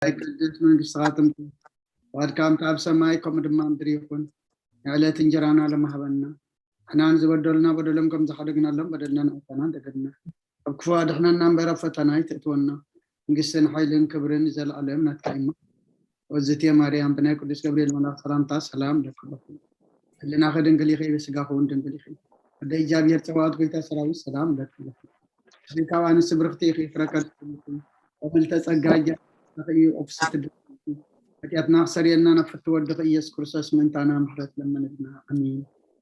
ናይ ቅድስት መንግስትኻ ትምጻእ። ፍቓድካ ከምቲ ኣብ ሰማይ ከምኡ ድማ ምድሪ ይኹን። ንዕለት እንጀራና ሎሚ ሃበና። ንሕና ንዝበደሉና በደሎም ከም ዝሓደግናሎም በደልና ንኣእተና ደገምና። ኣብ ክፉ ኣድሕነና እምበር ኣብ ፈተና ኣይተእትወና። መንግስትን ሓይልን ክብርን ንዘለኣለም ናትካ እዩ። እሞ እዝእትየ ማርያም ብናይ ቅዱስ ገብርኤል መልኣኽ ሰላምታ ሰላም እለኪ። ህልናኺ ድንግል ኢኺ፣ ብስጋኺ እውን ድንግል ኢኺ። ኣደ እግዚኣብሔር ጸባኦት ጎይታ ሰራዊት ሰላም እለኪ። እዚ ካብ ኣንስቲ ብርኽቲ ኢኺ፣ ፍረ ከርሲ ድንግል ኢኺ። ከምልተ ጸጋ እግዚኣብሔር ኢኺ፣ ቅድስቲ ድንግል ኢኺ። ሓጢኣትና ክሰርየልና ናብ ፍትው ወድኺ ኢየሱስ ክርስቶስ ምእንታና ምሕረት ለምንልና። ኣሜን።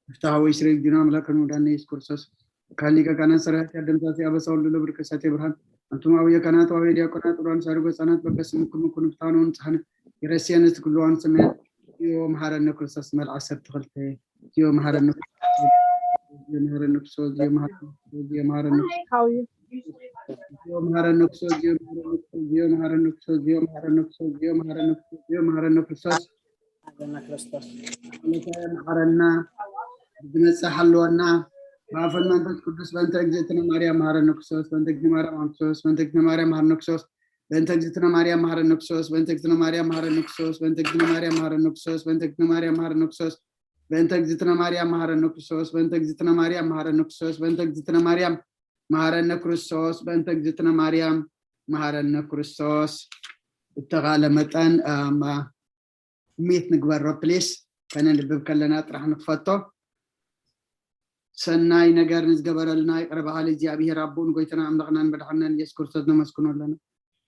ፍትሐ ወይ ስሬ ጅና ኣምላክ ንውዳነ ኢየሱስ ክርስቶስ ካሊቀ ካህናት ሰራዊት ኣደምሳሲ ኣበሳ ወልዱ ለብርከሳቴ ብርሃን። ኣንቱም ኣውየ ካህናት፣ ኣውየ ዲያቆናት፣ ቁርባን ሳርጎ ህጻናት በበስምኩም ኩኑ ብታኑ ንጽሕነ ይረስየን እቲ ኩሉ ዋን ስምያ። እዮ መሐረነ ክርስቶስ መልዓ ሰብ ትኽልተ። እዮ መሐረነ ክርስቶስ፣ እዮ መሐረነ ክርስቶስ፣ እዮ መሐረነ ክርስቶስ፣ እዮ መሐረነ ክርስቶስ፣ እዮ መሐረነ ክርስቶስ፣ እዮ መሐረነ ክርስቶስ፣ እዮ መሐረነ ክርስቶስ፣ እዮ መሐረነ ክርስቶስ፣ እዮ መሐረነ ክርስቶስ። ሓለፈ መሓረና፣ ዝመጽእ ሓልወና። ብኣፈን መንፈስ ቅዱስ በእንተ እግዝእትነ ማርያም መሃረነ ክርስቶስ፣ በእንተ እግዝእትነ ማርያም መሃረነ ክርስቶስ፣ በእንተ እግዝእትነ ማርያም መሃረነ ክርስቶስ፣ በእንተ እግዝእትነ ማርያም መሃረነ ክርስቶስ፣ በእንተ እግዝእትነ ማርያም መሃረነ ክርስቶስ፣ በእንተ እግዝእትነ ማርያም መሃረነ ክርስቶስ፣ በእንተ እግዝእትነ ማርያም መሃረነ ክርስቶስ፣ በእንተ እግዝእትነ ማርያም መሃረነ ክርስቶስ፣ በእንተ እግዝእትነ ማርያም መሃረነ ክርስቶስ፣ በእንተ እግዝእትነ ማርያም መሃረነ ክርስቶስ። እተኻለ መጠን፣ ኣማ፣ ሚት ንግበሮ ፕሊስ። ከነንብብ ከለና ጥራሕ ንክፈቶ። ሰናይ ነገር ንዝገበረልና ይቕረ በሃሊ እግዚኣብሔር ኣቦን ጎይታና ኣምላኽናን መድሓንናን ኢየሱስ ክርስቶስ ነመስግኖ ኣለና።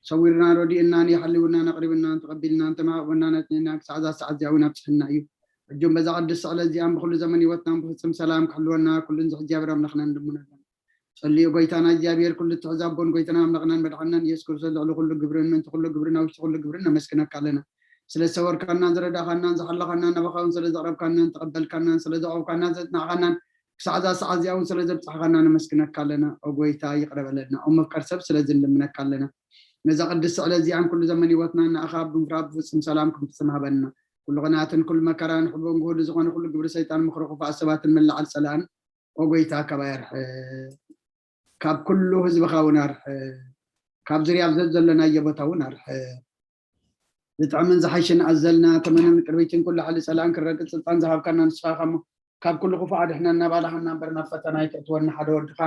ሰዊርና ረዲእናን የሓልውናን ኣቕሪብናን ተቐቢልናን ተማቕበናን ኣጽኒዕናን ክሳዕ እዛ ሰዓት እዚኣ እውን ኣብጽሕና እዩ። ሕጂ እውን በዛ ቅድስቲ ዕለት እዚኣን ብኩሉ ዘመን ህይወትናን ብፍጹም ሰላም ክሕልወና ኩሉ ንዝሕጂ ኣምላኽናን ንልምኖ ኣለና። ጸልዩ ጎይታና እግዚኣብሔር ኩሉ ትሕዝ ኣቦን ጎይታና ኣምላኽናን መድሓንናን ኢየሱስ ክርስቶስ ልዕሊ ኩሉ ግብርን ምእንቲ ኩሉ ግብርን ኣብ ውሽጢ ኩሉ ግብርን ነመስግነካ ኣለና። ስለ ዝሰወርካናን ዝረዳእካናን ዝሓለኻናን ናባኻ እውን ስለ ዘቕረብካናን ተቐበልካናን ስለ ዘቕረብካናን ዘጽናዕካናን ክሳዕ እዛ ሰዓት እዚኣ እውን ስለ ዘብጻሕካና ነመስግነካ ኣለና። ኦ ጎይታ ይቕረ በለልና። ኦ መፍቀር ሰብ ስለዚ ንልምነካ ኣለና። ነዛ ቅድስቲ ዕለት እዚኣን ኩሉ ዘመን ህይወትና ንኣኻ ብምፍራድ ብፍጹም ሰላም ክንፍጽም ሃበና። ኩሉ ቅንኣትን ኩሉ መከራን ሕቦን ግሁድ ዝኾነ ኩሉ ግብሪ ሰይጣን ምኽሪ ክፉኣት ሰባትን መላዓል ጸላእን ኦ ጎይታ ካባይ ኣርሕቕ። ካብ ኩሉ ህዝብኻ እውን ኣርሕቕ። ካብ ዙርያ ኣብ ዘዘለናዮ ቦታ እውን ኣርሕቕ። ዝጥዕምን ዝሓይሽን ኣዘልና ተመንን ቅርቢትን ኩሉ ሓይሊ ጸላእን ክረግጽ ስልጣን ዝሃብካና ንስኻ ኢኻ እሞ ካብ ኩሉ ክፉእ ኣድሕነና ባልኻና እምበር ናብ ፈተና ኣይተእትወና ሓደ ወድኻ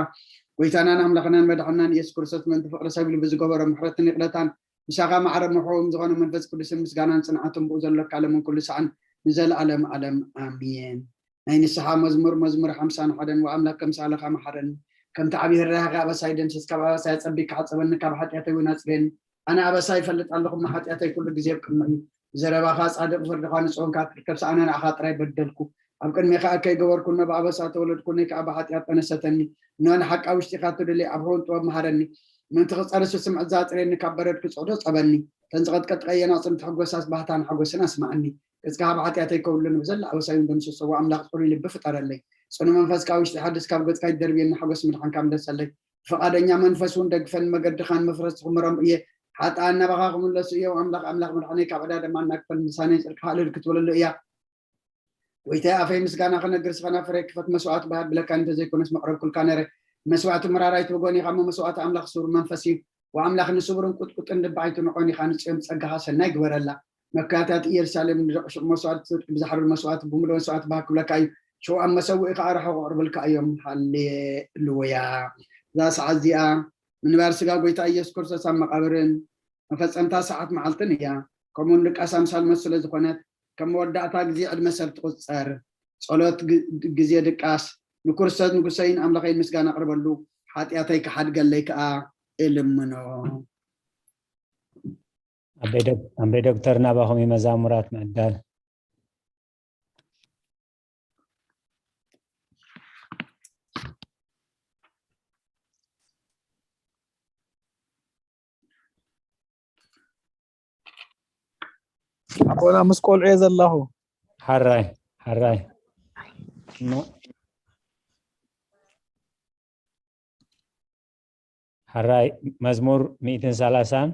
ጎይታናን ኣምላኽናን መድሓንናን ኢየሱስ ክርስቶስ ምእንቲ ፍቕሪ ሰብ ኢሉ ብዝገበሮ ምሕረትን ይቕረታን ምሳኻ ማዕረ ምሕዎም ዝኾነ መንፈስ ቅዱስን ምስጋናን ጽንዓትን ብኡ ዘሎ ካለምን ኩሉ ሰዓን ንዘለኣለም ኣለም ኣሜን። ናይ ንስሓ መዝሙር፣ መዝሙር ሓምሳን ሓደን። ወኣምላክ ከም ሳልኻ መሓረኒ፣ ከምቲ ዓብዪ ርህራሄኻ ኣበሳይ ደምስስ፣ ካብ ኣበሳይ ኣጸቢካ ሓጸበኒ፣ ካብ ሓጢኣተይ እውን ኣጽርየኒ። ኣነ ኣበሳይ ይፈልጥ ኣለኹ፣ እሞ ሓጢኣተይ ኩሉ ግዜ ኣብ ቅድሚ እዩ። ብዘረባኻ ጻድቕ፣ ፍርድኻ ንጹህ እንካ ትርከብ፣ ሰኣነ ንኣኻ ጥራይ በደልኩ። ኣብ ቅድሜኻ ከይገበርኩ፣ እነሆ ብኣበሳ ተወለድኩ፣ እነይ ከኣ ብሓጢኣት ጠነሰተኒ። እነሆ ንሓቂ ኣብ ውሽጢኻ ትደሊ፣ ኣብ ኸውን ጥበብ መሃረኒ። ምእንቲ ክጸርስ ስምዕት ዘጽርየኒ፣ ካብ በረድ ክጽዕዶ ጸበኒ። እተን ዝቐጥቀጥካየን ኣዕጽምቲ ሕጎሳስ ባህታን ሓጎስን ኣስምዓኒ። ገጽካ ካብ ሓጢኣተይ ከውልኒ ብዘላ ኣበሳይ እውን ደምስሶ። ኣምላኽ ጽሩይ ልቢ ፍጠረለይ። ጽኑዕ መንፈስ ካብ ውሽጢ ሓድስ፣ ካብ ገጽካ ይደርብየኒ ሓጎስ ምድሓንካ ምለሰለይ። ብፍቓደኛ መንፈስ እውን ደግፈኒ፣ መገድኻን መፍረስቲ ክምረም እየ። ሓጥኣን ናባኻ ክምለሱ እዮም። ኣምላኽ ኣምላኽ ምድሓነይ ካብ ዕዳ ደማ እናክፈል ልሳነይ ጽድቅኻ እልል ክትብለሉ እያ። ጎይታይ ኣፈይ ምስጋና ክነግር ስኸና ፍረ ክፈት መስዋዕት ባህ ብለካ እንተዘይኮነስ መቕረብኩልካ ነረ። መስዋዕቱ መራራይት ብጎን ኢኻ እሞ መስዋዕት ኣምላኽ ስሩር መንፈስ እዩ። ወኣምላኽ ንስቡርን ቁጥቁጥን ልቢ ኣይትንዖን ኢኻ፣ ንጽዮን ጸጋኻ ሰናይ ግበረላ። መካታት ኢየሩሳሌም ንደቂ ሹቕ መስዋዕቲ ጽድቂ ብዝሓርር መስዋዕቲ ብምሉእ መስዋዕቲ ባህ ክብለካ እዩ። ሽው ኣብ መሰውኢ ከኣ ርሑቕ ክቕርብልካ እዮም። ሃሌሉያ። እዛ ሰዓት እዚኣ ምንባር ስጋ ጎይታ ኢየሱስ ክርስቶስ ኣብ መቓብርን መፈጸምታ ሰዓት መዓልትን እያ። ከምኡውን ድቃስ ኣምሳል መስ ስለ ዝኾነት ከም መወዳእታ ግዜ ዕድመ ሰብ ትቑጸር። ጸሎት ግ-፣ ግዜ ድቃስ ንክርስቶስ ንጉሰይን ኣምላኸይን ምስጋና ኣቕርበሉ፣ ሓጢኣተይ ክሓድገለይ ከኣ እልምኖ። ኣበይ ዶክ-፣ ኣበይ ዶክተር ናባኹም እዩ መዛሙራት ምዕዳል። ኣቦና ምስ ቆልዑ እየ ዘለኹ። ሓራይ፣ ሓራይ። ኖ። ሓራይ መዝሙር ሚእትን ሰላሳን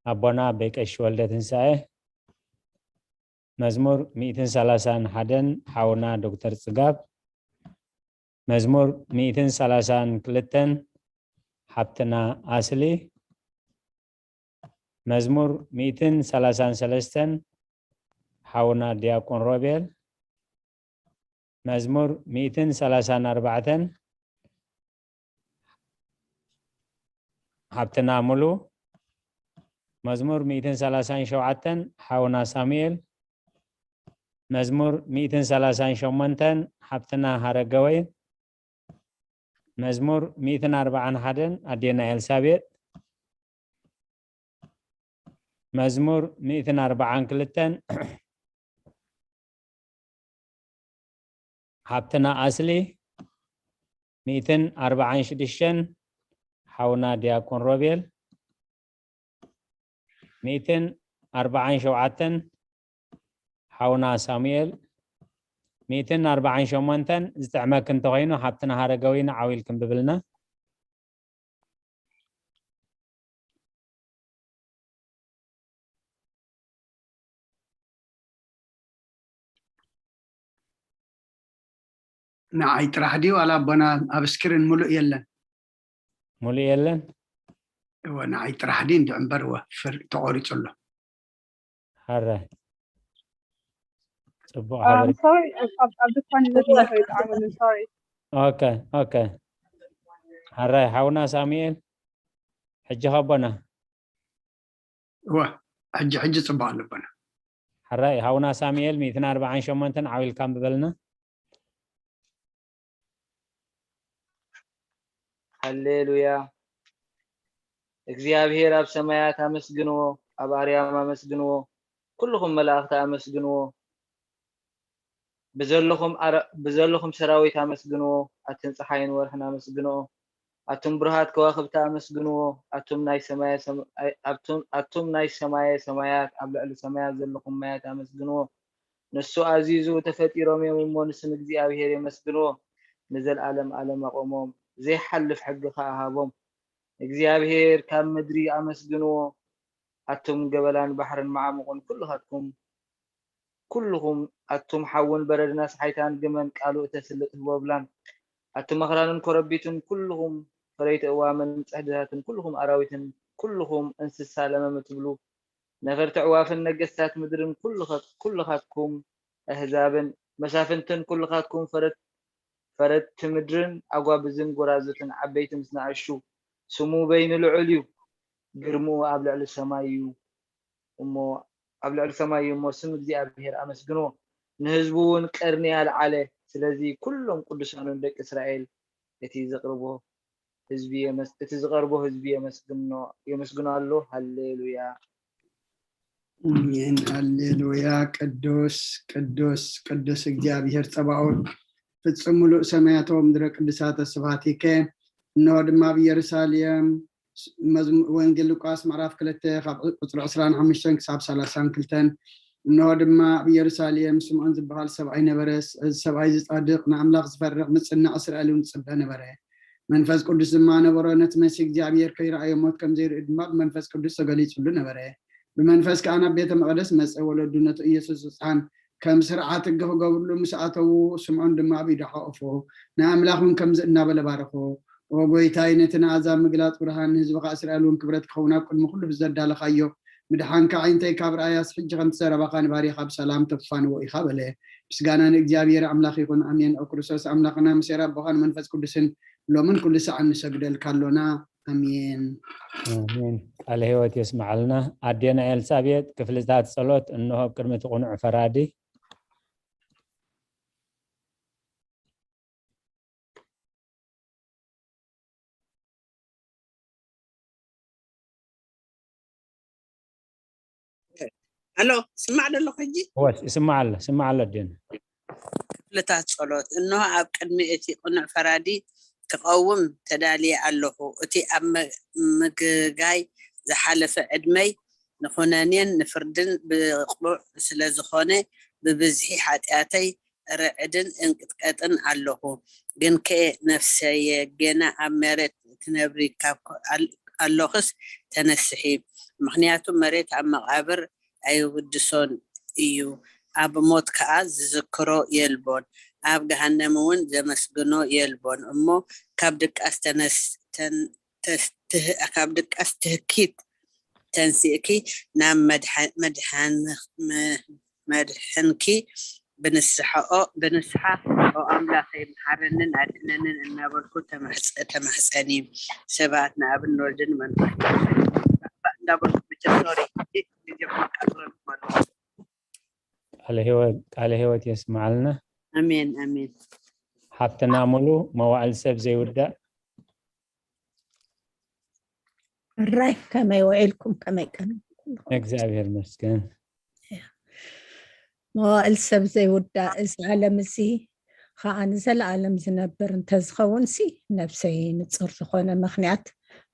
ኣቦና ኣበይ ቀሺ ወልደ ትንሳኤ። መዝሙር ሚእትን ሰላሳን ሓደን ሓውና ዶክተር ጽጋብ። መዝሙር ሚእትን ሰላሳን ክልተን ሓብትና ኣስሊ። መዝሙር ሚእትን ሰላሳን ሰለስተን ሓውና ዲያቆን ሮቤል፣ መዝሙር ሚእትን ሰላሳን ኣርባዕተን ሓብትና ሙሉ፣ መዝሙር ሚእትን ሰላሳን ሸውዓተን ሓውና ሳሙኤል፣ መዝሙር ሚእትን ሰላሳን ሸሞንተን ሓብትና ሃረገወይን፣ መዝሙር ሚእትን ኣርባዓን ሓደን ኣዴና ኤልሳቤጥ፣ መዝሙር ሚእትን ኣርባዓን ክልተን ሓብትና ኣስሊ፣ ሚእትን ኣርባዓን ሽዱሽተን ሓውና ዲያቆን ሮቤል፣ ሚእትን ኣርባዓን ሸውዓተን ሓውና ሳሙኤል፣ ሚእትን ኣርባዓን ሸሞንተን ዝጥዕመክ እንተኾይኑ ሓብትና ሃረገዊና ዓው ኢልኪ ኣንብብልና። ንዓይ ጥራሕ ድዩ ዋላ ኣቦና ኣብ ስክሪን ሙሉእ የለን? ሙሉእ የለን? እወ ንዓይ ጥራሕ ድዩ እንዲ እምበር እወ ፍር ተቆሪጹ ኣሎ። ሕራይ ጽቡቕ ሓበሬታ። ሶሪ ኣብ ድኳን ይዘትዋ ከይጣዕመሉ ሶሪ። ኦኬ ኦኬ። ሕራይ ሓውና ሳሙኤል ሕጂ ከቦና እወ ሕጂ ሕጂ ጽቡቕ ኣለቦና። ሕራይ ሓውና ሳሙኤል ሚእትን ኣርባዓን ሸሞንተን ዓው ኢልካ ኣንብበልና። ሃሌሉያ። እግዚኣብሔር ኣብ ሰማያት ኣመስግንዎ፣ ኣብ ኣርያም ኣመስግንዎ፣ ኩልኹም መላእኽቲ ኣመስግንዎ። ብዘለኹም ኣረ- ብዘለኹም ሰራዊት ኣመስግንዎ፣ ኣትን ፀሓይን ወርሕን ኣመስግንኦ። ኣቱም ብሩሃት ከዋኽብቲ ኣመስግንዎ፣ ኣቱም ናይ ሰማየ ሰም- ኣይ- ኣቱም- ኣቱም ናይ ሰማየ ሰማያት ኣብ ልዕሊ ሰማያት ዘለኹም ማያት ኣመስግንዎ። ንሱ ኣዚዙ ተፈጢሮም እዮም እሞ ንስም እግዚኣብሔር የመስግንዎ። ንዘልኣለም ኣለም ኣቆሞም ዘይሓልፍ ሕጊ ከኣ ሃቦም። እግዚኣብሔር ካብ ምድሪ ኣመስግንዎ ኣቱም ገበላን ባሕርን መዓሙቕን ኩልኻትኩም ኩልኹም ኣቱም ሓውን በረድን ኣስሓይታን ግመን ቃሉ እተስልጥ ህቦብላን ኣቱም ኣኽራንን ኮረቢትን ኩልኹም ፈረይቲ እዋምን ጽሕድታትን ኩልኹም ኣራዊትን ኩልኹም እንስሳ ለመም እትብሉ ነፈርቲ ኣዕዋፍን ነገስታት ምድርን ኩልኻትኩም ኣህዛብን መሳፍንትን ኩልኻትኩም ፈረድቲ ምድርን ኣጓብዝን ጎራዙትን ዓበይቲ ምስ ንኣሽቱ ስሙ በይኑ ልዑል እዩ፣ ግርምኡ ኣብ ልዕሊ ሰማይ እዩ እሞ ኣብ ልዕሊ ሰማይ እዩ እሞ ስም እግዚኣብሔር ኣመስግንዎ። ንህዝቡ እውን ቀርኒ ኣልዓለ። ስለዚ ኩሎም ቅዱሳኑን ደቂ እስራኤል እቲ ዘቕርቦ ህዝቢ የመስ- እቲ ዝቐርቦ ህዝቢ የመስግኖ የመስግኖ ኣሎ። ሃሌሉያ። ኣሜን ሃሌሉያ። ቅዱስ ቅዱስ ቅዱስ እግዚኣብሔር ጸባኦት ፍጹም ምሉእ ሰማያት ወምድረ ቅዱሳተ ስብሐት ይከ። እንሆ ድማ ኣብ ኢየሩሳሌም መዝሙ- ወንጌል ሉቃስ ምዕራፍ ክልተ ካብ ቁፅሪ ዕስራን ሓሙሽተን ክሳብ ሰላሳን ክልተን። እንሆ ድማ ኣብ ኢየሩሳሌም ስምዖን ዝበሃል ሰብኣይ ነበረ። እዚ ሰብኣይ እዚ ጻድቕ ንኣምላኽ ዝፈርሕ ምጽናዕ እስራኤል እውን ዝጽበ ነበረ። መንፈስ ቅዱስ ድማ ነበሮ። ነቲ መሲህ እግዚኣብሔር ከይረኣዮ ሞት ከም ዘይርኢ ድማ ብመንፈስ ቅዱስ ተገሊጹሉ ነበረ። ብመንፈስ ከኣ ናብ ቤተ መቕደስ መጸ። ወለዱ ነቲ ኢየሱስ ህጻን ከም ስርዓት ሕጊ ክገብርሉ ምስ ኣተዉ፣ ስምዖን ድማ ኣብ ኢዱ ሓቆፎ፣ ንኣምላኽ እውን ከምዚ እናበለ ባረኾ፣ ኦ ጐይታይ፣ ነቲ ንኣሕዛብ ምግላጽ ብርሃን፣ ንህዝብኻ እስራኤል እውን ክብረት ክኸውን ኣብ ቅድሚ ኩሉ ብዘዳለኻዮ ምድሓንካ ኣዒንተይ ካብ ረኣያስ፣ ሕጂ ከምቲ ዘረባኻ ንባሪኻ ብሰላም ተፋንዎ ኢኻ በለ። ምስጋና ንእግዚኣብሔር ኣምላኽ ይኹን፣ ኣሜን። ኦ ክርስቶስ ኣምላኽና፣ ምስ ኣቦኻን መንፈስ ቅዱስን ሎምን ኩሉ ሰዓን ንሰግደልካ ኣሎና። ኣሜን። ኣሜን። ቃለ ህይወት የስምዓልና። ኣዴና ኤልሳቤጥ ክፍልታት ጸሎት እንሆ ኣብ ቅድሚ እቲ ቅኑዕ ፈራዲ። ኣሎ ስማዕ ደለኹ ሕጂ ወስ ይስማዕ ኣሎ፣ ይስማዕ ኣሎ ኣዴና። ክፍልታት ጸሎት። እንሆ ኣብ ቅድሚ እቲ ቅኑዕ ፈራዲ ክቐውም ተዳልየ ኣለኹ። እቲ ኣብ መ- ምግጋይ ዝሓለፈ ዕድመይ ንኹነኔን ንፍርድን ብቑዕ ስለ ዝኾነ ብብዝሒ ሓጢኣተይ ርዕድን እንቅጥቀጥን ኣለኹ። ግንከ ነፍሰየ ገና ኣብ መሬት ትነብሪ ካብ ኣል- ኣሎኽስ ተነስሒ። ምኽንያቱ መሬት ኣብ መቓብር ኣይውድሶን እዩ፣ ኣብ ሞት ከኣ ዝዝክሮ የልቦን፣ ኣብ ገሃነም እውን ዘመስግኖ የልቦን። እሞ ካብ ድቃስ ተነስ ተን ተስ ትህ ካብ ድቃስ ትህኪት ተንሲእኪ ናብ መድሓ- መድሓን- መ- መድሕንኪ ብንስሓኦ ብንስሓ ኦ ኣምላኸይ መሓረንን ኣድነንን እናበልኩ ተማሕፀ- ተማሕፀኒ። ሰባት ንኣብን ወልድን መንፈስ እንዳበልኩ ብቻ ሶሪ ግዜ ክመቃጥረልኩም ኣለኹ። ቃለ ህይወት ቃለ ህይወት የስምዓልና። ኣሜን ኣሜን። ሓብትና ሙሉ መዋዕል ሰብ ዘይውዳእ። ሕራይ ከመይ ውዒልኩም ከመይ ቀን እግዚኣብሔር ይመስገን። መዋእል ሰብ ዘይውዳእ እዚ ዓለም እዚ ከዓ ንዘለኣለም ዝነብር እንተዝኸውን ሲ ነብሰይ ንፁር ዝኾነ ምኽንያት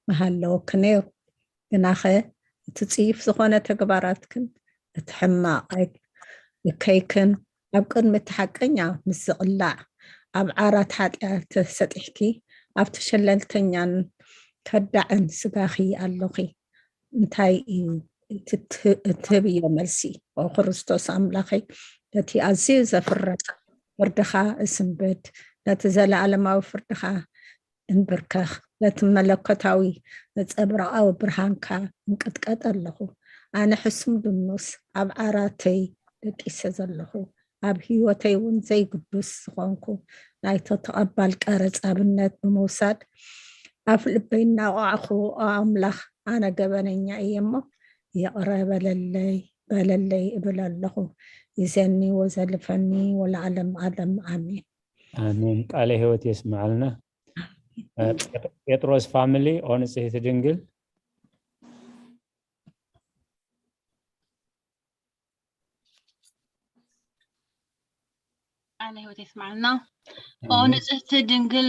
ምሃለወኪ ነይሩ። ግናኸ እቲ ፅዩፍ ዝኾነ ተግባራትክን እቲ ሕማቕ እከይክን ኣብ ቅድሚ እቲ ሓቀኛ ምስ ዝቕላዕ ኣብ ዓራት ሓጢኣት ተሰጢሕኪ ኣብቲ ሸለልተኛን ከዳዕን ስጋኺ ኣሎኺ። እንታይ እዩ እቲ ትህ- እትህብዮ መልሲ? ኦ ክርስቶስ ኣምላኸይ፣ ነቲ ኣዝዩ ዘፍርቕ ፍርድኻ እስንብድ፣ ነቲ ዘለኣለማዊ ፍርድኻ እንብርከኽ፣ ነቲ መለኮታዊ ነጸብራቓዊ ብርሃንካ እንቅጥቀጥ ኣለኹ። ኣነ ሕሱም ድኑስ ኣብ ዓራተይ ደቂሰ ዘለኹ፣ ኣብ ህይወተይ እውን ዘይግዱስ ዝኾንኩ ናይ ተተቐባል ቀረጽ ኣብነት ብምውሳድ ኣብ ልበይ እናወዓኹ፣ ኦ ኣምላኽ፣ ኣነ ገበነኛ እየ እሞ ይቕረ በለለይ በለለይ እብል ኣለኹ። ይዘኒ ወዘልፈኒ ወለዓለም ዓለም ኣሜን። ኣሜን። ቃለ ህይወት የስምዓልና። ጴጥሮስ ፋሚሊ ኦ ንጽሕቲ ድንግል። ቃለ ህይወት የስምዓልና። ኦ ንጽህቲ ድንግል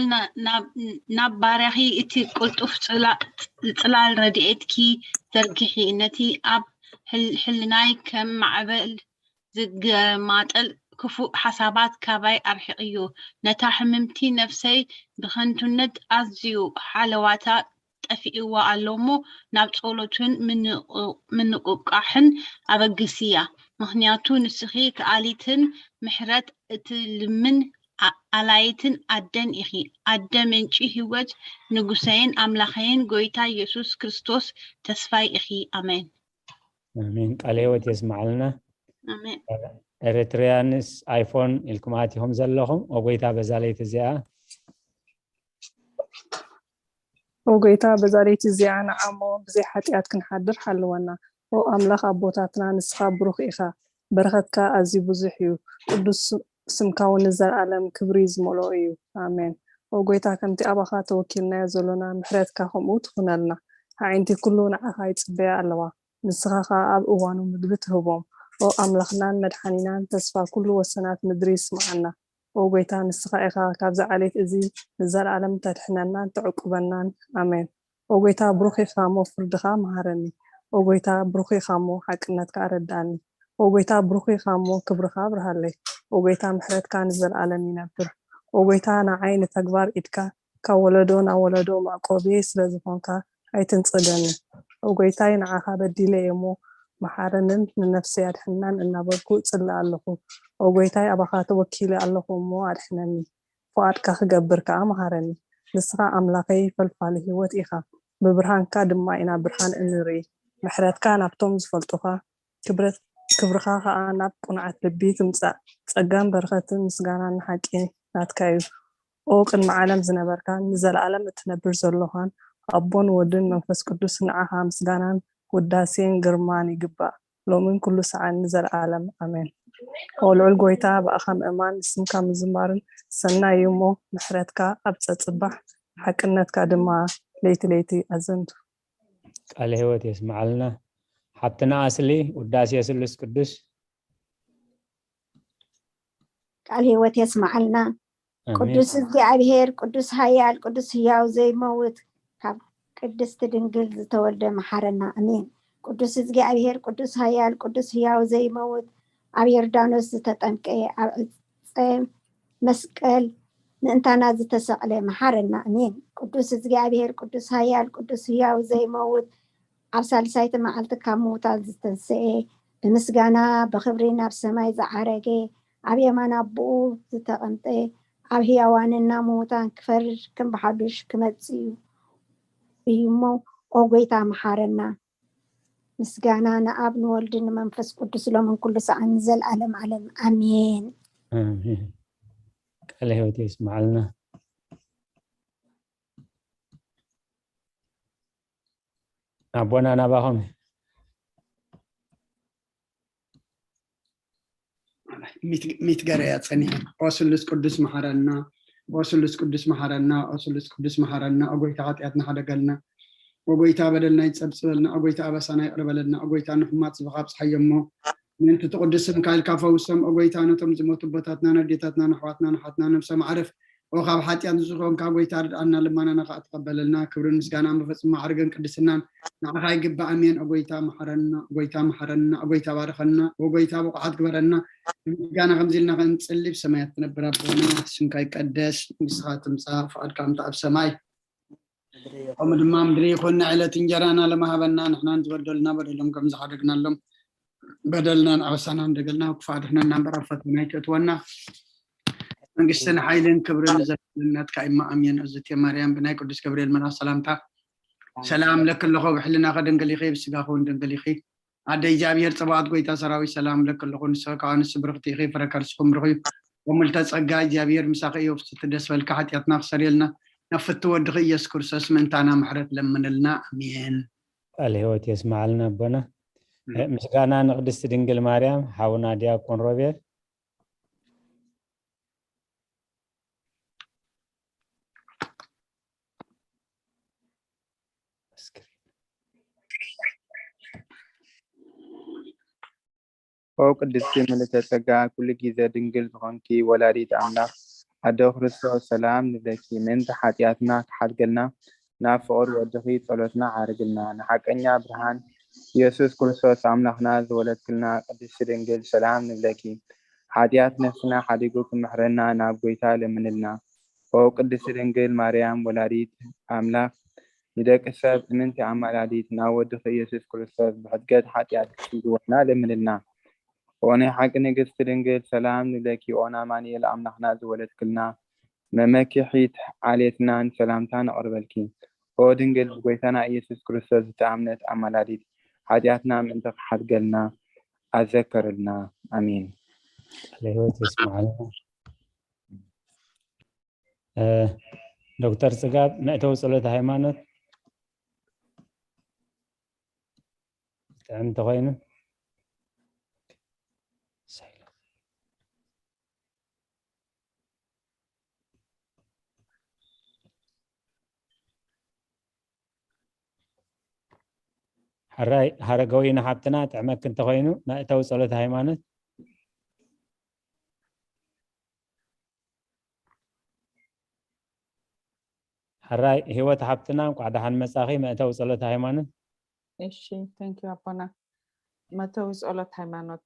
ናብ ባርያኺ እቲ ቅልጡፍ ጽላል ረድኤትኪ ዘርግሒ፣ ነቲ ኣብ ሕልናይ ከም ማዕበል ዝገማጠል ክፉእ ሓሳባት ካባይ ኣርሕቕዮ። ነታ ሕምምቲ ነፍሰይ ብኸንቱነት ኣዝዩ ሓለዋታ ጠፊእዋ ኣሎ እሞ ናብ ጸሎትን ምንቁቃሕን ኣበግስያ። ምኽንያቱ ንስኺ ከኣሊትን ምሕረት እትልምን ኣላይትን ኣደን ኢኺ። ኣደ ምንጪ ህይወት ንጉሰይን ኣምላኸይን ጎይታ የሱስ ክርስቶስ ተስፋይ ኢኺ። ኣሜን። ኣሜን። ቃለ ህይወት የስምዓልና። ኣሜን። ኤሪትሪያንስ ኣይፎን ኢልኩም ኣቲኹም ዘለኹም፣ ኦ ጎይታ በዛ ለይቲ እዚኣ ኦ ጎይታ በዛ ለይቲ እዚኣ ንዓሞ ብዘይ ሓጢኣት ክንሓድር ሓልወና። ኦ ኣምላኽ ኣቦታትና ንስኻ ብሩኽ ኢኻ፣ በረኸትካ ኣዝዩ ብዙሕ እዩ። ቅዱስ ስምካ እውን ንዘለኣለም ክብሪ ዝመልኦ እዩ። ኣሜን። ኦ ጎይታ ከምቲ ኣባኻ ተወኪልናዮ ዘሎና ምሕረትካ ከምኡ ትኹነልና። ኣዒንቲ ኩሉ ንዓኻ ይጽበያ ኣለዋ። ንስኻ ኸኣ ኣብ እዋኑ ምግቢ ትህቦም። ኦ ኣምላኽናን መድሓኒናን ተስፋ ኩሉ ወሰናት ምድሪ ስምዓና። ኦ ጎይታ ንስኻ ኢኻ ካብዚ ዓሌት እዚ ንዘለኣለም ተድሕነናን ተዕቁበናን። ኣሜን። ኦ ጎይታ ብሩኽ ኢኻ እሞ ፍርድኻ መሃረኒ። ኦ ጎይታ ብሩኽ ኢኻ እሞ ሓቅነትካ ኣረድኣኒ። ኦ ጎይታ ብሩኽ ኢኻ እሞ ክብርኻ ኣብርሃለይ። ኦ ጎይታ ምሕረትካ ንዘለኣለም ይነብር። ኦ ጎይታ ንዓይ ንተግባር ኢድካ ካብ ወለዶ ናብ ወለዶ መዕቆብየይ ስለ ዝኾንካ ኣይትንጸገኒ። ኦ ጎይታይ ንዓኻ በዲለ እየ እሞ መሓረንን ንነፍሰይ ኣድሕናን እናበልኩ እጽሊ ኣለኹ። ኦ ጎይታይ ኣባኻ ተወኪለ ኣለኹ እሞ ኣድሕነኒ። ፍቓድካ ክገብር ከኣ መሃረኒ። ንስኻ ኣምላኸይ ፈልፋሊ ህይወት ኢኻ። ብብርሃንካ ድማ ኢና ብርሃን እንርኢ። ምሕረትካ ናብቶም ዝፈልጡኻ ክብረት ክብርኻ ከኣ ናብ ቅኑዓት ልቢ ትምጻእ። ጸጋን በረኸትን ምስጋናን ንሓቂ ናትካ እዩ። ኦ ቅድሚ ዓለም ዝነበርካን ንዘለኣለም እትነብር ዘሎኻን ኣቦን ወድን መንፈስ ቅዱስ ንዓኻ ምስጋናን ውዳሴን ግርማን ይግባእ። ሎምን ኩሉ ሰዓን ንዘለኣለም ኣሜን። ኦ ልዑል ጎይታ ብኣኻ ምእማን ንስምካ ምዝማርን ሰናይ እዩ እሞ ምሕረትካ ኣብ ጸጽባሕ ሓቅነትካ ድማ ለይቲ ለይቲ ኣዘንቱ። ቃለ ህይወት የስምዓልና። ሓብትና ኣስሊ ውዳሴ ስሉስ ቅዱስ። ቃል ህይወት የስምዓልና። ኣሜን። ቅዱስ እግዚኣብሔር ቅዱስ ኃያል ቅዱስ ሕያው ዘይመውት ካብ ቅድስቲ ድንግል ዝተወልደ መሓረና ኣሜን። ቅዱስ እግዚኣብሔር ቅዱስ ኃያል ቅዱስ ሕያው ዘይመውት ኣብ ዮርዳኖስ ዝተጠምቀ ኣብ ዕፀ መስቀል ምእንታና ዝተሰቕለ መሓረና ኣሜን። ቅዱስ እግዚኣብሔር ቅዱስ ኃያል ቅዱስ ሕያው ዘይመውት ኣብ ሳልሳይቲ መዓልቲ ካብ ምዉታን ዝተንስኤ ብምስጋና ብኽብሪ ናብ ሰማይ ዝዓረገ ኣብ የማን ኣቦኡ ዝተቐምጠ ኣብ ህያዋንና ምዉታን ክፈርድ ከም ብሓዱሽ ክመጽእ እዩ እዩ እሞ ኦ ጎይታ መሓረና። ምስጋና ንኣብ ንወልድን ንመንፈስ ቅዱስ ሎምን ኩሉ ሰዓን ንዘለዓለም ዓለም ኣሜን። ኣሜን። ቃለ ሕይወት የስምዓልና። ኣቦና ናባኹም። ሚትገረ እያ ጸኒሐ። ኦ ስሉስ ቅዱስ መሓረና፣ ኦ ስሉስ ቅዱስ መሓረና፣ ኦ ስሉስ ቅዱስ መሓረና። ኦ ጎይታ ሓጢኣትና ሓደገልና፣ ኦ ጎይታ በደልና ይጸብጽበልና፣ ኦ ጎይታ ኣበሳና ይቕርበለልና፣ ኦ ጎይታ ንሕማት ዝብኻ ኣብጽሓዮ እሞ ምእንቲ ትቕዱስ ስምካ ኢልካ ፈውሶም። ኦ ጎይታ ነቶም ዝሞቱ ኣቦታትና፣ ነዴታትና፣ ነሕዋትና፣ ነሓትና ነብሶም ኣዕርፍ። ኦ ካብ ሓጢኣት ንጹህ ኮንካ ጎይታ ርድኣና፣ ልማናና ከኣ ተቐበለልና። ክብርን ምስጋናን ብፍጹም ማዕርግን ቅድስናን ንዓኻ ይግባእ። ኣሜን። ኦ ጎይታ መሓረና፣ ኦ ጎይታ መሓረና፣ ኦ ጎይታ ባርኸና፣ ኦ ጎይታ ብቑዓት ግበረና። ምስጋና ከምዚ ኢልና ክንጽሊ፣ ብሰማያት ትነብር ኣቦና ስምካ ይቀደስ፣ መንግስትኻ ትምጻእ፣ ፍቓድካ ከምቲ ኣብ ሰማይ ከምኡ ድማ ምድሪ ይኹን። ንዕለት እንጀራና ለማሃበና፣ ንሕናን ዝበደሉና በደሎም ከም ዝሓደግናሎም በደልናን ኣበሳናን ደገልና ክፉእ ኣድሕነና እምበር ኣብ ፈተና ኣይተእትወና። መንግስትን ሓይልን ክብርን ንዘለኣለም ናትካ እዩ። ኣሜን። እዝእቲ ማርያም ብናይ ቅዱስ ገብርኤል መልኣኽ ሰላምታ ሰላም ለኪ ኣለኹ፣ ብሕልናኺ ድንግል ኢኺ፣ ብስጋኺ እውን ድንግል ኢኺ። ኣደ እግዚኣብሔር ጸባኦት ጎይታ ሰራዊት ሰላም ለኪ ኣለኹ፣ ንስኺ ከኣ ኣንስቲ ብርኽቲ ኢኺ፣ ፍረ ከርስኺ እውን ብሩኽ እዩ። ወምልተ ጸጋ እግዚኣብሔር ምሳኺ እዩ፣ ፍስቲ ደስ በልካ፣ ሓጢኣትና ክሰርየልና ናብ ፍቲ ወድኺ ኢየሱስ ክርስቶስ ምእንታና ምሕረት ለምንልና። ኣሜን። ቃለ ሕይወት የስምዓልና ኣቦና። ምስጋና ንቅድስቲ ድንግል ማርያም። ሓውና ዲያቆን ሮቤል። ኦ ቅድስቲ ምልዕተ ጸጋ፣ ኩሉ ግዜ ድንግል ዝኾንኪ ወላዲት ኣምላኽ ኣደ ክርስቶስ፣ ሰላም ንብለኪ። ምእንቲ ሓጢኣትና ክሓድገልና ናብ ፍቑር ወድኺ ጸሎትና ዓርግልና። ንሓቀኛ ብርሃን ኢየሱስ ክርስቶስ ኣምላኽና ዝወለድክልና ቅድስቲ ድንግል፣ ሰላም ንብለኪ። ሓጢኣት ነፍስና ሓዲጉ ክምሕረና ናብ ጎይታ ለምንልና። ኦ ቅድስቲ ድንግል ማርያም ወላዲት ኣምላኽ፣ ንደቂ ሰብ እምንቲ ኣማላዲት ናብ ወድኺ ኢየሱስ ክርስቶስ ብሕድገት ሓጢኣት ክትሕልወና ለምንልና። ኦ ናይ ሓቂ ንግስቲ ድንግል፣ ሰላም ንብለኪ። ኦ ናማንኤል ኣምላኽና ዝወለድክልና፣ መመኪሒት ዓሌትናን ሰላምታ ነቕርበልኪ። ኦ ድንግል ብጎይታና ኢየሱስ ክርስቶስ ዝተኣምነት ኣማላዲት፣ ሓጢኣትና ምእንቲ ክሓድገልና ኣዘከርልና። ኣሜን። ቃለ ሕይወት የስምዓልና። ዶክተር ጽጋብ መእተዊ ጸሎት ሃይማኖት ጥዕም ተኾይኑ። ሕራይ ሃረገወይኒ ሓብትና ጥዕመኪ እንተኾይኑ መእተዊ ጸሎት ሃይማኖት። ሕራይ ህይወት ሓብትና እንቋዕ ደሓን መጻኺ። መእተዊ ጸሎት ሃይማኖት። እሺ፣ thank you ኣቦና። መእተዊ ጸሎት ሃይማኖት።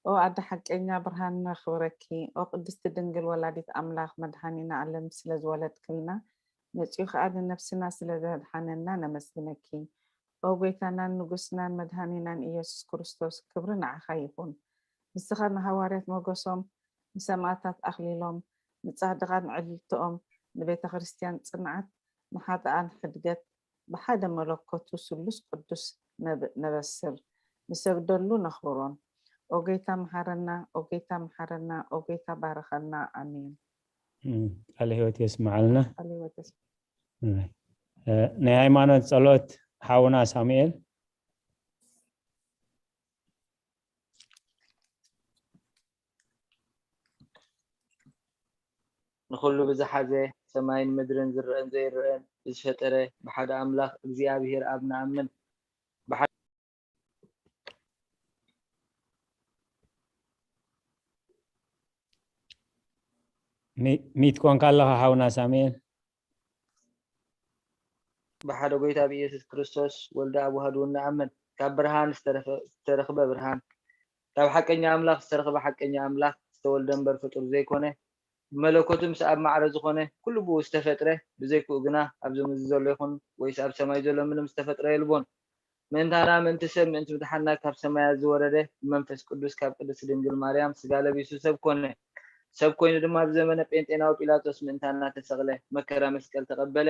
ኦ ኣደ ሓቀኛ ብርሃን ነኽብረኪ። ኦ ቅድስቲ ድንግል ወላዲት ኣምላኽ መድሃኒና ዓለም ስለ ዝወለድክልና መጺኡ ከኣ ንነፍስና ስለ ዘድሓነና ነመስግነኪ። ኦ ጎይታናን ንጉስናን መድሃኒናን ኢየሱስ ክርስቶስ ክብሪ ንዓኻ ይኹን። ንስኻ ንሃዋርያት ሞገሶም ንሰማእታት ኣኽሊሎም፣ ንጻድቓን ዕልልትኦም፣ ንቤተ ክርስቲያን ጽንዓት፣ ንሓጥኣን ሕድገት፣ ብሓደ መለኮቱ ስሉስ ቅዱስ ነበስር፣ ንሰግደሉ ነኽብሮን። ኦ ጌታ መሓረና፣ ኦ ጌታ መሓረና፣ ኦ ጌታ ባርኸና። ኣሜን። ቃለ ህይወት የስምዓልና። ቃለ ህይወት የስምዓልና። ናይ ሃይማኖት ጸሎት ሓውና ሳሙኤል። ንኹሉ ብዝሓዘ ሰማይን ምድርን ዝረአን ዘይረአን ብዝፈጠረ ብሓደ ኣምላኽ እግዚኣብሔር ኣብ ንኣምን። ሚት ኮንካ ኣለኻ ሓውና ሳሙኤል። ብሓደ ጎይታ ብኢየሱስ ክርስቶስ ወልደ ኣብ ዋህዱ ንኣምን። ካብ ብርሃን ዝተረኽበ ብርሃን፣ ካብ ሓቀኛ ኣምላኽ ዝተረኽበ ሓቀኛ ኣምላኽ፣ ዝተወልደ እምበር ፍጡር ዘይኮነ፣ ብመለኮቱ ምስ ኣብ ማዕረ ዝኾነ ኩሉ ብኡ ዝተፈጥረ፣ ብዘይክኡ ግና ኣብዚ ምድሪ ዘሎ ይኹን ወይስ ኣብ ሰማይ ዘሎ ምንም ዝተፈጥረ የልቦን። ምእንታና፣ ምእንቲ ሰብ፣ ምእንቲ ምድሓንና ካብ ሰማያት ዝወረደ፣ ብመንፈስ ቅዱስ ካብ ቅድስቲ ድንግል ማርያም ስጋ ለቢሱ ሰብ ኮነ። ሰብ ኮይኑ ድማ ኣብ ዘመነ ጴንጤናዊ ጲላጦስ ምእንታና ተሰቕለ፣ መከራ መስቀል ተቐበለ፣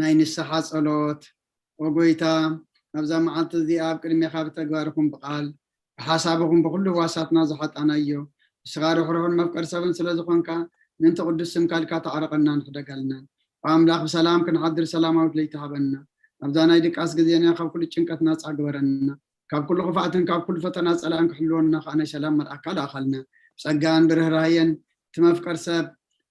ናይ ንስሓ ጸሎት። ኦ ጎይታ፣ ኣብዛ መዓልቲ እዚኣ ኣብ ቅድሜኻ ብተግባርኹም ብቓል ብሓሳብኹም ብኹሉ ህዋሳትና ዝሓጣናዮ፣ ንስኻ ርሕሩሕን መፍቀር ሰብን ስለ ዝኾንካ፣ ምእንቲ ቅዱስ ስምካ ኢልካ ተዓረቐና ንሕደገልና። ኣምላኽ ብሰላም ክንሓድር ሰላማዊት ለይቲ ሃበና። ኣብዛ ናይ ድቃስ ግዜና ካብ ኩሉ ጭንቀት ናጻ ግበረና። ካብ ኩሉ ክፍኣትን ካብ ኩሉ ፈተና ጸላእን ክሕልወና ከኣ ናይ ሰላም መልኣካ ለኣኻልና። ብጸጋን ብርህራሄን እቲ መፍቀር ሰብ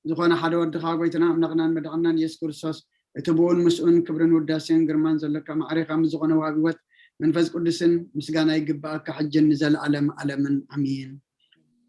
ዝኾነ ሓደ ወድኻ ጎይታና ኣምላኽናን መድሓንናን ኢየሱስ ክርስቶስ እቲ ብኡን ምስኡን ክብርን ውዳሴን ግርማን ዘለካ ማዕሬኻ ምስ ዝኾነ ወሃቢ ህይወት መንፈስ ቅዱስን ምስጋና ይግብኣካ ሕጅን ንዘለኣለም ኣለምን ኣሜን።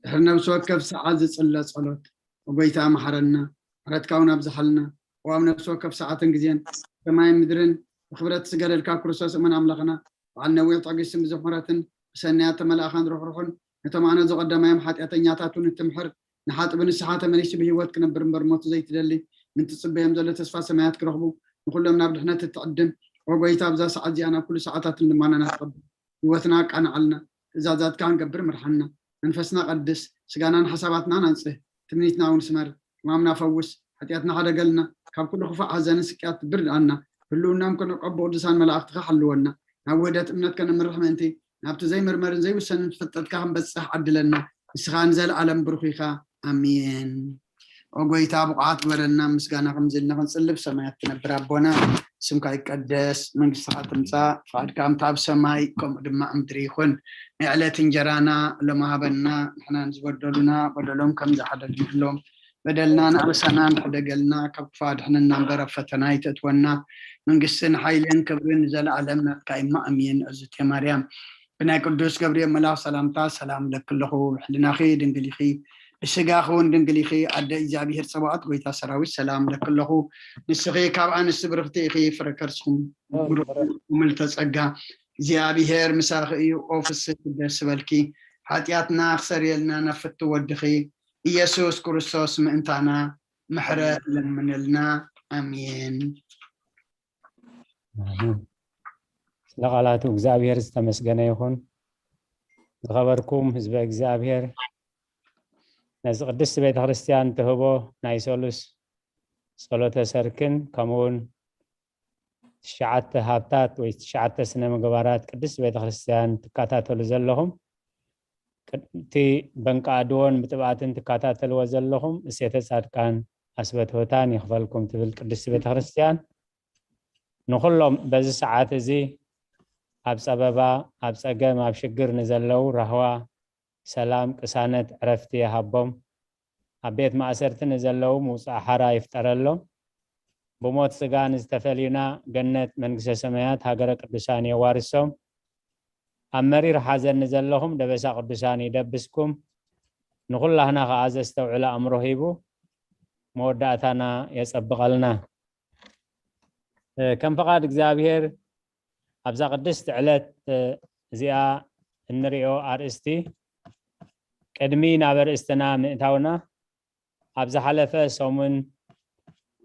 ድሕሪ ነብሲ ወከፍ ሰዓት ዝጽለ ጸሎት። ጎይታ መሓረና፣ ምሕረትካ እውን ኣብዝሓልና። እዋብ ነብሲ ወከፍ ሰዓትን ግዜን ሰማይን ምድርን ብክብረት ዝገደልካ ክርስቶስ እመን ኣምላኽና በዓል ነዊሕ ትዕግስትን ብዙሕ ምሕረትን ብሰናያት ተመላእኻን ርሕሩሕን ነቶም ኣነ ዝቐደማዮም ሓጢኣተኛታት እውን እትምሕር ንሓጥቢ ንስሓ ተመሊሱ ብህይወት ክነብር እምበር ሞቱ ዘይትደሊ ምእንቲ ትጽበዮም ዘሎ ተስፋ ሰማያት ክረኽቡ ንኹሎም ናብ ድሕነት እትዕድም ኦ ጎይታ ኣብዛ ሰዓት እዚኣ ናብ ኩሉ ሰዓታትን ልማናና ትቐብል ህይወትና ኣቃንዓልና ትእዛዛትካ ክንገብር ምርሓና መንፈስና ቀድስ ስጋናን ሓሳባትናን ኣንጽህ ትምኒትና እውን ስመር ሕማምና ፈውስ ሓጢኣትና ሓደገልና ካብ ኩሉ ክፉእ ሓዘንን ስቅያት ትብርድኣና ህልውናም ከነቀቡ ቅዱሳን መላእኽትኻ ሓልወና ናብ ውህደት እምነት ከነምርሕ ምእንቲ ናብቲ ዘይምርመርን ዘይውሰንን ፍልጠትካ ክንበጽሕ ዓድለና ንስኻ ንዘለኣለም ብሩኽ ኢኻ ኣሜን ኦ ጎይታ ብቑዓት ግበረልና ምስጋና ከምዚ ኢልና ክንጽልብ ሰማያት ትነብር ኣቦና ስምካ ይቀደስ መንግስትኻ ትምጻእ ፍቓድካ ከምቲ ኣብ ሰማይ ከምኡ ድማ ኣብ ምድሪ ይኹን ንዕለት እንጀራና ሎም ሃበና ንሕናን ዝበደሉና በደሎም ከም ዝሓደግናሎም በደልና ንኣበሳና ንሕደገልና ካብ ክፋ ድሕንና እምበር ኣብ ፈተና ይተእትወና መንግስትን ሓይልን ክብርን ንዘለኣለም ናትካ ይማ ኣሜን እዝቴ ማርያም ብናይ ቅዱስ ገብርኤል መልኣኽ ሰላምታ ሰላም ለክለኹ ብሕልናኺ ድንግል ኢኺ ብስጋኺ እውን ድንግል ኢኺ ኣደ እግዚኣብሔር ጸባኦት ጎይታ ሰራዊት ሰላም ለክለኹ ንስኺ ካብ ኣንስቲ ብርኽቲ ኢኺ ፍረ ከርስኹም ምልተ ጸጋ እግዚኣብሔር ምሳኺ እዩ ኦ ፍስሕቲ ደስ በልኪ ሓጢኣትና ክሰርየልና ናብ ፍቱ ወድኺ ኢየሱስ ክርስቶስ ምእንታና ምሕረት ለምንልና ኣሜን ስለ ቃላቱ እግዚኣብሔር ዝተመስገነ ይኹን ዝኸበርኩም ህዝበ እግዚኣብሔር ነዚ ቅድስቲ ቤተ ክርስትያን ትህቦ ናይ ሰሉስ ጸሎተ ሰርክን ከምኡውን ትሽዓተ ሃብታት ወይ ትሽዓተ ስነ ምግባራት ቅድስቲ ቤተ ክርስትያን ትከታተሉ ዘለኹም እቲ በንቃ ኣድዎን ብጥብኣትን ትከታተልዎ ዘለኹም እሴተ ጻድቃን ኣስበትሆታን ይኽፈልኩም ትብል ቅድስቲ ቤተ ክርስትያን ንኹሎም በዚ ሰዓት እዚ ኣብ ጸበባ ኣብ ጸገም ኣብ ሽግር ንዘለዉ ራህዋ ሰላም ቅሳነት ዕረፍቲ ይሃቦም ኣብ ቤት ማእሰርቲ ንዘለዉ ምውፃእ ሓራ ይፍጠረሎም ብሞት ስጋ ንዝተፈልዩና ገነት መንግስተ ሰማያት ሃገረ ቅዱሳን የዋርሶም ኣብ መሪር ሓዘን ንዘለኹም ደበሳ ቅዱሳን ይደብስኩም ንኹላህና ከዓ ዘስተውዕለ ኣእምሮ ሂቡ መወዳእታና የፀብቐልና ከም ፈቓድ እግዚኣብሔር ኣብዛ ቅድስቲ ዕለት እዚኣ እንሪኦ ኣርእስቲ ቅድሚ ናብ ኣርእስትና ምእታውና ኣብ ዝሓለፈ ሰሙን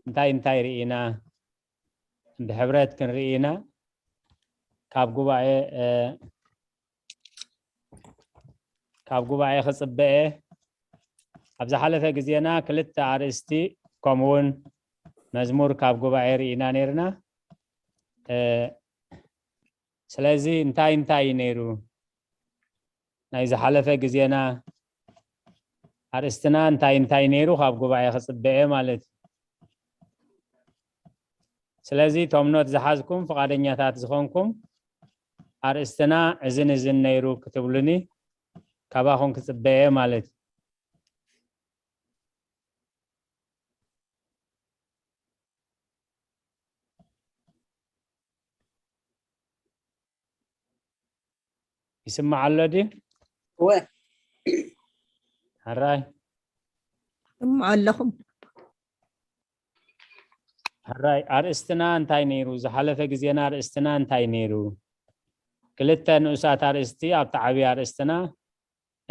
እንታይ እንታይ ርኢና ብሕብረት ክንርኢ ኢና ካብ ጉባኤ ካብ ጉባኤ ክፅበኤ ኣብ ዝሓለፈ ግዜና ክልተ ኣርእስቲ ከምኡውን መዝሙር ካብ ጉባኤ ርኢና ነይርና ስለዚ እንታይ እንታይ እዩ ነይሩ ናይ ዝሓለፈ ግዜና ኣርእስትና እንታይ እንታይ ነይሩ ካብ ጉባኤ ክፅበኤ ማለት እዩ ስለዚ ቶም ኖት ዝሓዝኩም ፍቓደኛታት ዝኾንኩም ኣርእስትና እዝን እዝን ነይሩ ክትብሉኒ ካባኹም ክፅበኤ ማለት እዩ ይስማዕ ኣሎ ድዩ? እወ። ሕራይ። ይስማዕ ኣለኹም። ሕራይ ኣርእስትና እንታይ ነይሩ? ዝሓለፈ ግዜና ኣርእስትና እንታይ ነይሩ? ክልተ ንኡሳት ኣርእስቲ ኣብቲ ዓብዪ ኣርእስትና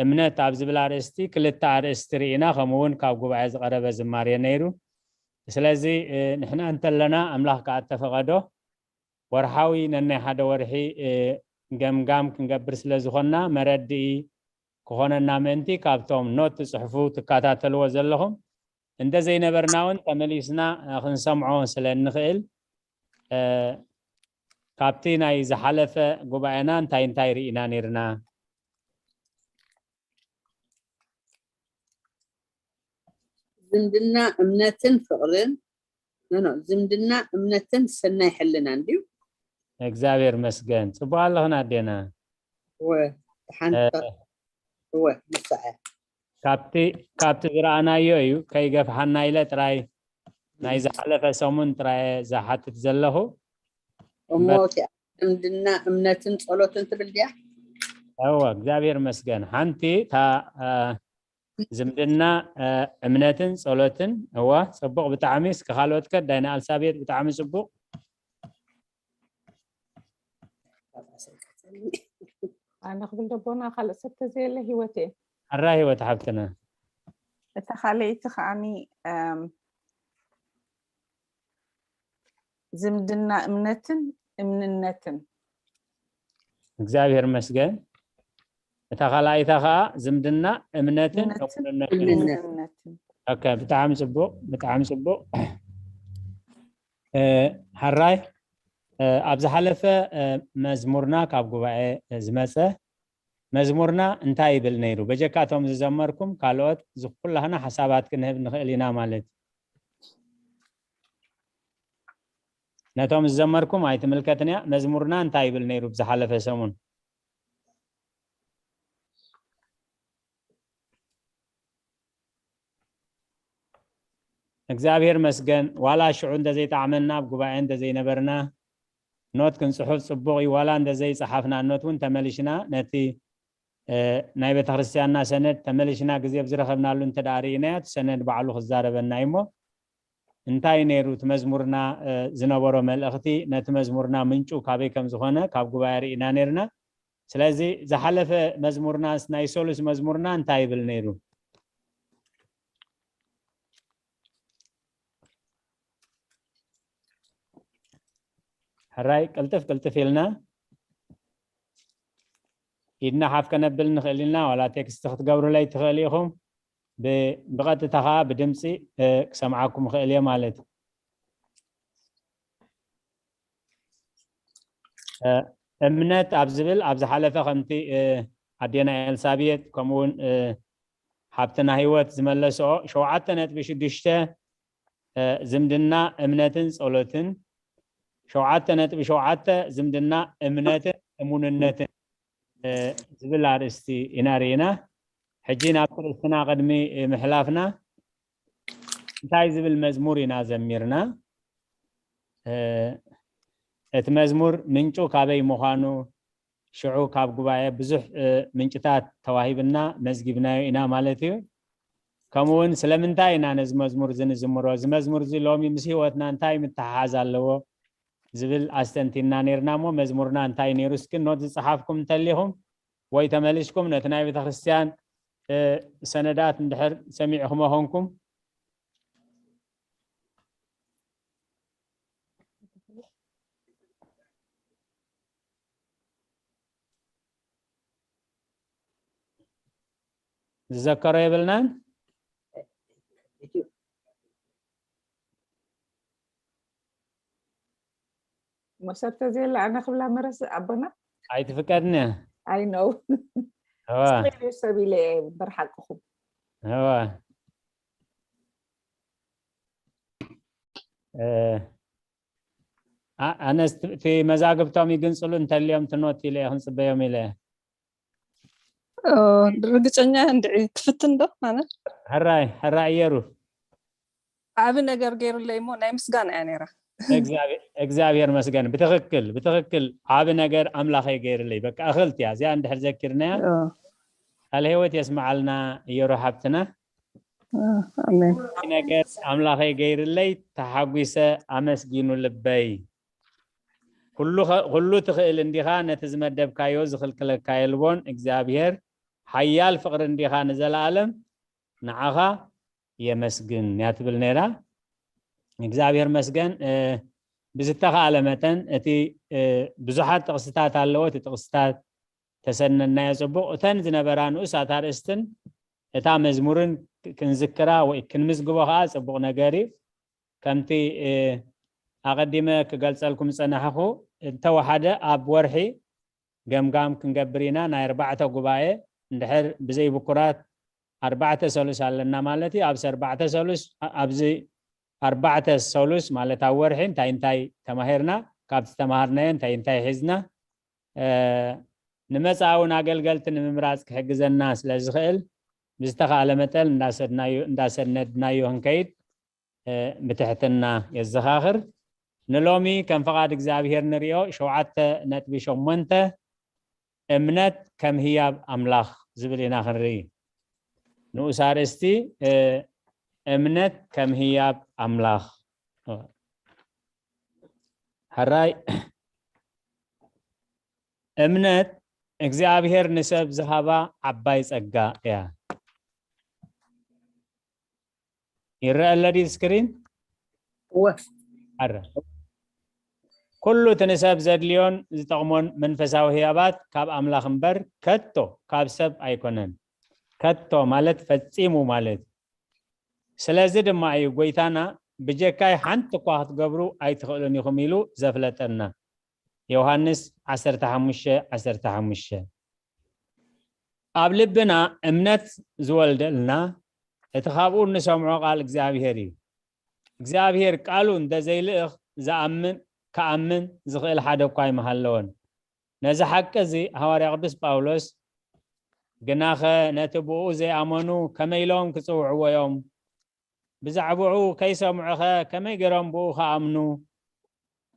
እምነት ኣብ ዝብል ኣርእስቲ ክልተ ኣርእስቲ ርኢና ከምኡ እውን ካብ ጉባኤ ዝቐረበ ዝማሬ ነይሩ። ስለዚ ንሕና እንተለና ኣምላኽ ከኣ እተፈቐዶ ወርሓዊ ነናይ ሓደ ወርሒ ገምጋም ክንገብር ስለ ዝኾንና መረድኢ ክኾነና ምእንቲ ካብቶም ኖት ትፅሕፉ ትከታተልዎ ዘለኹም እንተዘይነበርና እውን ተመሊስና ክንሰምዖ ስለ እንኽእል እ፣ ካብቲ ናይ ዝሓለፈ ጉባኤና እንታይ እንታይ ርኢና ነይርና? ዝምድና እምነትን ፍቕርን፣ ኖ፣ ኖ፣ ዝምድና እምነትን ሰናይ ሕልናን ድዩ? እግዚኣብሔር መስገን። ጽቡቕ ኣለኽን ኣዴና። እወ፣ ሓንቲ፣ እ፣ እወ፣ ንሳ እያ። ካብቲ፣ ካብቲ ዝረኣናዮ እዩ፣ ከይገፍሓና ኢለ ጥራይ ናይ ዝሓለፈ ሰሙን ጥራይ ዝሓትት ዘለኹ። እሞ እምበር- እቲኣ ዝምድና እምነትን ጸሎትን ትብል ድያ? እወ፣ እግዚኣብሔር መስገን። ሓንቲ እታ፣ እ፣ ዝምድና፣ እ፣ እምነትን ጸሎትን። እወ፣ ጽቡቕ ብጣዕሚ። እስከ ካልኦት ከ? ዳይና ኣልሳቤጥ፣ ብጣዕሚ ጽቡቕ። ኣነ ክብል ደቦና ካልእ ሰብ ተዘየለ ህይወት እየ። ሕራ ህይወት ሓብትና። እታ ካልኣይቲ ከዓኒ፣ እም፣ ዝምድና እምነትን እምንነትን። እግዚኣብሔር መስገን። እታ ካልኣይታ ከኣ ዝምድና እምነትን እምነትን እሙንነትን። እምንነት። እምንነትን። ኦኬ፣ ብጣዕሚ ጽቡቕ፣ ብጣዕሚ ጽቡቕ። እ፣ ሕራይ፣ እ፣ ኣብ ዝሓለፈ፣ እ፣ መዝሙርና ካብ ጉባኤ፣ እ፣ ዝመጸ መዝሙርና እንታይ ይብል ነይሩ? በጀካ እቶም ዝዘመርኩም ካልኦት እዚ ኩላህና ሓሳባት ክንህብ ንኽእል ኢና ማለት እዩ። ነቶም ዝዘመርኩም ኣይትምልከትን እያ። መዝሙርና እንታይ ይብል ነይሩ ብዝሓለፈ ሰሙን? እግዚኣብሔር መስገን፣ ዋላ ሽዑ እንተዘይጠዓመና፣ ኣብ ጉባኤ እንተዘይነበርና፣ ኖት ክንጽሑፍ ጽቡቕ እዩ። ዋላ እንተዘይጸሓፍና ኖት እውን ተመሊሽና ነቲ፣ እ፣ ናይ ቤተክርስትያንና ሰነድ ተመሊሽና ግዜ ብዝረኸብናሉ እንተ ደኣ ርኢናዮ፣ እቲ ሰነድ ባዕሉ ክዛረበና እዩ እሞ፣ እንታይ ነይሩ እቲ መዝሙርና፣ እ፣ ዝነበሮ መልእኽቲ፣ ነቲ መዝሙርና ምንጩ ካበይ ከም ዝኾነ ካብ ጉባኤ ርኢና ነይርና። ስለዚ ዝሓለፈ መዝሙርናስ፣ ናይ ሰሉስ መዝሙርና እንታይ ይብል ነይሩ? ሕራይ ቅልጥፍ ቅልጥፍ ኢልና ኢድና ሓፍ ከነብል ንኽእል ኢና። ዋላ ቴክስት ክትገብሩለይ ትኽእል ኢኹም። ብ-፣ ብቐጥታ ኸዓ ብድምፂ፣ እ፣ ክሰምዓኩም እኽእል እየ ማለት እዩ። እ፣ እምነት ኣብ ዝብል፣ ኣብ ዝሓለፈ ከምቲ፣ እ፣ ኣዴና ኤልሳቤጥ ከምኡ እውን፣ እ፣ ሓብትና ህይወት ዝመለስኦ፣ ሸውዓተ ነጥቢ ሽዱሽተ፣ እ፣ ዝምድና እምነትን ጸሎትን፣ ሸውዓተ ነጥቢ ሸውዓተ ዝምድና እምነትን እሙንነትን፣ እ፣ ዝብል ኣርእስቲ ኢና ርኢና። ሕጂ ናብ ኣርእስትና ቅድሚ ምሕላፍና እንታይ ዝብል መዝሙር ኢና ዘሚርና? እ፣ እቲ መዝሙር ምንጩ ካበይ ምዃኑ፣ ሽዑ ካብ ጉባኤ ብዙሕ፣ እ፣ ምንጭታት ተዋሂብና መዝጊብናዮ ኢና ማለት እዩ። ከምኡ እውን ስለምንታይ ኢና ነዚ መዝሙር እዚ ንዝምሮ? እዚ መዝሙር እዚ ሎሚ ምስ ህይወትና እንታይ ምትሓሓዝ ኣለዎ? ዝብል ኣስተንቲና ነይርና እሞ መዝሙርና እንታይ ነይሩ? እስኪ ኖት ዝጸሓፍኩም እንተሊኹም ወይ ተመሊስኩም ነቲ ናይ ቤተክርስትያን፣ እ፣ ሰነዳት እንድሕር ሰሚዕኹሞ ኾንኩም ዝዘከሮ የብልናን። መሰብ ተዘየለ ኣነ ክብላ መረስ ኣቦና ኣይትፍቀድኒ። ኣይ ነው እዋ፣ ሰብ ኢለ እየ እምበር ሓቅኹም። እዋ። እ፣ ኣ-፣ ኣነስ እቲ መዛግብቶም ይግንጽሉ እንተልዮም ትኖት ኢለ እየ ክንጽበዮም ኢለ። ኦ፣ ርግጸኛ እንድዒ ክፍትን ዶ ኣነ? ሕራይ፣ ሕራይ እየሩ። ዓቢ ነገር ገይሩለይ እሞ ናይ ምስጋና እያ ነይራ። እግዚኣብሔር፣ እግዚኣብሔር መስገን። ብትኽክል፣ ብትኽክል ዓቢ ነገር ኣምላኸይ ገይርለይ። በቃ እኽልቲ እያ። እዚኣ እንድሕር ዘኪርናያ፣ ኦ፣ ቃለ ህይወት የስምዓልና እየሩ ሓብትና። ኦ፣ ኣሜን። ነገር ኣምላኸይ ገይርለይ፣ ተሓጒሰ ኣመስጊኑ ልበይ። ኩሉ ኸ-፣ ኩሉ ትኽእል እንዲኻ፣ ነቲ ዝመደብካዮ ዝኽልክለካ የልቦን። እግዚኣብሔር ሓያል ፍቕሪ እንዲኻ፣ ንዘለኣለም ንዓኻ የመስግን እያ ትብል ነይራ። እግዚኣብሔር መስገን። እ፣ ብዝተኻእለ መጠን እቲ፣ እ፣ ብዙሓት ጥቕስታት ኣለዎ። እቲ ጥቕስታት ተሰነናዮ ጽቡቕ። እተን ዝነበራ ንኡሳት ኣርእስትን እታ መዝሙርን ክንዝክራ ወይ ክንምዝግቦ ኸዓ ጽቡቕ ነገር እዩ። ከምቲ፣ እ፣ ኣቐዲመ ክገልጸልኩም ዝጸናሕኹ፣ እንተወሓደ ኣብ ወርሒ ገምጋም ክንገብር ኢና። ናይ ኣርባዕተ ጉባኤ፣ እንድሕር ብዘይ ብኩራት ኣርባዕተ ሰሉስ ኣለና ማለት እዩ። ኣብዚ ኣርባዕተ ሰሉስ፣ ኣብዚ ኣርባዕተ ሰሉስ ማለት ኣብ ወርሒ እንታይ እንታይ ተማሂርና፣ ካብቲ ተማሃርናዮ እንታይ እንታይ ሒዝና፣ ንመጻኢ እውን ኣገልገልቲ ንምምራጽ ክሕግዘና ስለ ዝኽእል፣ ብዝተኻእለ መጠን እንዳሰድናዮ እንዳሰነድናዮ ክንከይድ ብትሕትና የዘኻኽር። ንሎሚ ከም ፍቓድ እግዚኣብሔር ንሪኦ ሸውዓተ ነጥቢ ሸሞንተ፣ እምነት ከም ህያብ ኣምላኽ ዝብል ኢና ክንርኢ። ንኡስ ኣርእስቲ፣ እምነት ከም ህያብ ኣምላኽ። ሕራይ፣ እምነት እግዚኣብሔር ንሰብ ዝሃባ ዓባይ ጸጋ እያ። ይረአ ኣሎ ድዩ ስክሪን? እወ። ኣረ፣ ኩሉ እቲ ንሰብ ዘድልዮን ዝጠቕሞን መንፈሳዊ ህያባት ካብ ኣምላኽ እምበር ከቶ ካብ ሰብ ኣይኮነን። ከቶ ማለት ፈጺሙ ማለት እዩ። ስለዚ ድማ እዩ ጎይታና፣ "ብጀካይ ሓንቲ እኳ ክትገብሩ ኣይትኽእሉን ኢኹም" ኢሉ ዘፍለጠና። ዮሃንስ ዓሰርተ ሓሙሽተ ዓሰርተ ሓሙሽተ። ኣብ ልብና እምነት ዝወልደልና እቲ ካብኡ እንሰምዖ ቃል እግዚኣብሔር እዩ። እግዚኣብሔር ቃሉ እንተዘይልእኽ ዝኣምን፣ ክኣምን ዝኽእል ሓደ እኳ ኣይምሃለወን። ነዚ ሓቂ እዚ ሃዋርያ ቅዱስ ጳውሎስ፣ "ግናኸ ነቲ ብኡ ዘይኣመኑ ከመይ ኢሎም ክጽውዕዎ እዮም? ብዛዕባኡ ከይሰምዑኸ ከመይ ገይሮም ብኡ ክኣምኑ?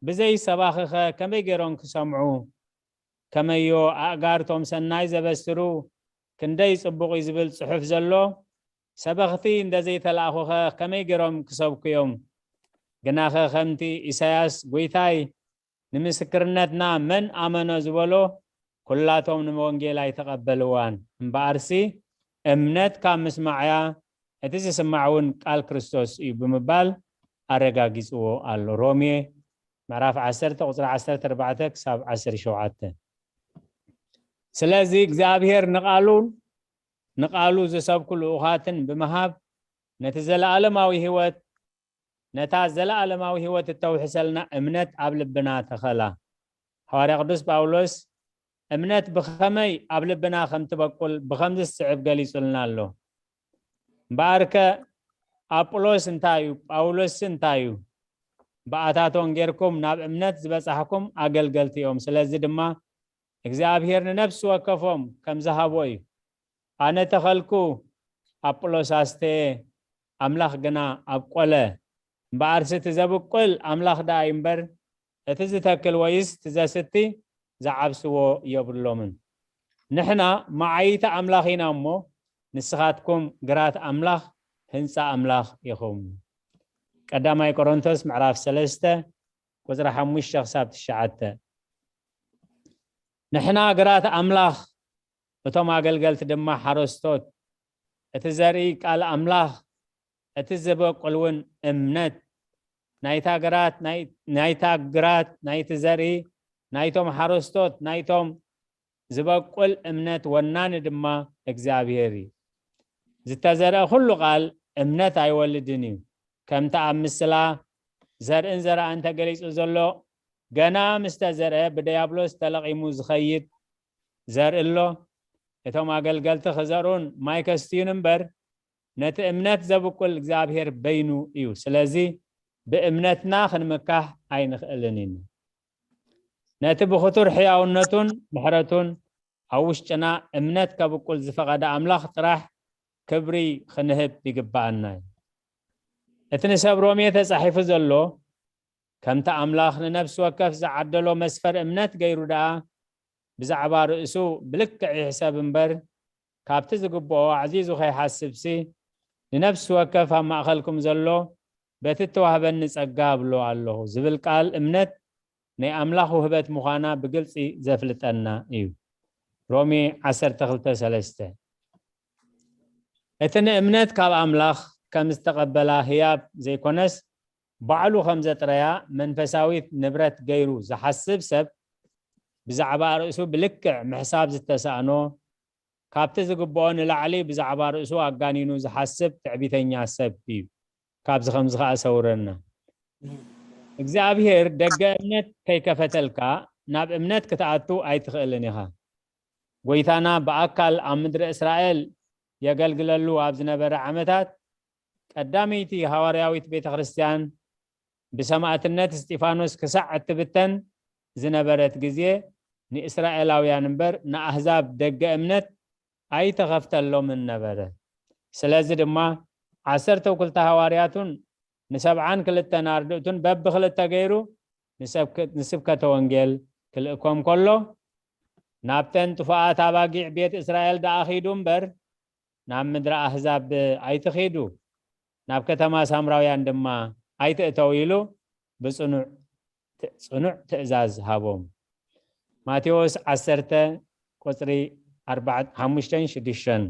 ብዘይ ሰባኺኸ ከመይ ገይሮም ክሰምዑ? ከመዮ ኣእጋርቶም ሰናይ ዘበስሩ ክንደይ ጽቡቕ እዩ ዝብል ጽሑፍ ዘሎ ሰበኽቲ እንደ ዘይተላእኹኸ ከመይ ገይሮም ክሰብኩ እዮም? ግናኸ ከምቲ ኢሳያስ ጎይታይ ንምስክርነትና መን ኣመኖ ዝበሎ፣ ኩላቶም ንወንጌል ኣይተቐበልዋን። እምበኣርሲ እምነት ካብ ምስማዕያ፣ እቲ ዝስማዕ እውን ቃል ክርስቶስ እዩ" ብምባል ኣረጋጊጽዎ ኣሎ። ሮሜ ምዕራፍ ዓሰርተ ቁጽሪ ዓሰርተ ኣርባዕተ ክሳብ ዓሰርተ ሸውዓተ። ስለዚ እግዚኣብሔር ንቃሉን ንቃሉ ዝሰብኩ ልኡኻትን ብምሃብ ነቲ ዘለኣለማዊ ህይወት ነታ ዘለኣለማዊ ህይወት እተውሕሰልና እምነት ኣብ ልብና ተኸላ። ሃዋርያ ቅዱስ ጳውሎስ እምነት ብኸመይ ኣብ ልብና ከም ትበቁል ብኸምዚ ዝስዕብ ገሊጹልና ኣሎ። እምበኣርከ ኣጵሎስ እንታይ እዩ? ጳውሎስሲ እንታይ እዩ? ብኣታቶም ጌርኩም ናብ እምነት ዝበጻሕኩም ኣገልገልቲ እዮም። ስለዚ ድማ እግዚኣብሔር ንነፍሲ ወከፎም ከም ዝሃቦ እዩ። ኣነ ተኸልኩ፣ ኣጵሎስ ኣስተየ፣ ኣምላኽ ግና ኣብቆለ። እምበኣርሲ እቲ ዘብቁል ኣምላኽ ደኣ እዩ እምበር፣ እቲ ዝተክል ወይስ እቲ ዘስቲ ዝዓብስዎ የብሎምን። ንሕና መዓይቲ ኣምላኽ ኢና እሞ፣ ንስኻትኩም ግራት ኣምላኽ፣ ህንጻ ኣምላኽ ኢኹም። ቀዳማይ ቆሮንቶስ ምዕራፍ ሰለስተ ቁጽሪ ሓሙሽተ ክሳብ ትሽዓተ። ንሕና ግራት ኣምላኽ፣ እቶም ኣገልገልቲ ድማ ሓረስቶት። እቲ ዘርኢ ቃል ኣምላኽ፣ እቲ ዝበቁል እውን እምነት። ናይታ ግራት፣ ናይ-፣ ናይታ ግራት፣ ናይቲ ዘርኢ፣ ናይቶም ሓረስቶት፣ ናይቶም ዝበቁል እምነት ወናኒ ድማ እግዚኣብሔር እዩ። ዝተዘርአ ኩሉ ቃል እምነት ኣይወልድን እዩ። ከምቲ ኣብ ምስላ ዘርእን ዘርኣን ተገሊጹ ዘሎ፣ ገና ምስ ተዘርአ ብደያብሎስ ተለቒሙ ዝኸይድ ዘርኢ ኣሎ። እቶም ኣገልገልቲ ክዘርኡን ማይ ከስትዩን እምበር፣ ነቲ እምነት ዘብቁል እግዚኣብሔር በይኑ እዩ። ስለዚ ብእምነትና ክንምካሕ ኣይንኽእልን ኢና። ነቲ ብኽቱር ሕያውነቱን ምሕረቱን ኣብ ውሽጥና እምነት ከብቁል ዝፈቐደ ኣምላኽ ጥራሕ ክብሪ ክንህብ ይግብኣና እዩ። እቲ ንሰብ ሮሜ ተጻሒፉ ዘሎ፣ ከምቲ ኣምላኽ ንነፍሲ ወከፍ ዝዓደሎ መስፈር እምነት ገይሩ ደኣ፣ ብዛዕባ ርእሱ ብልክዕ ይሕሰብ እምበር፣ ካብቲ ዝግብኦ ኣዕዚዙ ከይሓስብሲ፣ ንነፍሲ ወከፍ ኣብ ማእከልኩም ዘሎ በቲ እተዋህበኒ ጸጋ እብሎ ኣለኹ ዝብል ቃል እምነት ናይ ኣምላኽ ውህበት ምዃና ብግልጺ ዘፍልጠና እዩ። ሮሜ ዓሰርተ ክልተ ሰለስተ። እቲ ንእምነት ካብ ኣምላኽ ከም ዝተቐበላ ህያብ ዘይኮነስ፣ ባዕሉ ከም ዘጥረያ መንፈሳዊት ንብረት ገይሩ ዝሓስብ ሰብ፣ ብዛዕባ ርእሱ ብልክዕ ምሕሳብ ዝተሳእኖ፣ ካብቲ ዝግብኦ ንላዕሊ ብዛዕባ ርእሱ ኣጋኒኑ ዝሓስብ ትዕቢተኛ ሰብ እዩ። ካብዚ ከምዚ ከኣ ሰውረና። እግዚኣብሔር ደገ እምነት ከይከፈተልካ ናብ እምነት ክትኣቱ ኣይትኽእልን ኢኻ። ጎይታና ብኣካል ኣብ ምድሪ እስራኤል የገልግለሉ ኣብ ዝነበረ ዓመታት፣ ቀዳመይቲ ሃዋርያዊት ቤተ ክርስቲያን ብሰማእትነት እስጢፋኖስ ክሳዕ እትብተን ዝነበረት ግዜ፣ ንእስራኤላውያን እምበር ንኣህዛብ ደገ እምነት ኣይተኸፍተሎምን ነበረ። ስለዚ ድማ ዓሰርተው ክልተ ሃዋርያቱን ንሰብዓን ክልተን ኣርድእቱን በብኽልተ ገይሩ ንሰብክ-፣ ንስብከተ ወንጌል ክልእኮም ከሎ፣ ናብተን ጥፉኣት ኣባጊዕ ቤት እስራኤል ደኣ ኺዱ እምበር፣ ናብ ምድሪ ኣህዛብ ኣይትኺዱ፣ ናብ ከተማ ሳምራውያን ድማ ኣይትእተው ኢሉ ብጽኑዕ ት-፣ ጽኑዕ ትእዛዝ ሃቦም። ማቴዎስ ዓሰርተ ቁጽሪ ኣርባዕተ፣ ሓሙሽተን ሽዱሽተን።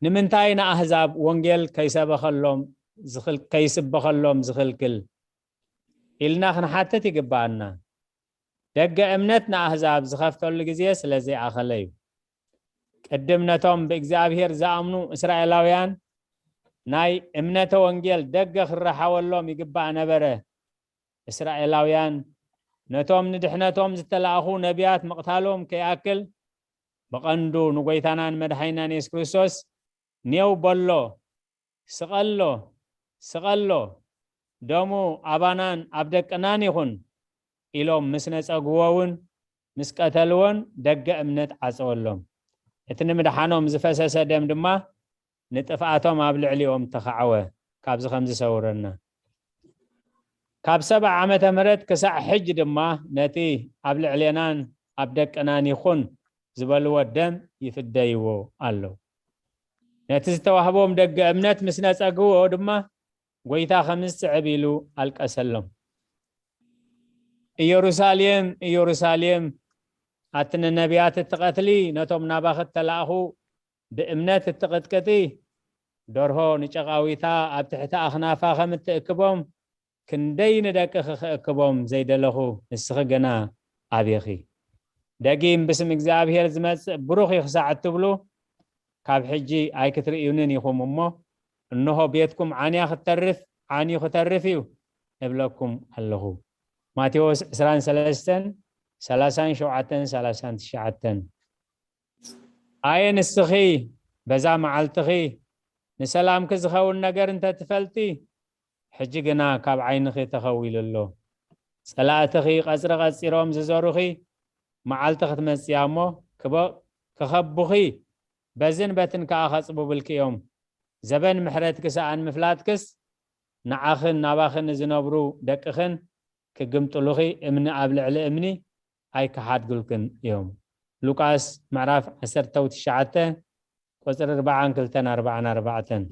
ንምንታይ ንኣህዛብ ወንጌል ከይሰበኸሎም ዝኽል-፣ ከይስበኸሎም ዝኽልክል ኢልና ክንሓትት ይግብኣና። ደገ እምነት ንኣህዛብ ዝኸፍተሉ ግዜ ስለ ዘይኣኸለ እዩ። ቅድም ነቶም ብእግዚኣብሔር ዝኣምኑ እስራኤላውያን ናይ እምነተ ወንጌል ደገ ክረሓወሎም ይግባእ ነበረ። እስራኤላውያን ነቶም ንድሕነቶም ዝተላእኹ ነቢያት ምቕታሎም ከይኣክል፣ ብቐንዱ ንጎይታናን መድሓኒናን የሱስ ክርስቶስ ኔው በሎ፣ ስቐሎ፣ ስቐሎ፣ ደሙ ኣባናን ኣብ ደቅናን ይኹን ኢሎም ምስ ነጸግዎ እውን፣ ምስ ቀተልዎን ደገ እምነት ዓጸወሎም። እቲ ንምድሓኖም ዝፈሰሰ ደም ድማ ንጥፍኣቶም ኣብ ልዕሊኦም ተኻዕወ። ካብዚ ከም ዝሰውረና። ካብ ሰብዓ ዓመተ ምህረት ክሳዕ ሕጂ ድማ ነቲ ኣብ ልዕሌናን ኣብ ደቅናን ይኹን ዝበልዎ ደም ይፍደይዎ ኣለዉ። ነቲ ዝተዋህቦም ደገ እምነት ምስ ነጸግዎ ድማ፣ ጎይታ ከም ዝስዕብ ኢሉ ኣልቀሰሎም። "ኢየሩሳሌም፣ ኢየሩሳሌም፣ ኣቲ ንነቢያት እትቐትሊ፣ ነቶም ናባኺ እተላእኹ ብእምነት እትቕጥቅጢ፣ ደርሆ ንጨቓዊታ ኣብ ትሕቲ ኣኽናፋ ከም እትእክቦም፣ ክንደይ ንደቅኺ ክእክቦም ዘይደለኹ፣ ንስኺ ግና ኣቤኺ። ደጊም ብስም እግዚኣብሔር ዝመጽእ ብሩኽ እዩ ክሳዕ እትብሉ፣ ካብ ሕጂ ኣይክትርእዩንን ኢኹም እሞ፣ እንሆ ቤትኩም ዓንያ ክትተርፍ፣ ዓንዩ ክተርፍ እዩ እብለኩም ኣለኹ።" ማቴዎስ ዕስራን ሰለስተን፣ ሰላሳን ሸውዓተን፣ ሰላሳን ትሽዓተን። ኣየ ንስኺ በዛ መዓልትኺ ንሰላምኪ ዝኸውን ነገር እንተ ትፈልጢ፣ ሕጂ ግና ካብ ዓይንኺ ተኸዊሉ ኣሎ። ጸላእትኺ ቀጽሪ ቀጺሮም ዝዞሩኺ፣ መዓልቲ ክትመጽእ እያ እሞ፣ ክበ-፣ ክኸቡኺ፣ በዝን በትን ከኣ ከጽብቡልኪ እዮም። ዘበን ምሕረትኪ ሰኣን ምፍላጥክስ፣ ንዓኽን ናባኽን ንዝነብሩ ደቅኽን ክግምጥሉኺ፣ እምኒ ኣብ ልዕሊ እምኒ ኣይክሓድጉልክን እዮም። ሉቃስ ምዕራፍ ዓሰርተ ትሽዓተ ቁጽሪ ኣርባዓን ክልተን ኣርባዓን ኣርባዕተን።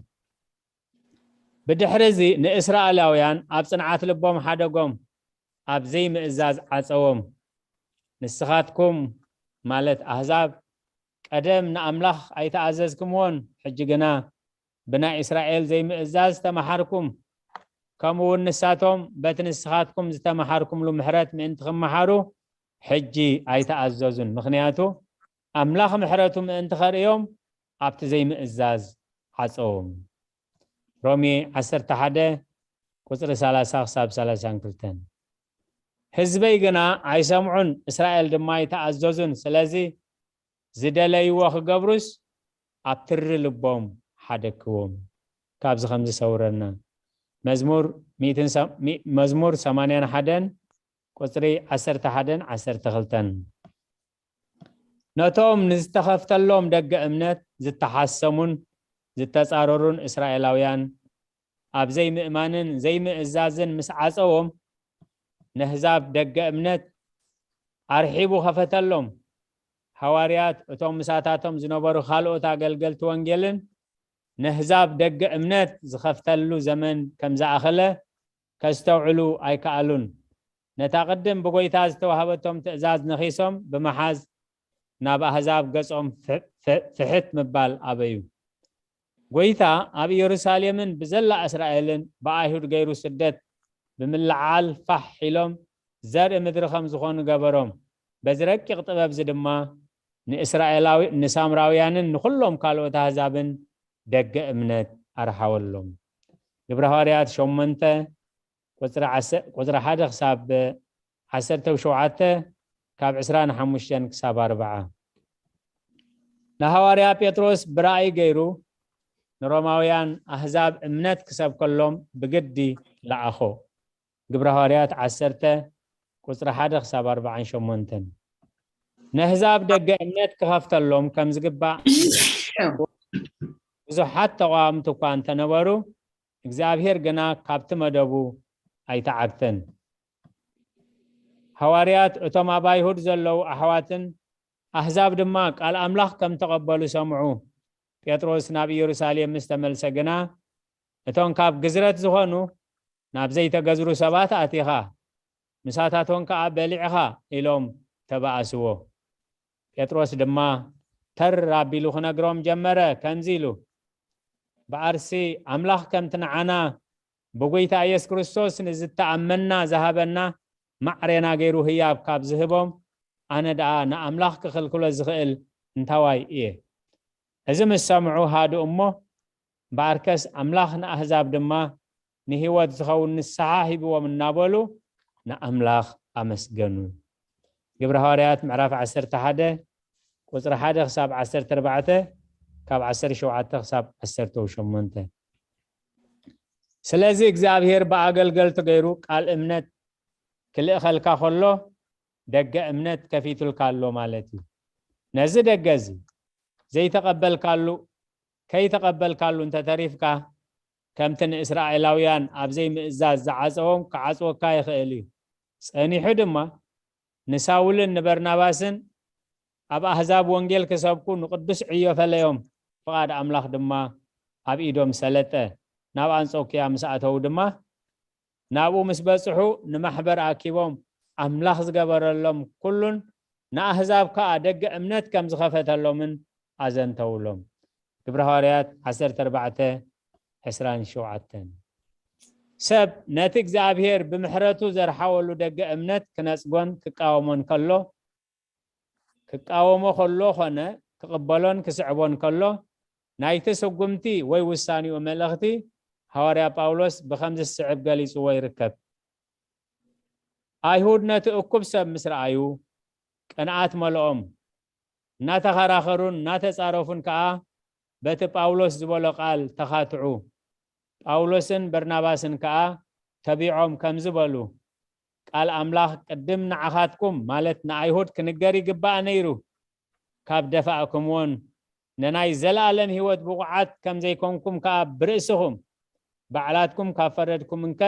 ብድሕሪ እዚ ንእስራኤላውያን ኣብ ጽንዓት ልቦም ሓደጎም፣ ኣብ ዘይምእዛዝ ዓጸዎም። "ንስኻትኩም፣ ማለት ኣህዛብ፣ ቀደም ንኣምላኽ ኣይተኣዘዝኩምዎን፣ ሕጂ ግና ብናይ እስራኤል ዘይምእዛዝ ተመሓርኩም፣ ከምኡ እውን ንሳቶም በቲ ንስኻትኩም ዝተመሓርኩምሉ ምሕረት ምእንቲ ክመሓሩ ሕጂ ኣይተኣዘዙን። ምኽንያቱ ኣምላኽ ምሕረቱ ምእንቲ ከርእዮም ኣብቲ ዘይምእዛዝ ዓጸዎም።" ሮሜ ዓሰርተ ሓደ ቁጽሪ ሰላሳ ክሳብ ሰላሳን ክልተን። "ህዝበይ ግና ኣይሰምዑን፣ እስራኤል ድማ ኣይተኣዘዙን። ስለዚ ዝደለይዎ ክገብሩስ ኣብ ትሪ ልቦም ሓደግክዎም።" ካብዚ ከም ዝሰውረና። መዝሙር ሚእትን ሰ-፣ ሚ-፣ መዝሙር ሰማንያን ሓደን ቁጽሪ ዓሰርተ ሓደን ዓሰርተ ክልተን። ነቶም ንዝተኸፍተሎም ደገ እምነት ዝተሓሰሙን ዝተጻረሩን እስራኤላውያን ኣብ ዘይምእማንን ዘይምእዛዝን ምስ ዓጸዎም፣ ነህዛብ ደገ እምነት ኣርሒቡ ኸፈተሎም። ሃዋርያት፣ እቶም ምሳታቶም ዝነበሩ ካልኦት ኣገልገልቲ ወንጌልን ነህዛብ ደገ እምነት ዝኸፍተሉ ዘመን ከም ዝኣኸለ ከስተውዕሉ ኣይከኣሉን። ነታ ቅድም ብጎይታ ዝተዋህበቶም ትእዛዝ ነኺሶም ብምሓዝ፣ ናብ ኣህዛብ ገጾም ፍ-፣ ፍ-፣ ፍሕት ምባል ኣበዩ። ጎይታ ኣብ ኢየሩሳሌምን ብዘላ እስራኤልን ብኣይሁድ ገይሩ ስደት ብምልዓል ፋሕ ኢሎም ዘርኢ ምድሪ ከም ዝኾኑ ገበሮም። በዚ ረቂቕ ጥበብዚ ድማ ንእስራኤላዊ-፣ ንሳምራውያንን ንኹሎም ካልኦት ኣህዛብን ደገ እምነት ኣርሓወሎም። ግብረ ሃዋርያት ሸሞንተ ቁፅሪ ዓሰ- ቁፅሪ ሓደ ክሳብ ዓሰርተ ሸውዓተ፣ ካብ ዕስራን ሓሙሽተን ክሳብ ኣርባዓ። ንሃዋርያ ጴጥሮስ ብራእይ ገይሩ ንሮማውያን ኣህዛብ እምነት ክሰብከሎም ብግዲ ለኣኾ። ግብረ ሃዋርያት ዓሰርተ ቁፅሪ ሓደ ክሳብ ኣርባዓን ሸሞንተን። ነህዛብ ደገ እምነት ክኸፍተሎም ከም ዝግባእ ብዙሓት ተቓወምቲ እኳ እንተነበሩ፣ እግዚኣብሔር ግና ካብቲ መደቡ ኣይተዓግተን። ሃዋርያት እቶም ኣብ ኣይሁድ ዘለዉ ኣሕዋትን ኣህዛብ ድማ ቃል ኣምላኽ ከም ተቐበሉ ሰምዑ። ጴጥሮስ ናብ ኢየሩሳሌም ምስ ተመልሰ ግና፣ እቶም ካብ ግዝረት ዝኾኑ ናብ ዘይተገዝሩ ሰባት ኣቲኻ፣ ምሳታቶም ከኣ በሊዕኻ ኢሎም ተባኣስዎ። ጴጥሮስ ድማ ተር ኣቢሉ ክነግሮም ጀመረ፣ ከምዚ ኢሉ፣ በኣርሲ ኣምላኽ ከምቲ ንዓና ብጎይታ ኢየሱስ ክርስቶስ ንዝተኣመንና ዝሃበና ማዕሬና ገይሩ ህያብ ካብ ዝህቦም፣ ኣነ ደኣ ንኣምላኽ ክኽልክሎ ዝኽእል እንታዋይ እየ? እዚ ምስ ሰምዑ ሃዱ እሞ፣ በኣርከስ ኣምላኽ ንኣህዛብ ድማ ንህይወት ዝኸውን ንስሓ ሂብዎም እናበሉ ንኣምላኽ ኣመስገኑ። ግብረ ሃዋርያት ምዕራፍ ዓሰርተ ሓደ ቁፅሪ ሓደ ክሳብ ዓሰርተ ኣርባዕተ፣ ካብ ዓሰርተ ሸውዓተ ክሳብ ዓሰርተ ሸሞንተ። ስለዚ እግዚኣብሔር ብኣገልገልቱ ገይሩ ቃል እምነት ክልእኸልካ ከሎ ደገ እምነት ከፊቱልካ ኣሎ ማለት እዩ። ነዚ ደገ እዚ ዘይተቐበልካሉ ከይተቐበልካሉ እንተተሪፍካ፣ ከምቲ ንእስራኤላውያን ኣብ ዘይምእዛዝ ዝዓጸዎም ክዓጽወካ ይኽእል እዩ። ጸኒሑ ድማ ንሳውልን ንበርናባስን ኣብ ኣህዛብ ወንጌል ክሰብኩ ንቅዱስ ዕዮ ፈለዮም። ፍቓድ ኣምላኽ ድማ ኣብ ኢዶም ሰለጠ። ናብ ኣንጾክያ ምስ ኣተዉ ድማ ናብኡ ምስ በጽሑ ንማሕበር ኣኪቦም ኣምላኽ ዝገበረሎም ኩሉን ንኣህዛብ ከኣ ደገ እምነት ከም ዝኸፈተሎምን ኣዘንተውሎም። ግብረ ሃዋርያት ዓሰርተ ኣርባዕተ ዕስራን ሸውዓተን። ሰብ ነቲ እግዚኣብሔር ብምሕረቱ ዘርሓወሉ ደገ እምነት ክነጽጎን ክቃወሞን ከሎ፣ ክቃወሞ ከሎ ኾነ ክቕበሎን ክስዕቦን ከሎ፣ ናይቲ ስጉምቲ ወይ ውሳኔኡ መልእኽቲ ሃዋርያ ጳውሎስ ብኸምዚ ዝስዕብ ገሊጽዎ ይርከብ። ኣይሁድ ነቲ እኩብ ሰብ ምስ ረኣዩ ቅንኣት መለኦም። እናተኸራኸሩን እናተጻረፉን ከኣ በቲ ጳውሎስ ዝበሎ ቃል ተኻትዑ። ጳውሎስን በርናባስን ከኣ ተቢዖም ከምዚ በሉ፣ ቃል ኣምላኽ ቅድም ንዓኻትኩም፣ ማለት ንኣይሁድ ክንገር ይግባእ ነይሩ። ካብ ደፋእኩምዎን ንናይ ዘለኣለም ህይወት ብቑዓት ከም ዘይኮንኩም ከኣ ብርእስኹም ባዕላትኩም ካብ ፈረድኩም እንከ፣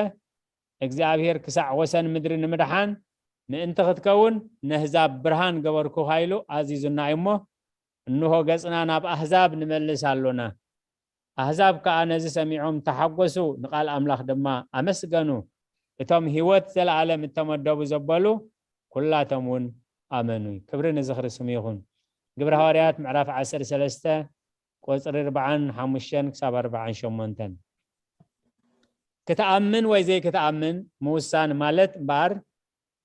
እግዚኣብሔር ክሳዕ ወሰን ምድሪ ንምድሓን ምእንቲ ክትከውን ነህዛብ ብርሃን ገበርኩኻ ኢሉ ኣዚዙና እዩ እሞ፣ እንሆ ገጽና ናብ ኣህዛብ ንመልስ ኣሎና። ኣህዛብ ከኣ ነዚ ሰሚዖም ተሓጎሱ፣ ንቓል ኣምላኽ ድማ ኣመስገኑ። እቶም ህይወት ዘለኣለም እተመደቡ ዘበሉ ኩላቶም እውን ኣመኑ። ክብሪ ንዝኽሪ ስሙ ይኹን። ግብረ ሃዋርያት ምዕራፍ ዓሰርተ ሰለስተ ቁጽሪ ኣርባዓን ሓሙሽተን ክሳብ ኣርባዓን ሸሞንተን። ክትኣምን ወይ ዘይክትኣምን ምውሳን ማለት እምበኣር፣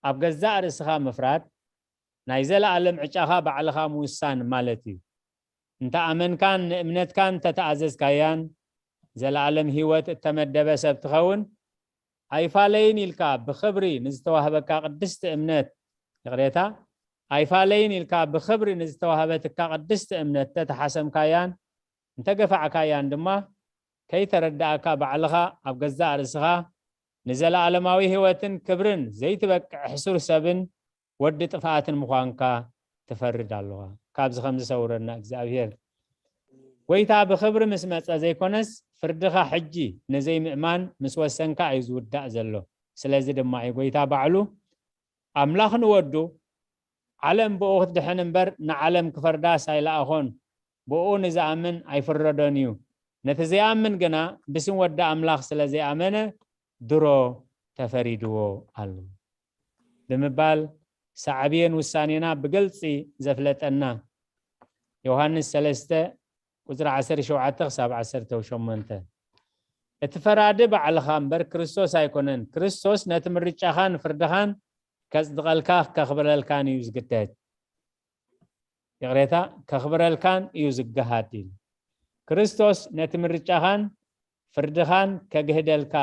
ኣብ ገዛእ ርእስኻ ምፍራድ፣ ናይ ዘለኣለም ዕጫኻ ባዕልኻ ምውሳን ማለት እዩ። እንተ ኣመንካን ንእምነትካን እንተ ተኣዘዝካያን፣ ዘለኣለም ህይወት እተመደበ ሰብ ትኸውን። ኣይፋለይን ኢልካ ብኽብሪ ንዝተዋህበካ ቅድስቲ እምነት፣ ይቕሬታ፣ ኣይፋለይን ኢልካ ብኽብሪ ንዝተዋህበትካ ቅድስቲ እምነት ተተሓሰምካያን እንተገፋዕካያን ድማ፣ ከይተረዳእካ ባዕልኻ ኣብ ገዛእ ርእስኻ ንዘለኣለማዊ ህይወትን ክብርን ዘይትበቅዕ ሕሱር ሰብን ወዲ ጥፍኣትን ምዃንካ ትፈርድ ኣለኻ። ካብዚ ከም ዝሰውረና እግዚኣብሔር። ጎይታ ብኽብሪ ምስ መጸ ዘይኮነስ፣ ፍርድኻ ሕጂ ንዘይምእማን ምስ ወሰንካ እዩ ዝውዳእ ዘሎ። ስለዚ ድማ እዩ ጎይታ ባዕሉ፣ ኣምላኽ ንወዱ፣ ዓለም ብኡ ክትድሕን እምበር ንዓለም ክፈርዳስ ኣይለኣኾን። ብኡ ንዝኣምን ኣይፍረዶን እዩ። ነቲ ዘይኣምን ግና ብስም ወዲ ኣምላኽ ስለ ዘይኣመነ ድሮ ተፈሪድዎ ኣሎ ብምባል ሳዕቤን ውሳኔና ብግልጺ ዘፍለጠና ዮሃንስ ሰለስተ ቁጽሪ ዓሰርተ ሸውዓተ ክሳብ ዓሰርተ ሸሞንተ። እቲ ፈራዲ ባዕልኻ እምበር ክርስቶስ ኣይኮነን። ክርስቶስ ነቲ ምርጫኻን ፍርድኻን ከጽድቐልካ ከኽብረልካን እዩ ዝግደድ። ይቕሬታ፣ ከኽብረልካን እዩ ዝገሃድ ኢሉ። ክርስቶስ ነቲ ምርጫኻን ፍርድኻን ከግህደልካ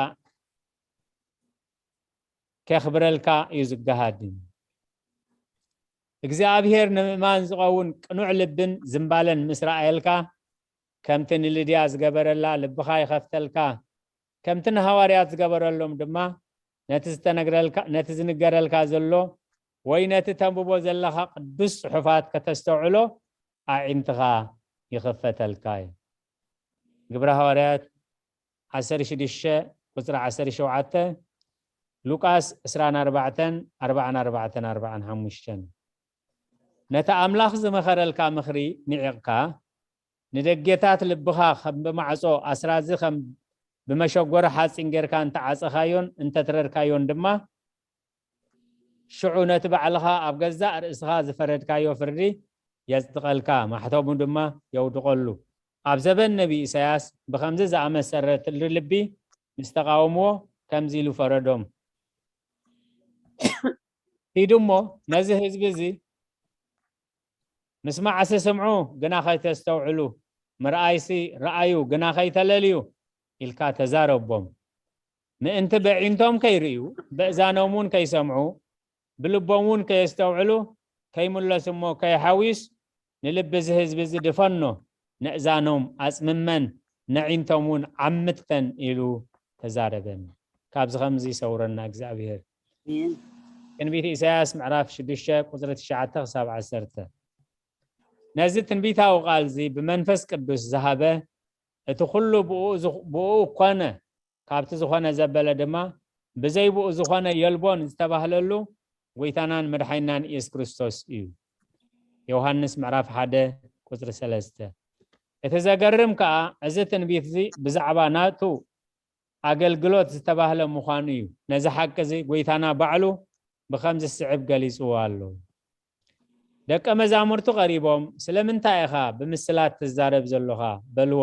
ከኽብረልካ እዩ ዝገሃድ። እግዚኣብሔር ንምእማን ዝኸውን ቅኑዕ ልብን ዝምባለን ምስ ረኣየልካ፣ ከምቲ ንልድያ ዝገበረላ ልብኻ ይኸፍተልካ፣ ከምቲ ንሃዋርያት ዝገበረሎም ድማ ነቲ ዝተነግረልካ፣ ነቲ ዝንገረልካ ዘሎ ወይ ነቲ ተንብቦ ዘለኻ ቅዱስ ጽሑፋት ከተስተውዕሎ ኣዒንትኻ ይኸፈተልካ እዩ። ግብረ ሃዋርያት ዓሰርተ ሽዱሽተ ቁጽሪ ዓሰርተ ሸውዓተ፣ ሉቃስ ዕስራን ኣርባዕተን ኣርባዓን ኣርባዕተን ኣርባዓን ሓሙሽተን። ነቲ ኣምላኽ ዝመኸረልካ ምኽሪ ንዒቕካ፣ ንደጌታት ልብኻ ከም ብማዕጾ ኣስራዚ ከም ብመሸጎሪ ሓጺን ጌርካ እንተዓጸኻዮን እንተትረርካዮን ድማ፣ ሽዑ ነቲ ባዕልኻ ኣብ ገዛእ ርእስኻ ዝፈረድካዮ ፍርዲ የጽድቐልካ፣ ማሕተሙ ድማ የውድቐሉ። ኣብ ዘበን ነቢ ኢሳያስ ብኸምዚ ዝኣመሰለ ትሪ ልቢ ምስ ተቓወምዎ፣ ከምዚ ኢሉ ፈረዶም። ሂዱ እሞ ነዚ ህዝቢ እዚ፣ "ምስማዕሲ ስምዑ፣ ግና ከይተስተውዕሉ፣ ምርኣይሲ ረኣዩ፣ ግና ከይተለልዩ" ኢልካ ተዛረቦም። ምእንቲ በዒንቶም ከይርእዩ፣ በእዛኖም እውን ከይሰምዑ፣ ብልቦም እውን ከየስተውዕሉ፣ ከይምለሱ እሞ ከየሓውዩስ፣ ንልቢ እዚ ህዝቢ እዚ ድፈኖ፣ ነእዛኖም ኣጽምመን፣ ነዒንቶም እውን ዓምትከን ኢሉ ተዛረበን። ካብዚ ከምዚ ይሰውረና እግዚኣብሔር። ኣሜን። ትንቢት ኢሳያስ ምዕራፍ ሽዱሽተ ቁጽሪ ትሽዓተ ክሳብ ዓሰርተ። ነዚ ትንቢታዊ ቃል እዚ ብመንፈስ ቅዱስ ዝሃበ፣ እቲ ኩሉ ብኡ ዝኽ-፣ ብኡ ኮነ፣ ካብቲ ዝኾነ ዘበለ ድማ ብዘይ ብኡ ዝኾነ የልቦን ዝተባህለሉ ጎይታናን መድሓኒናን ኢየሱስ ክርስቶስ እዩ። ዮሃንስ ምዕራፍ ሓደ ቁጽሪ ሰለስተ። እቲ ዘገርም ከኣ፣ እዚ ትንቢት እዚ ብዛዕባ ናቱ ኣገልግሎት ዝተባህለ ምዃኑ እዩ። ነዚ ሓቂ እዚ ጎይታና ባዕሉ ብኸምዚ ዝስዕብ ገሊጽዎ ኣሎ። ደቀ መዛሙርቱ ቀሪቦም፣ "ስለምንታይ ኢኻ ብምስላት ትዛረብ ዘሎኻ?" በልዎ።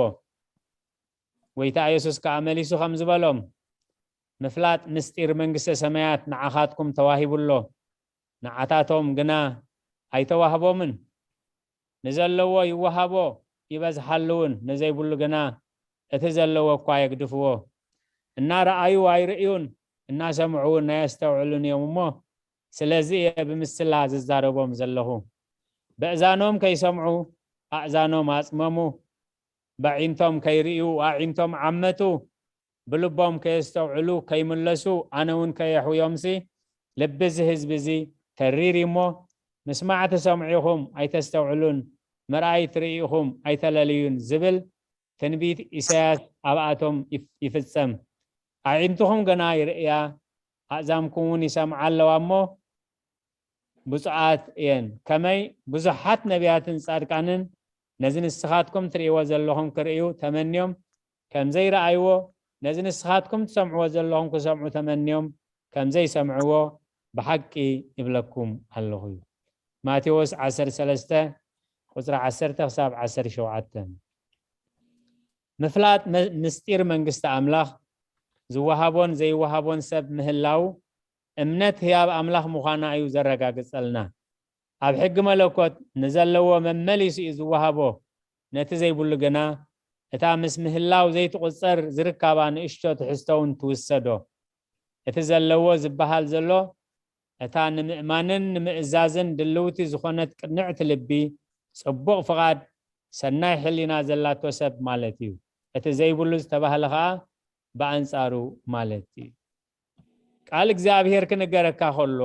ጎይታ የሱስ ከኣ መሊሱ ከምዚ በሎም፣ "ምፍላጥ ምስጢር መንግስተ ሰማያት ንዓኻትኩም ተዋሂቡ ኣሎ፣ ንዓታቶም ግና ኣይተዋህቦምን። ንዘለዎ ይወሃቦ፣ ይበዝሓሉ እውን፣ ንዘይብሉ ግና እቲ ዘለዎ እኳ የግድፍዎ። እናረኣዩ ኣይርእዩን፣ እናሰምዑ እውን ኣየስተውዕሉን እዮም እሞ፣ ስለዚ እየ ብምስላ ዝዛረቦም ዘለኹ። በእዛኖም ከይሰምዑ ኣእዛኖም ኣጽመሙ፣ በዒንቶም ከይርእዩ ኣዒንቶም ዓመቱ፣ ብልቦም ከየስተውዕሉ ከይምለሱ ኣነ እውን ከየሕውዮምሲ፣ ልቢ እዚ ህዝቢ እዚ ተሪር እዩ እሞ፣ ምስማዕ ትሰምዑ ኢኹም ኣይተስተውዕሉን፣ ምርኣይ ትርእዩ ኢኹም ኣይተለልዩን" ዝብል ትንቢት ኢሳያስ ኣብኣቶም ይፍ-፣ ይፍጸም። ኣዒንትኹም ገና ይርእያ፣ ኣእዛምኩም እውን ይሰምዓ ኣለዋ እሞ፣ ብፁዓት እየን። ከመይ ብዙሓት ነቢያትን ጻድቃንን ነዚ ንስኻትኩም ትርእይዎ ዘለኹም ክርእዩ ተመንዮም ከም ዘይረኣይዎ፣ ነዚ ንስኻትኩም ትሰምዕዎ ዘለኹም ክሰምዑ ተመንዮም ከም ዘይሰምዕዎ ብሓቂ ይብለኩም ኣለኹ እዩ። ማቴዎስ ዓሰርተ ሰለስተ ቁጽሪ ዓሰርተ ክሳብ ዓሰርተ ሸውዓተ። ምፍላጥ መ-፣ ምስጢር መንግስቲ ኣምላኽ ዝወሃቦን ዘይወሃቦን ሰብ ምህላው እምነት ህያብ ኣምላኽ ምዃና እዩ ዘረጋግጸልና። ኣብ ሕጊ መለኮት ንዘለዎ መመሊሱ እዩ ዝወሃቦ፣ ነቲ ዘይብሉ ግና እታ ምስ ምህላው ዘይትቑጸር ዝርካባ ንእሽቶ ትሕዝቶ እውን ትውሰዶ። እቲ ዘለዎ ዝበሃል ዘሎ እታ ንምእማንን ንምእዛዝን ድልውቲ ዝኾነት ቅንዕቲ ልቢ፣ ጽቡቕ ፍቓድ፣ ሰናይ ሕሊና ዘላቶ ሰብ ማለት እዩ። እቲ ዘይብሉ ዝተባህለ ኸኣ ብኣንጻሩ ማለት እዩ። ቃል እግዚኣብሔር ክንገረካ ከሎ፣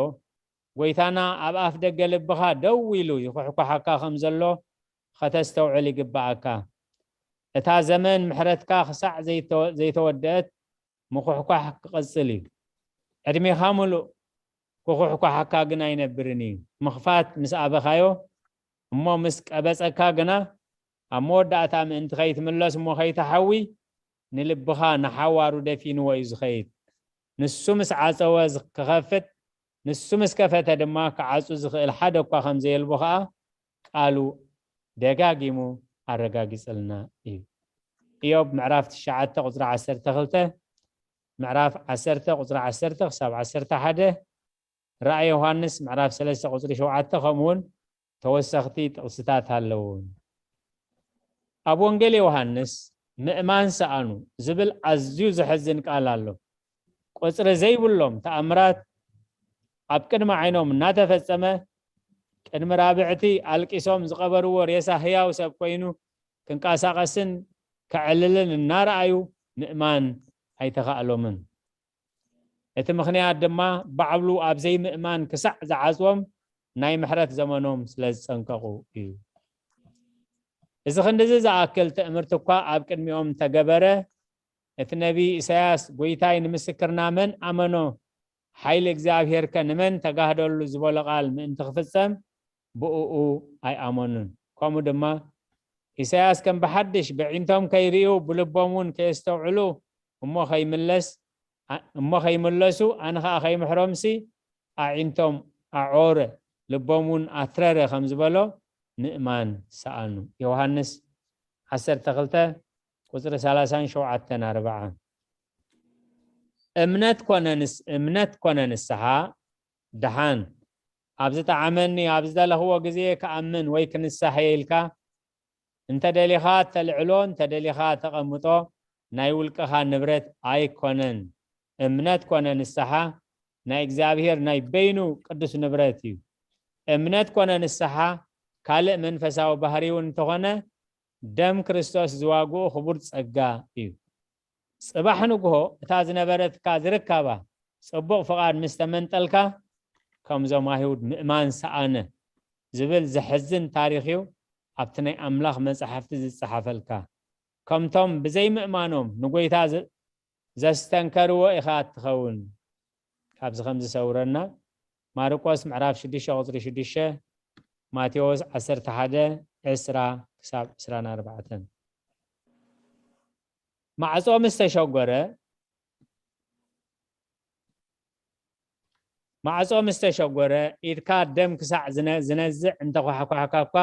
ጎይታና ኣብ ኣፍ ደገ ልብኻ ደው ኢሉ ይኹሕኳሓካ ከም ዘሎ ከተስተውዕል ይግብኣካ። እታ ዘመን ምሕረትካ ክሳዕ ዘይተ-፣ ዘይተወደአት ምኹሕኳሕ ክቕጽል እዩ። ዕድሜኻ ምሉእ ክኹሕኳሓካ ግን ኣይነብርን እዩ። ምኽፋት ምስ ኣበኻዮ፣ እሞ ምስ ቀበጸካ ግና፣ ኣብ መወዳእታ ምእንቲ ከይትምለስ እሞ ከይትሓዊ፣ ንልብኻ ንሓዋሩ ደፊንዎ እዩ ዝኸይድ። ንሱ ምስ ዓጸወ ክኸፍት፣ ንሱ ምስ ከፈተ ድማ ክዓጹ ዝኽእል ሓደ እኳ ከም ዘየልቦ ኸኣ ቃሉ ደጋጊሙ ኣረጋጊጽልና እዩ። ኢዮብ ምዕራፍ ትሽዓተ ቁጽሪ ዓሰርተ ክልተ፣ ምዕራፍ ዓሰርተ ቁጽሪ ዓሰርተ ክሳብ ዓሰርተ ሓደ፣ ራእይ ዮሃንስ ምዕራፍ ሰለስተ ቁጽሪ ሸውዓተ፣ ከምኡ እውን ተወሰኽቲ ጥቕስታት ኣለዉ። ኣብ ወንጌል ዮሃንስ ምእማን ሰኣኑ ዝብል ኣዝዩ ዘሕዝን ቃል ኣሎ። ቁጽሪ ዘይብሎም ተኣምራት ኣብ ቅድሚ ዓይኖም እናተፈጸመ፣ ቅድሚ ራብዕቲ ኣልቂሶም ዝቐበርዎ ሬሳ ህያው ሰብ ኮይኑ ክንቀሳቐስን ከዕልልን እናረኣዩ ምእማን ኣይተኻእሎምን። እቲ ምኽንያት ድማ ባዕሉ ኣብ ዘይምእማን ክሳዕ ዝዓጽዎም ናይ ምሕረት ዘመኖም ስለ ዝጸንቀቑ እዩ። እዚ ክንድዚ ዝኣክል ትእምርቲ እኳ ኣብ ቅድሚኦም እንተገበረ፣ እቲ ነቢይ ኢሳያስ "ጐይታይ ንምስክርና መን ኣመኖ? ሓይሊ እግዚኣብሔር ከ ንመን ተጋህደሉ?" ዝበሎ ቃል ምእንቲ ክፍጸም ብእኡ ኣይኣመኑን። ከምኡ ድማ ኢሳያስ ከም ብሓድሽ በዒንቶም ከይርእዩ ብልቦም እውን ከየስተውዕሉ እሞ ከይምለስ እሞ ከይምለሱ ኣነ ኸኣ ከይምሕሮምሲ ኣዒንቶም ኣዖረ ልቦም እውን ኣትረረ ከም ዝበሎ ምእማን ሰኣኑ። ዮሃንስ ዓሰርተ ክልተ ቁጽሪ ሰላሳን ሸውዓተን ኣርባዓ። እምነት ኮነ ንስ-፣ እምነት ኮነ ንስሓ ደሓን ኣብ ዝጠዓመኒ ኣብ ዝደለኽዎ ግዜ ክኣምን ወይ ክንሳሕ እየ ኢልካ እንተ ደሊኻ ተልዕሎ እንተ ደሊኻ ተቐምጦ ናይ ውልቅኻ ንብረት ኣይኮነን። እምነት ኮነ ንስሓ ናይ እግዚኣብሔር ናይ በይኑ ቅዱስ ንብረት እዩ። እምነት ኮነ ንስሓ ካልእ መንፈሳዊ ባህሪ እውን እንተኾነ ደም ክርስቶስ ዝዋግኡ ክቡር ጸጋ እዩ። ጽባሕ ንግሆ እታ ዝነበረትካ ዝርካባ ጽቡቕ ፍቓድ ምስ ተመንጠልካ ከምዞም ኣይሁድ ምእማን ሰኣነ ዝብል ዘሕዝን ታሪኽ እዩ ኣብቲ ናይ ኣምላኽ መጻሕፍቲ ዝጸሓፈልካ። ከምቶም ብዘይምእማኖም ንጎይታ ዘ-፣ ዘስተንከርዎ ኢኻ ትኸውን። ካብዚ ከም ዝሰውረና ማርቆስ ምዕራፍ ሽዱሽተ ቁጽሪ ሽዱሽተ፣ ማቴዎስ ዓሰርተ ሓደ ዕስራ ክሳብ ዕስራን ኣርባዕተን። ማዕጾ ምስ ተሸጎረ ማዕጾ ምስ ተሸጎረ ኢድካ ደም ክሳዕ ዝነ-፣ ዝነዝዕ እንተኳሕኳሕካ እኳ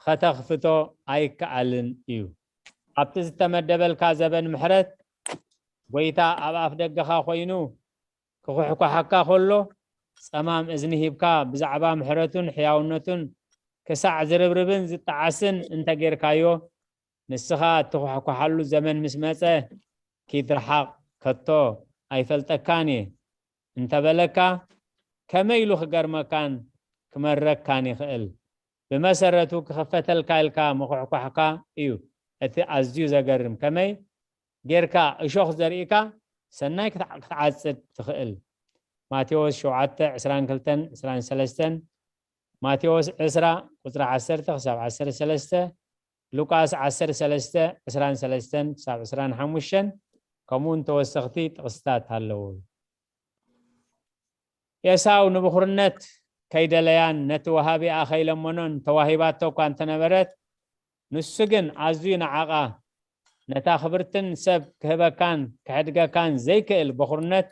ከተኽፍቶ ኣይከኣልን እዩ። ኣብቲ ዝተመደበልካ ዘበን ምሕረት ጎይታ ኣብ ኣፍ ደገኻ ኮይኑ ክኹሕኳሓካ ከሎ ጸማም እዝኒ ሂብካ ብዛዕባ ምሕረቱን ሕያውነቱን ክሳዕ ዝርብርብን ዝጠዓስን እንተጌርካዮ ንስኻ እትኹሕኳሓሉ ዘመን ምስ መጸ ኪድ ርሓቕ ከቶ ኣይፈልጠካን እየ እንተበለካ ከመይ ኢሉ ክገርመካን ክመረካን ይኽእል? ብመሰረቱ ክኽፈተልካ ኢልካ ምኹሕኳሕካ እዩ እቲ ኣዝዩ ዘገርም። ከመይ ጌርካ እሾኽ ዘሪእካ ሰናይ ክትዓ-፣ ክትዓጽድ ትኽእል? ማቴዎስ ሸውዓተ ዕስራን ክልተን ዕስራን ሰለስተን፣ ማቴዎስ ዕስራ ቁጽሪ ዓሰርተ ክሳብ ዓሰርተ ሰለስተ፣ ሉቃስ ዓሰርተ ሰለስተ ዕስራን ሰለስተን ክሳብ ዕስራን ሓሙሽተን፣ ከምኡ እውን ተወሰኽቲ ጥቕስታት ኣለዉ። ኤሳው ንብኹርነት ከይደለያን ነቲ ወሃቢኣ ከይለመኖን ተዋሂባቶ እኳ እንተነበረት፣ ንሱ ግን ኣዝዩ ነዓቓ። ነታ ክብርትን ሰብ ክህበካን ክሕድገካን ዘይክእል በኹርነት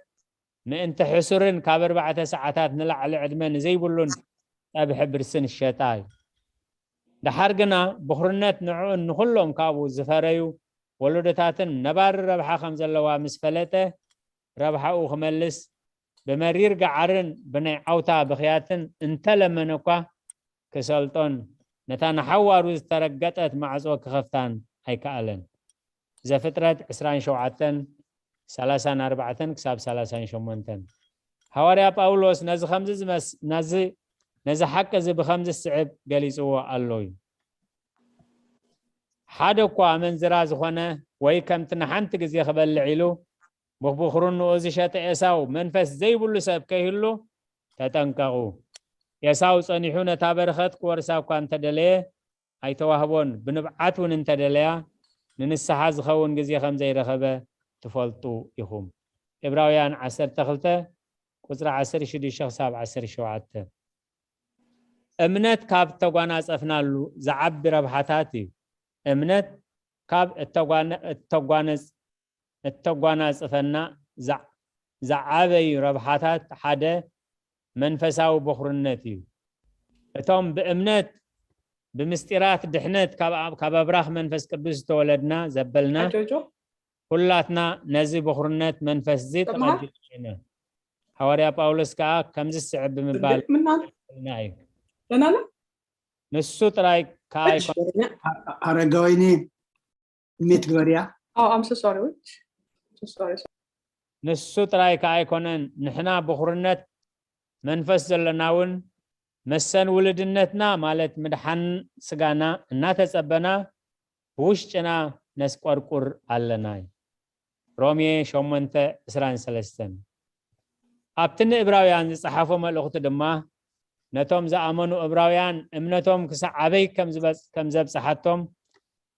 ምእንቲ ሕሱርን ካብ ኣርባዕተ ሰዓታት ንላዕሊ ዕድመ ንዘይብሉን ጸብሒ ብርስን ሸጣ እዩ። ደሓር ግና ብኹርነት ንዕኡን ንኹሎም ካብኡ ዝፈረዩ ወለዶታትን ነባሪ ረብሓ ከም ዘለዋ ምስ ፈለጠ፣ ረብሓኡ ክመልስ ብመሪር ገዓርን ብናይ ዓውታ ብኽያትን እንተለመነ እኳ ክሰልጦን ነታ ንሓዋሩ ዝተረገጠት ማዕጾ ክኸፍታን ኣይከኣለን። ዘፍጥረት ዕስራን ሸውዓተን ሰላሳን ኣርባዕተን ክሳብ ሰላሳን ሸሞንተን። ሃዋርያ ጳውሎስ ነዚ ከምዚ ዝመስ-፣ ነዚ፣ ነዚ ሓቂ እዚ ብኸምዚ ዝስዕብ ገሊጽዎ ኣሎ እዩ። ሓደ እኳ ኣመንዝራ ዝኾነ ወይ ከምቲ ንሓንቲ ግዜ ክበልዕ ኢሉ ብብኹርንኡ ዝሸጠ ኤሳው መንፈስ ዘይብሉ ሰብ ከይህሉ ተጠንቀቑ። ኤሳው ጸኒሑ ነታ በረኸት ክወርሳ እኳ እንተደለየ ኣይተዋህቦን፣ ብንብዓት እውን እንተደለያ ንንስሓ ዝኸውን ግዜ ከም ዘይረኸበ ትፈልጡ ኢኹም። ዕብራውያን ዓሰርተ ክልተ ቁጽሪ ዓሰርተ ሽዱሽተ ክሳብ ዓሰርተ ሸውዓተ። እምነት ካብ እተጓናጸፍናሉ ዝዓቢ ረብሓታት እዩ። እምነት ካብ እተጓነ-፣ እተጓነጽ-፣ እተጓናጽፈና ዝዓ-፣ ዝዓበዩ ረብሓታት ሓደ መንፈሳዊ በኹርነት እዩ። እቶም ብእምነት ብምስጢራት ድሕነት ካብ ኣብ-፣ ካብ ኣብራኽ መንፈስ ቅዱስ ዝተወለድና ዘበልና ጆጆ? ኩላትና ነዚ በኹርነት መንፈስ እዚ ተመሃር? ተቐቢልና ኢና። ሃዋርያ ጳውሎስ ከኣ ከምዚ ዝስዕብ ብምባል እንዴት ምናል? ይገልጸልና እዩ። ደህና ነህ? ንሱ ጥራይ ከኣ እሺ፣ ኣይኮነን። ደህና። አ-፣ አ-፣ ኣረጋዊኒ ሚት ግበርያ። Oh, I'm so sorry. Wait. So sorry. ንሱ ጥራይ ከኣ ኣይኮነን፣ ንሕና ብኹርነት መንፈስ ዘለና እውን መሰን ውልድነትና ማለት ምድሓን ስጋና እናተጸበና ብውሽጥና ነስቆርቁር ኣለና። ሮሜ ሸሞንተ ዕስራን ሰለስተን። ኣብቲ ንእብራውያን ዝጸሓፎ መልእኽቱ ድማ ነቶም ዝኣመኑ እብራውያን እምነቶም ክሳዕ ኣበይ ከም ዝበጽ- ከም ዘብጽሓቶም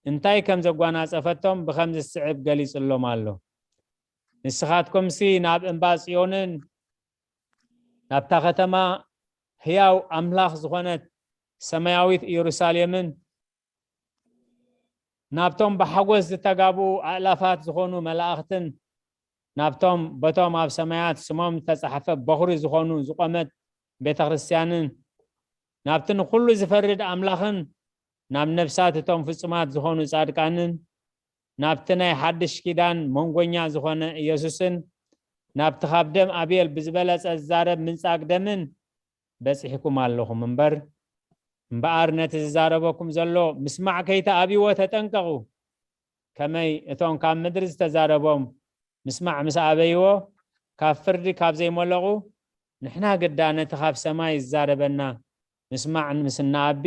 እንታይ ከም ዘጓናጸፈቶም ብኸምዚ ዝስዕብ ገሊጹሎም ኣሎ። ንስኻትኩምሲ ናብ እምባ ጽዮንን ናብታ ከተማ ህያው ኣምላኽ ዝኾነት ሰማያዊት ኢየሩሳሌምን ናብቶም ብሓጎስ ዝተጋብኡ ኣእላፋት ዝኾኑ መላእኽትን ናብቶም በቶም ኣብ ሰማያት ስሞም ዝተጻሕፈ በኹሪ ዝኾኑ ዝቖመት ቤተ ክርስቲያንን ናብቲ ንኹሉ ዝፈርድ ኣምላኽን ናብ ነፍሳት እቶም ፍጹማት ዝኾኑ ጻድቃንን ናብቲ ናይ ሓድሽ ኪዳን መንጎኛ ዝኾነ ኢየሱስን ናብቲ ካብ ደም ኣቤል ብዝበለጸ ዝዛረብ ምንጻግ ደምን በጺሕኩም ኣለኹም እምበር፣ እምበኣር ነቲ ዝዛረበኩም ዘሎ ምስማዕ ከይትኣብይዎ ተጠንቀቑ። ከመይ እቶም ካብ ምድሪ ዝተዛረቦም ምስማዕ ምስ ኣበይዎ፣ ካብ ፍርዲ ካብ ዘይመለቑ፣ ንሕና ግዳ ነቲ ካብ ሰማይ ዝዛረበና ምስማዕ ምስ እንኣቢ፣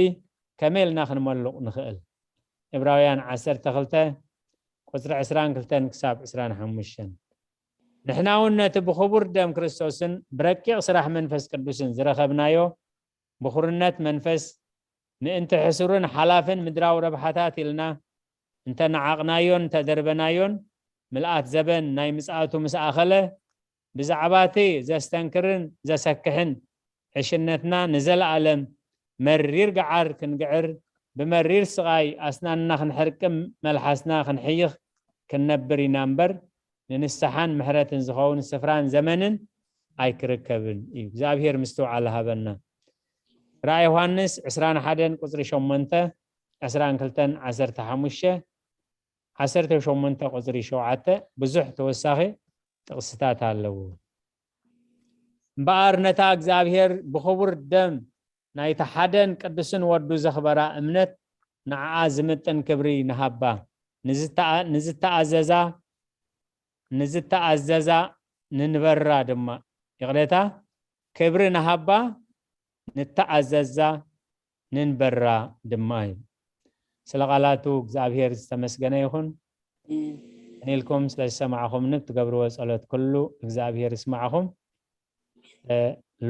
ከመይ ኢልና ክንመልቕ ንኽእል? ዕብራውያን ዓሰርተ ክልተ ቁጽሪ ዕስራን ክልተን ክሳብ ዕስራን ሓሙሽተን። ንሕና እውን ነቲ ብኽቡር ደም ክርስቶስን ብረቂቕ ስራሕ መንፈስ ቅዱስን ዝረኸብናዮ ብኹርነት መንፈስ ምእንቲ ሕሱርን ሓላፍን ምድራዊ ረብሓታት ኢልና እንተነዓቕናዮን እንተደርበናዮን፣ ምልኣት ዘበን ናይ ምጽኣቱ ምስ ኣኸለ፣ ብዛዕባ እቲ ዘስተንክርን ዘሰክሕን ዕሽነትና ንዘለኣለም መሪር ገዓር ክንግዕር፣ ብመሪር ስቓይ ኣስናንና ክንሕርቅም፣ መልሓስና ክንሕይኽ ክንነብር ኢና እምበር፣ ንንስሓን ምሕረትን ዝኸውን ስፍራን ዘመንን ኣይክርከብን እዩ። እግዚኣብሔር ምስትውዓል ሃበና። ራእይ ዮሃንስ ዕስራን ሓደን ቁጽሪ ሸሞንተ፣ ዕስራን ክልተን ዓሰርተ ሓሙሽተ፣ ዓሰርተ ሸሞንተ ቁጽሪ ሸውዓተ ብዙሕ ተወሳኺ ጥቕስታት ኣለዉ። እምበኣር ነታ እግዚኣብሔር ብኽቡር ደም ናይቲ ሓደን ቅዱስን ወዱ ዘኽበራ እምነት ንዓኣ ዝምጥን ክብሪ ንሃባ። ንዝተኣ- ንዝተኣዘዛ ንዝተኣዘዛ ንንበራ ድማ። ይቕሬታ፣ ክብሪ ንሃባ ንተኣዘዛ ንንበራ ድማ እዩ። ስለ ቃላቱ እግዚኣብሔር ዝተመስገነ ይኹን። እኔልኩም ስለ ዝሰማዕኹምኒ ብትገብርዎ ጸሎት ኩሉ እግዚኣብሔር ይስማዕኹም። እ፣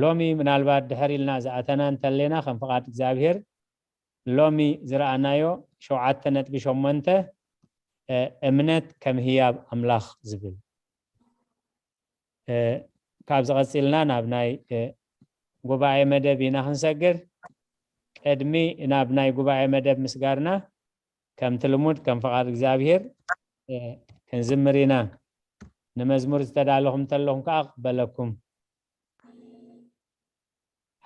ሎሚ ምናልባት ድሕር ኢልና ዝኣተና እንተሌና ከም ፍቓድ እግዚኣብሔር ሎሚ ዝረኣናዮ ሸውዓተ ነጥቢ ሸሞንተ፣ እ፣ እምነት ከም ህያብ ኣምላኽ ዝብል። እ፣ ካብዚ ቀጺልና ናብ ናይ፣ እ፣ ጉባኤ መደብ ኢና ክንሰግር። ቅድሚ ናብ ናይ ጉባኤ መደብ ምስጋርና ከምቲ ልሙድ ከም ፍቓድ እግዚኣብሔር፣ እ፣ ክንዝምር ኢና። ንመዝሙር ዝተዳለኹም እንተለኹም ከኣ ክበለኩም።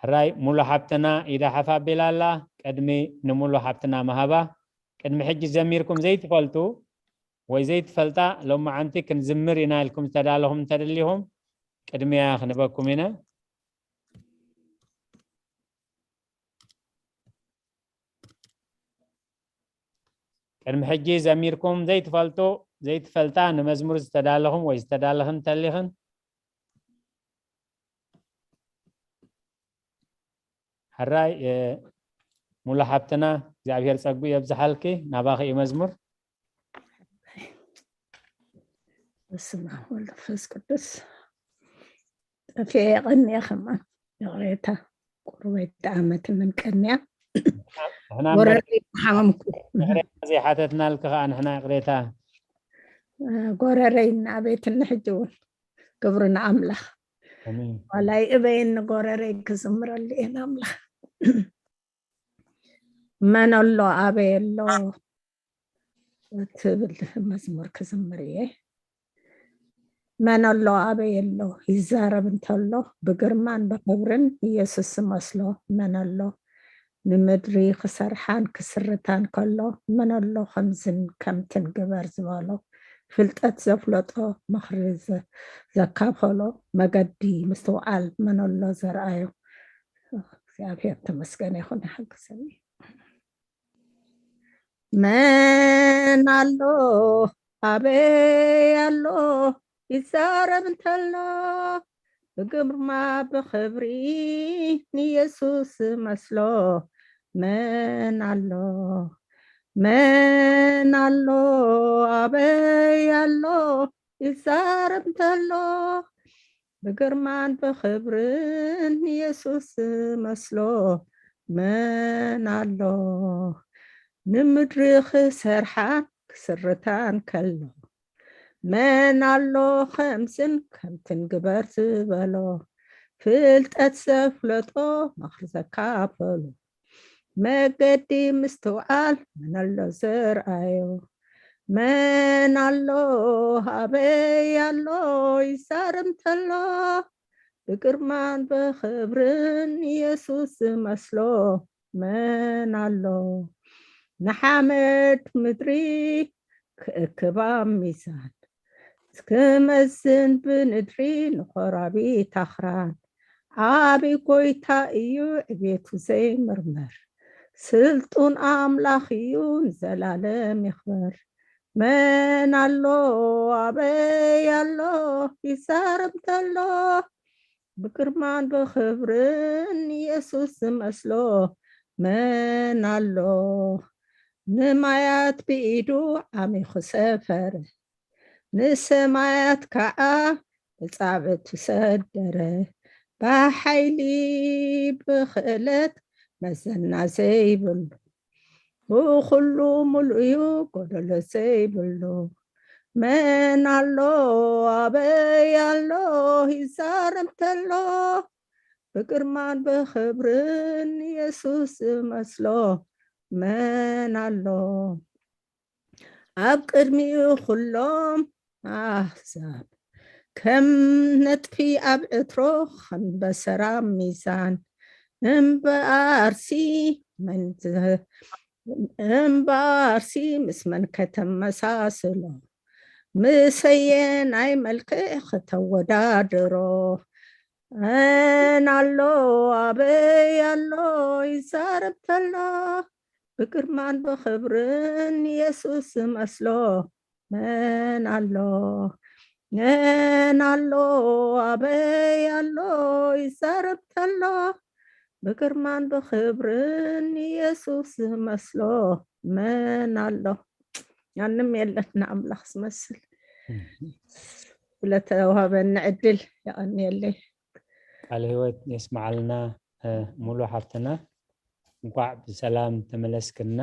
ሕራይ ሙሉ ሓብትና ኢዳ ሓፍ ኣቢላ ኣላ። ቅድሚ ንሙሉ ሓብትና ምሃባ፣ ቅድሚ ሕጂ ዘሚርኩም ዘይትፈልጡ ወይ ዘይትፈልጣ ሎማዓንቲ ክንዝምር ኢና ኢልኩም ዝተዳለኹም እንተደሊኹም ቅድሚያ ክንበኩም ኢና። ቅድሚ ሕጂ ዘሚርኩም ዘይትፈልጡ ዘይትፈልጣ ንመዝሙር ዝተዳለኹም ወይ ዝተዳለኽን እንተሊኽን ሕራይ፣ እ፣ ሙሉ ሓብትና እግዚኣብሔር ጸጉ የብዝሓልኪ። ናባኺ እዩ መዝሙር። በስመ ኣብ ወወልድ ወመንፈስ ቅዱስ። ጠፊኤ ቀንየ ከማን ይቕሬታ። ቁሩበይ ጣዕመት ምን ቀንያ ንሕና ወረሪ ሓመምኩ። ይቕሬታ ዘይሓተትናልኪ ከዓ ንሕና ይቕሬታ። ጎረረይ እናኣበየትኒ ሕጂ እውን ክብሪ ንኣምላኽ። ኣሜን። ዋላ ይእበየኒ ጎረረይ ክዝምረሉ እየ ንኣምላኽ። መን ኣሎ ኣበይ ኣሎ ትብል መዝሙር ክዝምር እየ። መን ኣሎ ኣበይ ኣሎ ይዛረብ እንተሎ ብግርማን ብኽብርን ኢየሱስ ዝመስሎ መን ኣሎ? ንምድሪ ክሰርሓን ክስርታን ከሎ መን ኣሎ ከምዝን ከምትን ግበር ዝበሎ? ፍልጠት ዘፍለጦ ምኽሪ ዘ- ዘካፈሎ መገዲ ምስትውዓል መን ኣሎ ዘርኣዮ? እግዚኣብሔር ተመስገነ ይኹን ይሓግዘኒ። መን ኣሎ ኣበይ ኣሎ ይዛረብ እንተሎ፣ ብግርማ ብኽብሪ ንየሱስ ዝመስሎ መን ኣሎ? መን ኣሎ? ኣበይ ኣሎ? ይዛረብ እንተሎ፣ ብግርማን ብኽብርን ንየሱስ ዝመስሎ መን ኣሎ? ንምድሪ ክሰርሓን ክስርታን ከሎ፣ መን ኣሎ ከምዝን ከምትን ግበር ዝበሎ? ፍልጠት ዘፍለጦ ምኽሪ ዘካፈሎ፣ መገዲ ምስትውዓል መን ኣሎ ዘርኣዮ? መን ኣሎ? ኣበይ ኣሎ? ይዛረብ እንተሎ፣ ብግርማን ብኽብርን የሱስ ዝመስሎ መን ኣሎ? ንሓመድ ምድሪ ክእክባ ሚዛን፣ ክመዝን ብንድሪ ንኾራቢ ታኽራን። ዓቢ ጎይታ እዩ ዕቤቱ ዘይምርመር፣ ስልጡን ኣምላኽ እዩ ንዘላለም ይኽበር። መን ኣሎ? ኣበይ ኣሎ? ይዛረብ እንተሎ፣ ብግርማን ብኽብርን የሱስ ዝመስሎ መን ኣሎ? ንማያት ብኢዱ ዓሚኹ ሰፈረ፣ ንሰማያት ከዓ ብጻብዕቱ ሰደረ። ብሓይሊ ብኽእለት መዘና ዘይብሉ፣ ብኹሉ ሙሉእ እዩ ጎደሎ ዘይብሉ። መን ኣሎ? ኣበይ ኣሎ? ይዛረብ እንተሎ፣ ብግርማን ብኽብርን የሱስ ዝመስሎ መን ኣሎ? ኣብ ቅድሚኡ ኩሎም ኣህዛብ ከም ነጥፊ ኣብ ዕትሮ፣ ከም በሰራ ሚዛን። እምበኣርሲ መን ዝ-፣ እምበኣርሲ ምስ መን ከተመሳስሎ? ምሰየናይ መልክዕ ከተወዳድሮ? መን ኣሎ? ኣበይ ኣሎ? ይዛረብ ተሎ፣ ብግርማን ብኽብርን የሱስ ዝመስሎ መን ኣሎ? መን ኣሎ? ኣበይ ኣሎ? ይዛረብ ተሎ፣ ብግርማን ብኽብርን የሱስ ዝመስሎ መን ኣሎ? ማንም የለን ንኣምላኽ ዝመስል። ስለተዋህበኒ ዕድል የቐንየለይ። ቃለ ህይወት የስመዓልና። ሙሉ ሓፍትና፣ እንኳዕ ብሰላም ተመለስክልና።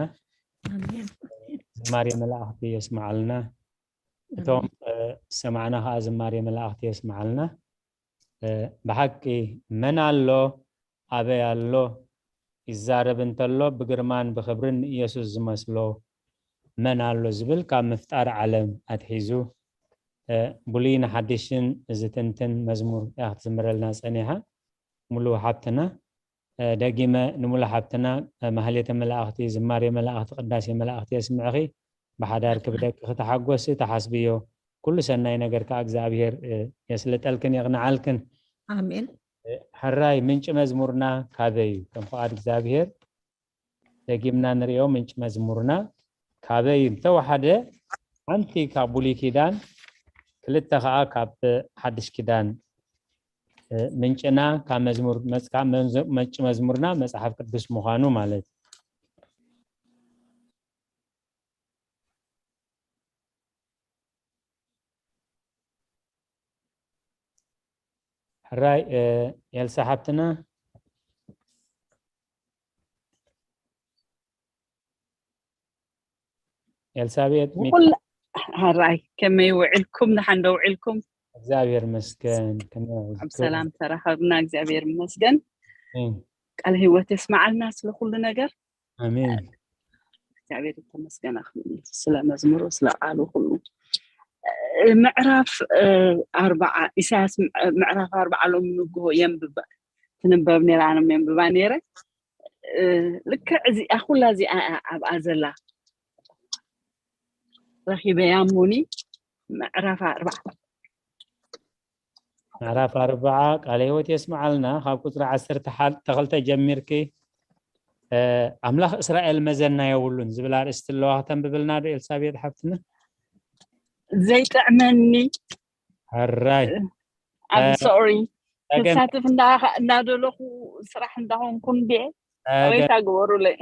ኣሜን። ዝማሬ መላእኽቲ የስመዓልና። እቶም ዝሰማዕና ከዓ ዝማሬ መላእኽቲ የስመዓልና። ብሓቂ መን ኣሎ? ኣበይ ኣሎ? ይዛረብ እንተሎ ብግርማን ብኽብርን ንኢየሱስ ዝመስሎ መን ኣሎ ዝብል ካብ ምፍጣር ዓለም ኣትሒዙ ብሉይን ሓድሽን ዝትንትን መዝሙር እያ ክትዝምረልና ጸኒሓ። ሙሉ ሓብትና፣ ደጊመ ንሙሉ ሓብትና ማህሌተ መላእኽቲ፣ ዝማሬ መላእኽቲ፣ ቅዳሴ መላእኽቲ የስምዕኺ። ብሓዳርኪ ብደቅኺ ተሓጎሲ፣ ተሓስብዮ። ኩሉ ሰናይ ነገር ከኣ እግዚኣብሔር የስልጠልክን የቕንዓልክን። ኣሜን። ሕራይ ምንጪ መዝሙርና ካበይ እዩ? ከም ፍቓድ እግዚኣብሔር ደጊምና ንሪኦ ምንጪ መዝሙርና ካበይ እዩ? እንተወሓደ ሓንቲ ካብ ብሉይ ኪዳን፣ ክልተ ከኣ ካብ ሓድሽ ኪዳን ምንጭና ካብ መዝሙር መጽ-፣ ካብ መንዝ-፣ ምንጪ መዝሙርና መጽሓፍ ቅዱስ ምዃኑ ማለት እዩ። ሕራይ ኤልሳ ሓብትና፣ ኤልሳቤጥ ሚኪ። ሙቁል፣ ሕራይ ከመይ ውዕልኩም? ደሓን ዶ ውዕልኩም? እግዚኣብሔር ይመስገን። ከመይ ውዕልኩም? ኣብ ሰላም ተራኸብና፣ እግዚኣብሔር ይመስገን። ኣሜን። ቃለ ህይወት የስመዓልና ስለ ኩሉ ነገር። ኣሜን። እግዚኣብሔር የተመስገነ ይኹን ስለ መዝሙሩ፣ ስለ ቃሉ ኩሉ። ምዕራፍ ኣርባዓ፣ ኢሳያስ ምዕራፍ ኣርባዓ ሎም ንግሆ የንብባ፣ ትንበብ ነይራ፣ ኣነ የንብባ ነይረ። ልክዕ እዚኣ፣ ኩላ እዚኣ ኣብኣ ዘላ ረኺበያ እሞኒ። ምዕራፍ ኣርባዓ። ምዕራፍ ኣርባዓ ቃለ ህይወት የስመዓልና። ካብ ቁጽሪ ዓሰርተ ክልተ ጀሚርኪ፣ ኣምላኽ እስራኤል መዘና የብሉን ዝብል ኣርእስቲ ኣለዋ። ክተንብብልና ዶ ኤልሳቤጥ ሓብትና? ዘይጥዕመኒ ሕራይ I'm እ፣ sorry ጸገም ክሳተፍ እንዳ- እንዳደለኹ ስራሕ እንዳኾንኩ እንዴ ጸገም ሬታ ግበሩለይ።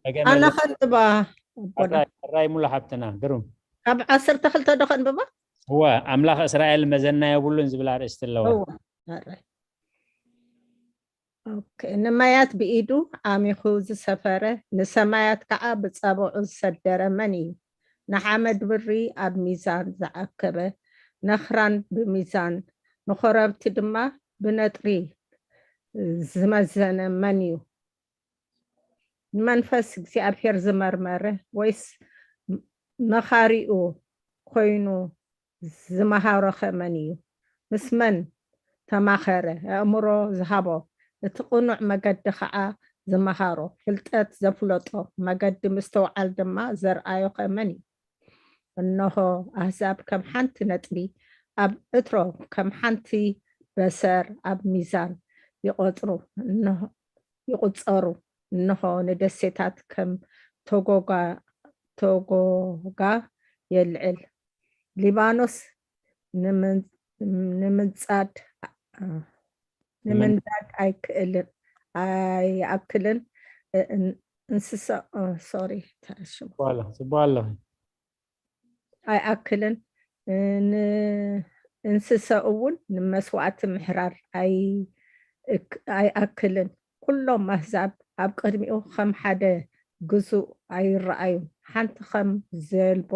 ጸገም ኣነ የለን። ከንጥባ ኣቦና ሕራይ ሕራይ ሙሉ ሓብትና ግሩም። ካብ ዓሰርተ ክልተ ዶ ከንብባ? እወ ኣምላኽ እስራኤል መዘና የብሉን ዝብል ኣርእስቲ ኣለዋ። እወ፣ ሕራይ። ኦኬ፣ ንማያት ብኢዱ ዓሚኹ ዝሰፈረ፣ ንሰማያት ከዓ ብጸብዑ ዝሰደረ መን እዩ? ንሓመድ ብሪ ኣብ ሚዛን ዝኣከበ፣ ነኽራን ብሚዛን፣ ንኮረብቲ ድማ ብነጥሪ ዝመዘነ መን እዩ? ንመንፈስ እግዚኣብሔር ዝመርመረ፣ ወይስ መኻሪኡ ኮይኑ ዝመሃሮኸ መን እዩ? ምስ መን ተማኸረ? ኣእምሮ ዝሃቦ፣ እቲ ቅኑዕ መገዲ ኸዓ ዝመሃሮ፣ ፍልጠት ዘፍለጦ፣ መገዲ ምስትውዓል ድማ ዘርኣዮኸ መን እዩ? እንሆ፣ ኣህዛብ ከም ሓንቲ ነጥቢ ኣብ ዕትሮ፣ ከም ሓንቲ በሰር ኣብ ሚዛን ይቖጽሩ፣ እንሆ፣ ይቑጸሩ። እንሆ፣ ንደሴታት ከም ተጎጋ-፣ ተጎጋ የልዕል። ሊባኖስ ንምን-፣ ንምንጻድ፣ ንምንዳድ ኣይክእልን፣ ኣይኣክልን። እ-፣ እን-፣ እንስሳ፣ እ፣ ሶሪ፣ ተረሽሙ። ጽቡቅ ኣለኺ፣ ጽቡቅ ኣለኺ። ኣይኣክልን። እ፣ ንእንስሳ እውን ንመስዋእቲ ምሕራድ ኣይ-፣ እክ-፣ ኣይኣክልን። ኩሎም ኣህዛብ ኣብ ቅድሚኡ ከም ሓደ ግዙእ ኣይረኣዩን። ሓንቲ ከም ዘልቦ፣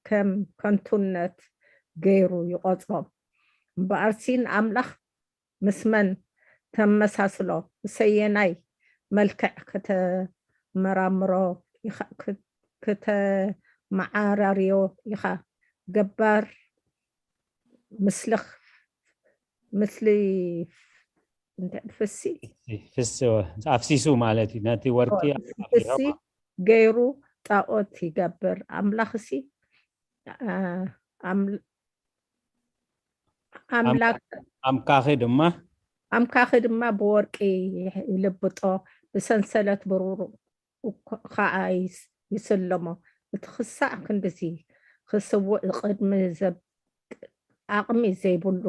ከም ከንቱነት ገይሩ ይቖጽሮም። እምበኣርሲ ንኣምላኽ ምስ መን ተመሳስሎ? ብሰየናይ መልክዕ ከተመራምሮ ኢኻ፣ ክተ-፣ ከተመዓራርዮ ኢኻ? ገባር ምስልኽ፣ ምስሊ እንታይ ፍሲ? ፍሲ፣ ፍሲ፣ ኣፍሲሱ ማለት እዩ። ነቲ ወርቂ ፍሲ ገይሩ ጣዖት ይገብር። ኣምላኽሲ፣ ኣ-፣ ኣም-፣ ኣምላክ ኣምካኺ ድማ ኣምካኺ ድማ ብወርቂ ይልብጦ፣ ብሰንሰለት ብሩር እኮ-፣ ኸዓ ይስ-፣ ይስልሞ። እቲ ክሳዕ ክንድዚ ክስውእ ቅድሚ ዘብ-፣ ዓቕሚ ዘይብሉ፣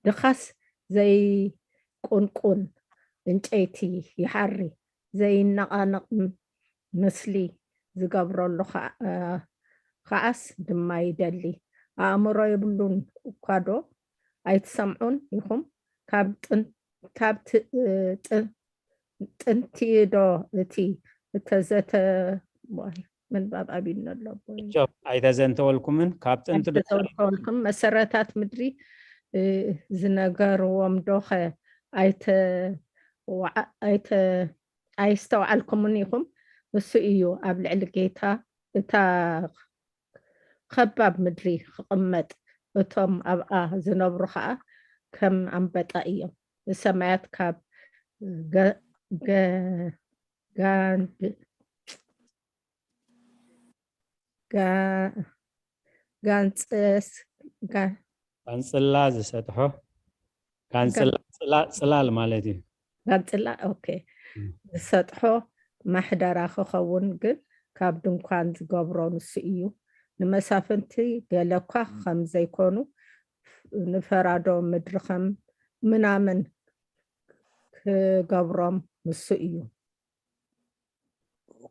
ድኻስ ዘይቁንቁን ዕንጨይቲ ይሓሪ፣ ዘይነቓነቕ ም-፣ ምስሊ ዝገብረሉ ኸዓ-፣ ኸዓስ ድማ ይደሊ። ኣእምሮ የብሉን እኳ ዶ ኣይትሰምዑን ኢኹም? ካብ ጥን-፣ ካብ ት-፣ ጥ-፣ ጥንቲ ዶ እቲ እተዘተ-፣ ዋይ፣ ምንባብ ኣቢልና ኣሎ ኣቦይ። ጆ፣ ኣይተዘንተወልኩምን ካብ ጥንቲ ዶ ኣይተዘንተወልኩም። መሰረታት ምድሪ፣ እ፣ ዝነገርዎም ዶኸ ኣይተ-፣ ወዓ-፣ ኣይተ-፣ ኣይስተውዓልኩምን ኢኹም? ንሱ እዩ ኣብ ልዕሊ ጌታ እታ ኸባብ ምድሪ ክቕመጥ፣ እቶም ኣብኣ ዝነብሩ ኸኣ ከም ኣንበጣ እዮም። ንሰማያት ካብ ገ-፣ ገ-፣ ጋንድ-፣ ጋ-፣ ጋንጽስ-፣ ጋ-፣ ጋንጽላ ዝሰጥሖ፣ ጋንጽላ ጽላ-፣ ጽላል ማለት እዩ። ጋንጽላ፣ ኦኬ። እም። ዝሰጥሖ ማሕደራ ክኸውን ግን ካብ ድንኳን ዝገብሮ ንሱ እዩ። ንመሳፍንቲ ገለ እኳ ከም ዘይኮኑ፣ ንፈራዶ ምድሪ ከም ምናምን ክገብሮም ንሱ እዩ።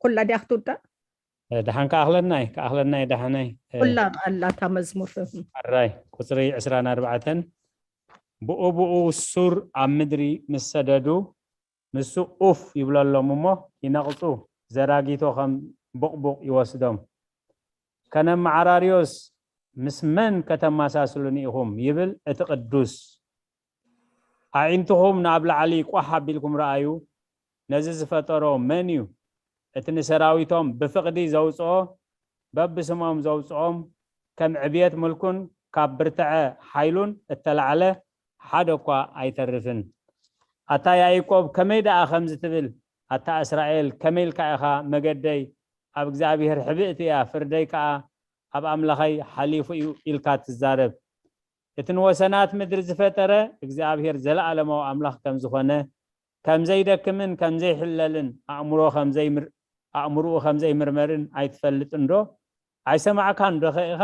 ኩላ ድያ ክትውዳእ? እ፣ ደሓን ከኣኽለናይ፣ ከኣኽለናይ ደሓናይ። እ፣ ኩላ ኣላ እታ መዝሙር። ሕራይ፣ ቁጽሪ ዕስራን ኣርባዕተን፣ ብኡ ብኡ ሱር ኣብ ምድሪ ምስ ሰደዱ፣ ንሱ ኡፍ ይብለሎም እሞ ይነቕጹ፣ ዘራጊቶ ከም ቡቕቡቕ ይወስዶም። ከነመዓራርዮስ ምስ መን ከተመሳስሉኒ ኢኹም? ይብል እቲ ቅዱስ። ኣዒንትኹም ናብ ላዕሊ ቋሕ ኣቢልኩም ረኣዩ፣ ነዚ ዝፈጠሮ መን እዩ? እቲ ንሰራዊቶም ብፍቕዲ ዘውጽኦ፣ በብስሞም ዘውጽኦም፣ ከም ዕብየት ምልኩን ካብ ብርትዐ ሓይሉን እተላዕለ ሓደ እኳ ኣይተርፍን። ኣታ ያዕቆብ፣ ከመይ ደኣ ከምዚ ትብል? ኣታ እስራኤል፣ ከመይ ኢልካ ኢኻ መገደይ ኣብ እግዚኣብሔር ሕብእቲ እያ፣ ፍርደይ ከኣ ኣብ ኣምላኸይ ሓሊፉ እዩ ኢልካ ትዛረብ? እቲ ንወሰናት ምድሪ ዝፈጠረ እግዚኣብሔር ዘለኣለማዊ ኣምላኽ ከም ዝኾነ፣ ከም ዘይደክምን ከም ዘይሕለልን፣ ኣእምሮ ከም ዘይምር-፣ ኣእምሮኡ ከም ዘይምርመርን ኣይትፈልጥን ዶ? ኣይሰማዕካን ዶ ኸ ኢኻ?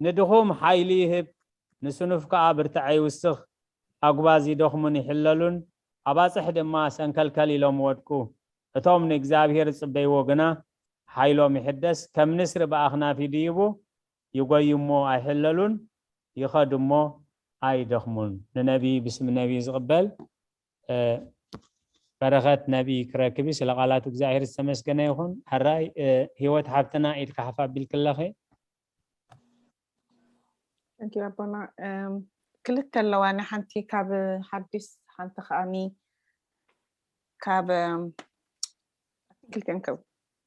ንድኹም ሓይሊ ይህብ፣ ንስኑፍ ከኣ ብርትዐ ይውስኽ። ኣጉባዝ ይደኽሙን ይሕለሉን፣ ኣባጽሕ ድማ ሰንከልከል ኢሎም ይወድቁ። እቶም ንእግዚኣብሔር ዝጽበይዎ ግና ሓይሎም ይሕደስ፣ ከም ንስሪ ብኣኽናፍ ይድይቡ፣ ይጎዩ እሞ ኣይሕለሉን፣ ይኸዱ እሞ ኣይደኽሙን። ንነቢይ ብስም ነቢይ ዝቕበል፣ እ፣ በረኸት ነቢይ ክረክብ እዩ። ስለ ቃላቱ እግዚኣብሔር ዝተመስገነ ይኹን። ሕራይ፣ እ፣ ህይወት ሓብትና ኢድካ ሓፍ ኣቢልክለኺ። Thank you ኣቦና። እም፣ ክልተ ኣለዋኒ፣ ሓንቲ ካብ ሓዲስ፣ ሓንቲ ከኣኒ ካብ፣ እም፣ ክልቲአን ከ-፣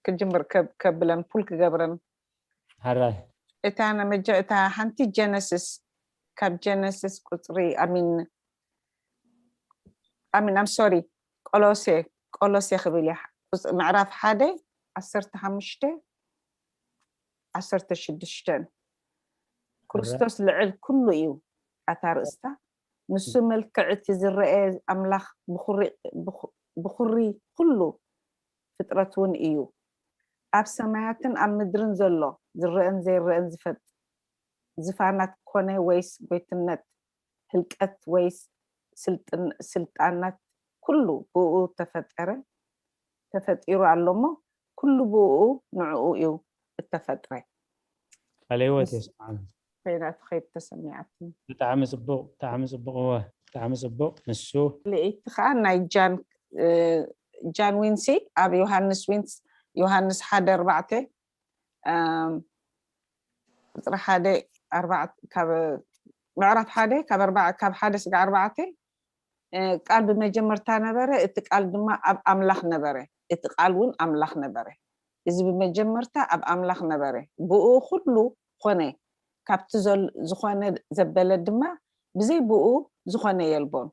ክጅምር ከብ-፣ ከብለን፣ ፑል ክገብረን። ሕራይ። እታ ነመጀ-፣ እታ ሓንቲ ጀነሲስ፣ ካብ ጀነሲስ ቁጽሪ፣ ኣሚን፣ ኣሚን፣ ኣም ሶሪ፣ ቆሎሴ፣ ቆሎሴ ክብል እየ። ቁጽ-፣ ምዕራፍ ሓደ፣ ዓሰርተ ሓሙሽተ፣ ዓሰርተ ሽዱሽተ። ክርስቶስ ልዕል ኩሉ እዩ፣ ኣታ ርእስታ። ንሱ መልክዕ እቲ ዝረአ ኣምላኽ ብኹሪ፣ ብኹ-፣ ብኹሪ ኩሉ ፍጥረት እውን እዩ። ኣብ ሰማያትን ኣብ ምድርን ዘሎ ዝረአን ዘይረአን ዝፈጥ-፣ ዝፋናት ኮነ ወይስ ጎይትነት፣ ህልቀት ወይስ ስልጥን-፣ ስልጣናት፣ ኩሉ ብኡ ተፈጠረ፣ ተፈጢሩ ኣሎ እሞ፣ ኩሉ ብኡ ንዕኡ እዩ እተፈጥረ። ቃለ ህይወት ምስ-፣ የስምዓና። ኮይና ትኸይድ ተሰሚዓትኒ። ብጣዕሚ ጽቡቕ፣ ብጣዕሚ ጽቡቕ፣ እወ፣ ብጣዕሚ ጽቡቕ። ንሱ ልእይቲ ከዓ ናይ ጃን፣ እ፣ ጃን ዊንሲ ኣብ ዮሃንስ ዊንስ፣ ዮሃንስ ሓደ ኣርባዕተ፣ እም፣ ቁጽሪ ሓደ ኣርባዕተ፣ ካብ ምዕራፍ ሓደ ካብ ኣርባዕ-፣ ካብ ሓደ ስጋዕ ኣርባዕተ፣ እ፣ ቃል ብመጀመርታ ነበረ፣ እቲ ቃል ድማ ኣብ ኣምላኽ ነበረ፣ እቲ ቃል እውን ኣምላኽ ነበረ። እዚ ብመጀመርታ ኣብ ኣምላኽ ነበረ፣ ብኡ ኩሉ ኮነ፣ ካብቲ ዘል-፣ ዝኾነ ዘበለ ድማ ብዘይ ብኡ ዝኾነ የልቦን።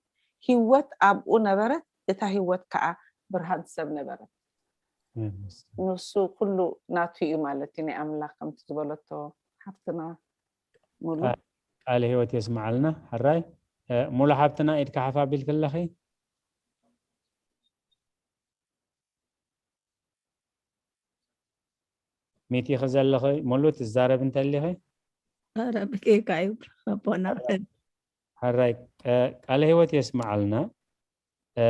ህይወት ኣብኡ ነበረት፣ እታ ህይወት ከዓ ብርሃን ሰብ ነበረት። ንሱ ኩሉ ናቱ እዩ ማለት እዩ፣ ናይ ኣምላኽ ከምቲ ዝበለቶ ሓፍትና ሙሉ። ቃ-፣ ቃለ ህይወት የስምዓልና። ሕራይ፣ እ፣ ሙሉ ሓብትና ኢድካ ሓፍ ኣቢልኪ ኣለኺ። ሚት ኢኺ ዘለኺ፣ ሙሉ ትዛረብ እንተሊኺ። ኧረ ብጌጋ እዩ ኣቦና። ሕራይ፣ እ፣ ቃለ ህይወት የስምዓልና። እ፣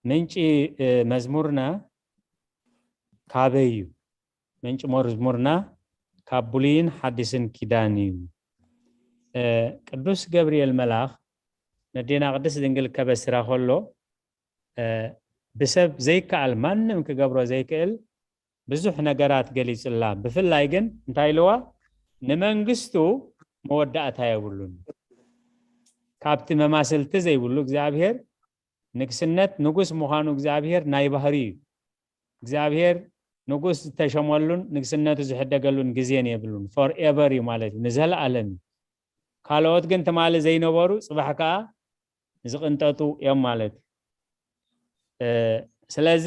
ምንጪ፣ እ፣ መዝሙርና ካበይ እዩ? ምንጪ መዝሙርና ካብ ብሉይን ሓዲስን ኪዳን እዩ። እ፣ ቅዱስ ገብርኤል መልኣኽ ነዴና ቅድስት ድንግል ከበስራ ከሎ፣ እ፣ ብሰብ ዘይከኣል፣ ማንም ክገብሮ ዘይክእል ብዙሕ ነገራት ገሊጹላ። ብፍላይ ግን እንታይ ኢልዋ? ንመንግስቱ መወዳእታ የብሉን። ካብቲ መማስልቲ ዘይብሉ እግዚኣብሔር፣ ንግስነት፣ ንጉስ ምዃኑ እግዚኣብሔር ናይ ባህሪ እዩ። እግዚኣብሔር ንጉስ ዝተሸመሉን ንግስነቱ ዝሕደገሉን ግዜን የብሉን። ፎርኤቨር እዩ ማለት እዩ፣ ንዘለኣለም እዩ። ካልኦት ግን ትማሊ ዘይነበሩ፣ ጽባሕ ከኣ ዝቕንጠጡ እዮም ማለት እዩ። እ፣ ስለዚ፣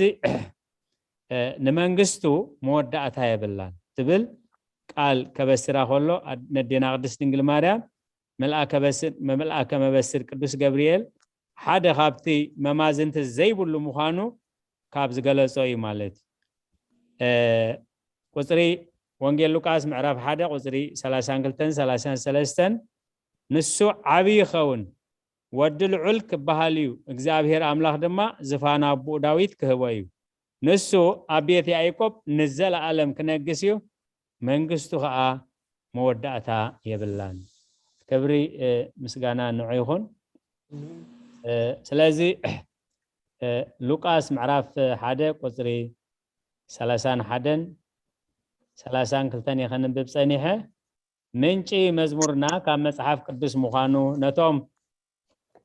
እ፣ ንመንግስቱ መወዳእታ የብላን ትብል ቃል ከበስራ ከሎ፣ ኣድ-፣ ነዴና ቅድስት ድንግል ማርያም መልኣከ በስ-፣ መልኣከ መበስር ቅዱስ ገብርኤል ሓደ ካብቲ መማዝንቲ ዘይብሉ ምዃኑ ካብ ዝገለጾ እዩ ማለት እዩ። እ፣ ቁጽሪ ወንጌል ሉቃስ ምዕራፍ ሓደ ቁጽሪ ሰላሳን ክልተን ሰላሳን ሰለስተን፣ ንሱ ዓቢ ይኸውን፣ ወዲ ልዑል ክበሃል እዩ፣ እግዚኣብሔር ኣምላኽ ድማ ዝፋን ኣቦኡ ዳዊት ክህቦ እዩ። ንሱ ኣብ ቤት ያዕቆብ ንዘለኣለም ክነግስ እዩ፣ መንግስቱ ኸኣ መወዳእታ የብላን። ክብሪ፣ እ፣ ምስጋና ንዑ ይኹን። እ፣ ስለዚ፣ እ፣ ሉቃስ ምዕራፍ ሓደ ቁጽሪ ሰላሳን ሓደን ሰላሳን ክልተን እየ ከንብብ ጸኒሐ። ምንጪ መዝሙርና ካብ መጽሓፍ ቅዱስ ምዃኑ፣ ነቶም፣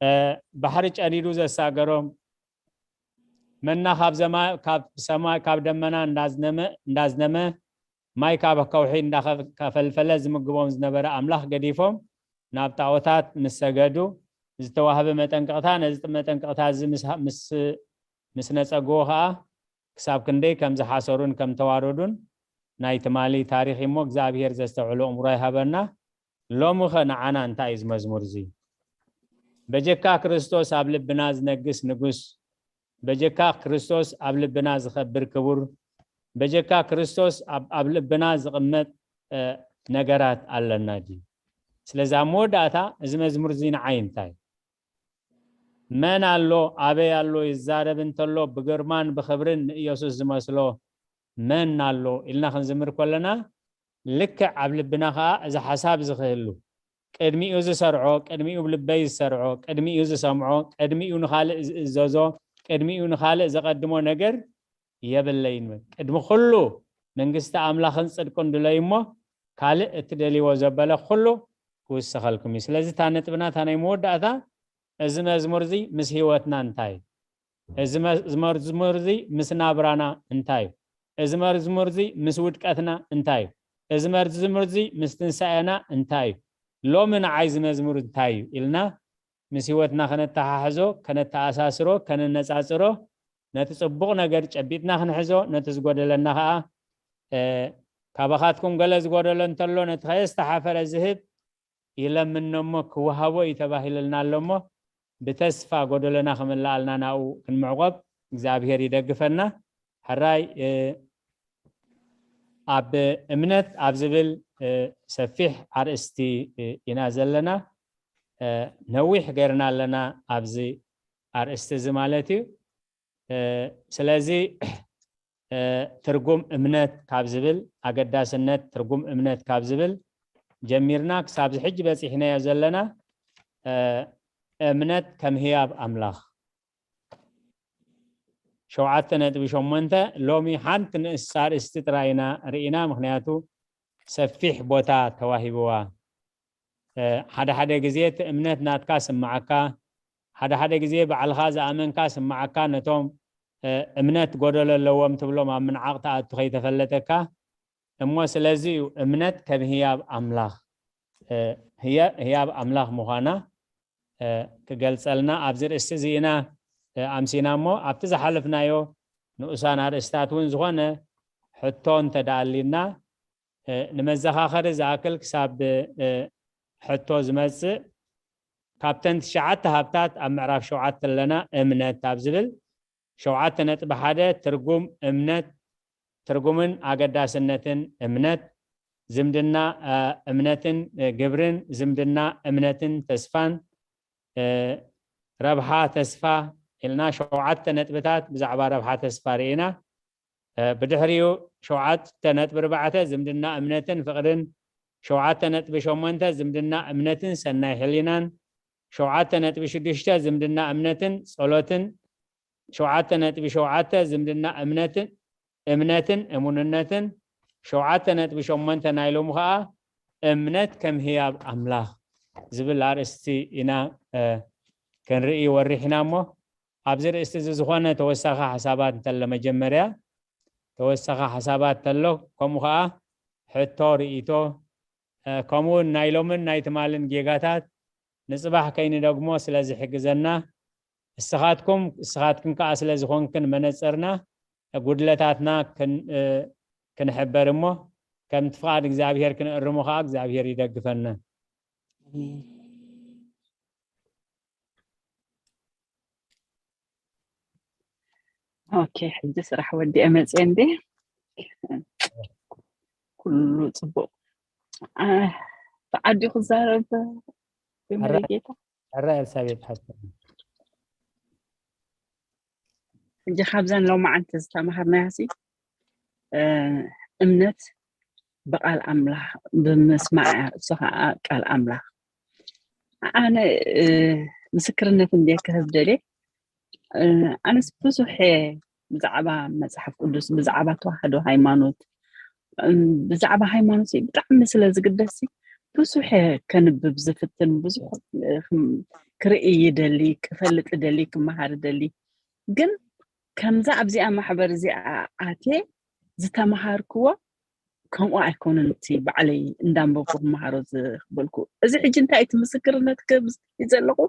እ፣ ባሕሪ ጨዲዱ ዘሳገሮም፣ መና ካብ ዘማ-፣ ካብ ሰማይ፣ ካብ ደመና እንዳዝነመ፣ እንዳዝነመ፣ ማይ ካብ ከውሒ እንዳኸ-፣ ከፈልፈለ ዝምግቦም ዝነበረ ኣምላኽ ገዲፎም ናብ ጣዖታት ምስ ሰገዱ፣ ዝተዋህበ መጠንቀቕታ፣ ነዚ መጠንቀቕታ እዚ ምስ፣ ምስ፣ ምስ ነጸግዎ ኸኣ፣ ክሳብ ክንደይ ከም ዝሓሰሩን ከም ተዋረዱን ናይ ትማሊ ታሪኽ እሞ፣ እግዚኣብሔር ዘስተውዕሎ እምሮ ይሃበና። ሎሚ ኸ ንዓና እንታይ እዩ እዚ መዝሙር እዚ? በጀካ ክርስቶስ ኣብ ልብና ዝነግስ ንጉስ፣ በጀካ ክርስቶስ ኣብ ልብና ዝኸብር ክቡር፣ በጀካ ክርስቶስ ኣብ፣ ኣብ ልብና ዝቕመጥ፣ እ፣ ነገራት ኣለና ድዩ? ስለዚ ኣብ መወዳእታ እዚ መዝሙር እዚ ንዓይ እንታይ መን ኣሎ ኣበይ ኣሎ ይዛረብ እንተሎ ብግርማን ብኽብርን ንኢየሱስ ዝመስሎ መን ኣሎ ኢልና ክንዝምር ከለና ልክዕ ኣብ ልብና ከዓ እዚ ሓሳብ እዚ ክህሉ ቅድሚኡ ዝሰርዖ ቅድሚኡ ብልበይ ዝሰርዖ ቅድሚኡ ዝሰምዖ ቅድሚኡ ንኻልእ ዝእዘዞ ቅድሚኡ ንኻልእ ዘቐድሞ ነገር የብለይን ቅድሚ ኩሉ መንግስቲ ኣምላኽን ፅድቁን ድለዩ እሞ ካልእ እትደልይዎ ዘበለ ኩሉ ክውሰኸልኩም እዩ ስለዚ እታ ነጥብና እታ ናይ መወዳእታ እዚ መዝሙር እዚ ምስ ህይወትና እንታይ እዩ እዚ መዝሙር እዚ ምስ ናብራና እንታይ እዩ እዚ መዝሙር እዚ ምስ ውድቀትና እንታይ እዩ እዚ መዝሙር እዚ ምስ ትንሳኤና እንታይ እዩ ሎሚ ንዓይ እዚ መዝሙር እንታይ እዩ ኢልና ምስ ህይወትና ከነተሓሕዞ ከነተኣሳስሮ ከነነፃፅሮ ነቲ ፅቡቕ ነገር ጨቢጥና ክንሕዞ ነቲ ዝጎደለና ከዓ ካባኻትኩም ገለ ዝጎደሎ እንተሎ ነቲ ከየስተሓፈረ ዝህብ ይለምኖ እሞ ክወሃቦ እዩ ተባሂልልና ኣሎ እሞ ብተስፋ ጎደሎና ክምልኣልና ናብኡ ክንምዕቆብ እግዚኣብሄር ይደግፈና። ሕራይ ኣብ እምነት ኣብ ዝብል ሰፊሕ ኣርእስቲ ኢና ዘለና። ነዊሕ ገይርና ኣለና ኣብዚ ኣርእስቲ እዚ ማለት እዩ። ስለዚ ትርጉም እምነት ካብ ዝብል ኣገዳስነት ትርጉም እምነት ካብ ዝብል ጀሚርና ክሳብ ሕጂ በፂሕናዮ ዘለና እምነት ከም ህያብ ኣምላኽ ሸውዓተ ነጥቢ ሸሞንተ ሎሚ ሓንቲ ንእሳ ኣርእስቲ ጥራይ ኢና ርኢና ምክንያቱ ሰፊሕ ቦታ ተዋሂብዋ ሓደ ሓደ ግዜ እቲ እምነት ናትካ ስምዓካ ሓደ ሓደ ግዜ ባዕልኻ ዝኣመንካ ስምዓካ ነቶም እምነት ጎደሎ ኣለዎም ትብሎም ኣብ ምንዓቕ ተኣቱ ከይተፈለጠካ እሞ ስለዚ እዩ እምነት ከም ህያብ ኣምላኽ ህያብ ኣምላኽ ምዃና ክገልጸልና ኣብዚ ርእሲ እዚ ኢና ኣምሲና እሞ ኣብቲ ዝሓለፍናዮ ንኡሳን ኣርእስታት እውን ዝኾነ ሕቶ እንተደኣሊና ንመዘኻኸሪ ዝኣክል ክሳብ ሕቶ ዝመፅእ ካብተን ትሽዓተ ሃብታት ኣብ ምዕራፍ ሸውዓተ ኣለና እምነት ኣብ ዝብል ሸውዓተ ነጥቢ ሓደ ትርጉም እምነት ትርጉምን ኣገዳስነትን እምነት ዝምድና እምነትን ግብርን ዝምድና እምነትን ተስፋን ረብሓ ተስፋ ኢልና ሸውዓተ ነጥብታት ብዛዕባ ረብሓ ተስፋ ርኢና ብድሕሪኡ ሸውዓተ ነጥቢ ኣርባዕተ ዝምድና እምነትን ፍቕርን ሸውዓተ ነጥቢ ሸሞንተ ዝምድና እምነትን ሰናይ ሕሊናን ሸውዓተ ነጥቢ ሽዱሽተ ዝምድና እምነትን ጸሎትን ሸውዓተ ነጥቢ ሸውዓተ ዝምድና እምነትን እምነትን እሙንነትን ሸውዓተ ነጥቢ ሸሞንተ ናይ ሎሙ ከዓ እምነት ከም ህያብ ኣምላኽ ዝብል ኣርእስቲ ኢና ክንርኢ ወሪሕና እሞ ኣብዚ ርእስቲ እዚ ዝኾነ ተወሳኺ ሓሳባት እንተለ መጀመርያ ተወሳኺ ሓሳባት እንተሎ ከምኡ ከዓ ሕቶ ርእይቶ ከምኡ እውን ናይ ሎምን ናይ ትማልን ጌጋታት ንፅባሕ ከይንደግሞ ስለ ዝሕግዘና እስኻትኩም እስኻትክን ከዓ ስለ ዝኾንክን መነፅርና ጉድለታትና ክንሕበር እሞ ከምቲ ፍቓድ እግዚኣብሔር ክንእርሞ ከዓ እግዚኣብሔር ይደግፈና። ኦኬ ሕጂ ስራሕ ወዲአ መፅየ እንዴ ኩሉ ፅቡቅ ተዓዲ ክዛረብ መረጌታ ሕራ ኤልሳቤጥ ሓሰብ ሕጂ ካብዘን ሎማዓንቲ ዝተምሃርናያ ሲ እምነት ብቃል ኣምላኽ ብምስማዕ እያ እሱ ከዓ ቃል ኣምላኽ ኣነ ምስክርነት እንደ ክህብ ደልየ ኣነስ ብዙሕ ብዛዕባ መፅሓፍ ቅዱስ ብዛዕባ ተዋህዶ ሃይማኖት ብዛዕባ ሃይማኖት ብጣዕሚ ስለ ዝግደስ ብዙሕ ከንብብ ዝፍትን ብዙሕ ክርኢ ይደሊ ክፈልጥ ደሊ ክመሃር ደሊ ግን ከምዛ ኣብዚኣ ማሕበር እዚኣ ኣትየ ዝተምሃርክዎ ከምኡ ኣይኮነን እቲ ባዕለይ እንዳንበብኩ ክመሃሮ ዝኽበልኩ እዚ ሕጂ እንታይ እቲ ምስክርነት ክህብ ዘለኹ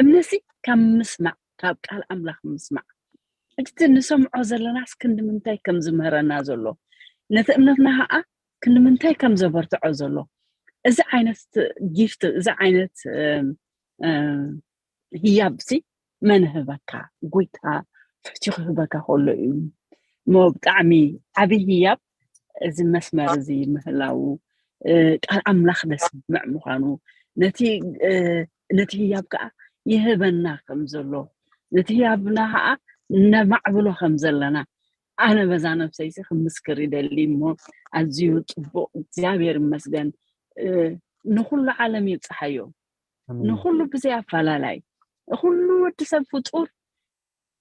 እምነሲ ካብ ምስማዕ ካብ ቃል ኣምላኽ ምስማዕ ሕጂ ንሰምዖ ዘለናስ ክንዲ ምንታይ ከም ዝምህረና ዘሎ ነቲ እምነትና ከዓ ክንዲ ምንታይ ከም ዘበርትዖ ዘሎ እዚ ዓይነት ጊፍት እዚ ዓይነት ህያብሲ መን ህበካ ጎይታ ፍሕቲ ክህበካ ከሎ እዩ እሞ ብጣዕሚ ዓብይ ህያብ እዚ መስመር እዚ ምህላዉ፣ እ፣ ቃል ኣምላኽ ደስምዕ ምዃኑ፣ ነቲ፣ እ፣ ነቲ ህያብ ከኣ ይህበና ከም ዘሎ፣ ነቲ ህያብና ከኣ ነማዕብሎ ከም ዘለና፣ ኣነ በዛ ነብሰይሲ ክምስክር ይደሊ እሞ፣ ኣዝዩ ጽቡቕ፣ እግዚኣብሔር ይመስገን። እ፣ ንኹሉ ዓለም ይብጽሓዮ። ኣሜን። ንኹሉ ብዘይ ኣፈላላይ፣ ኩሉ ወዲ ሰብ ፍጡር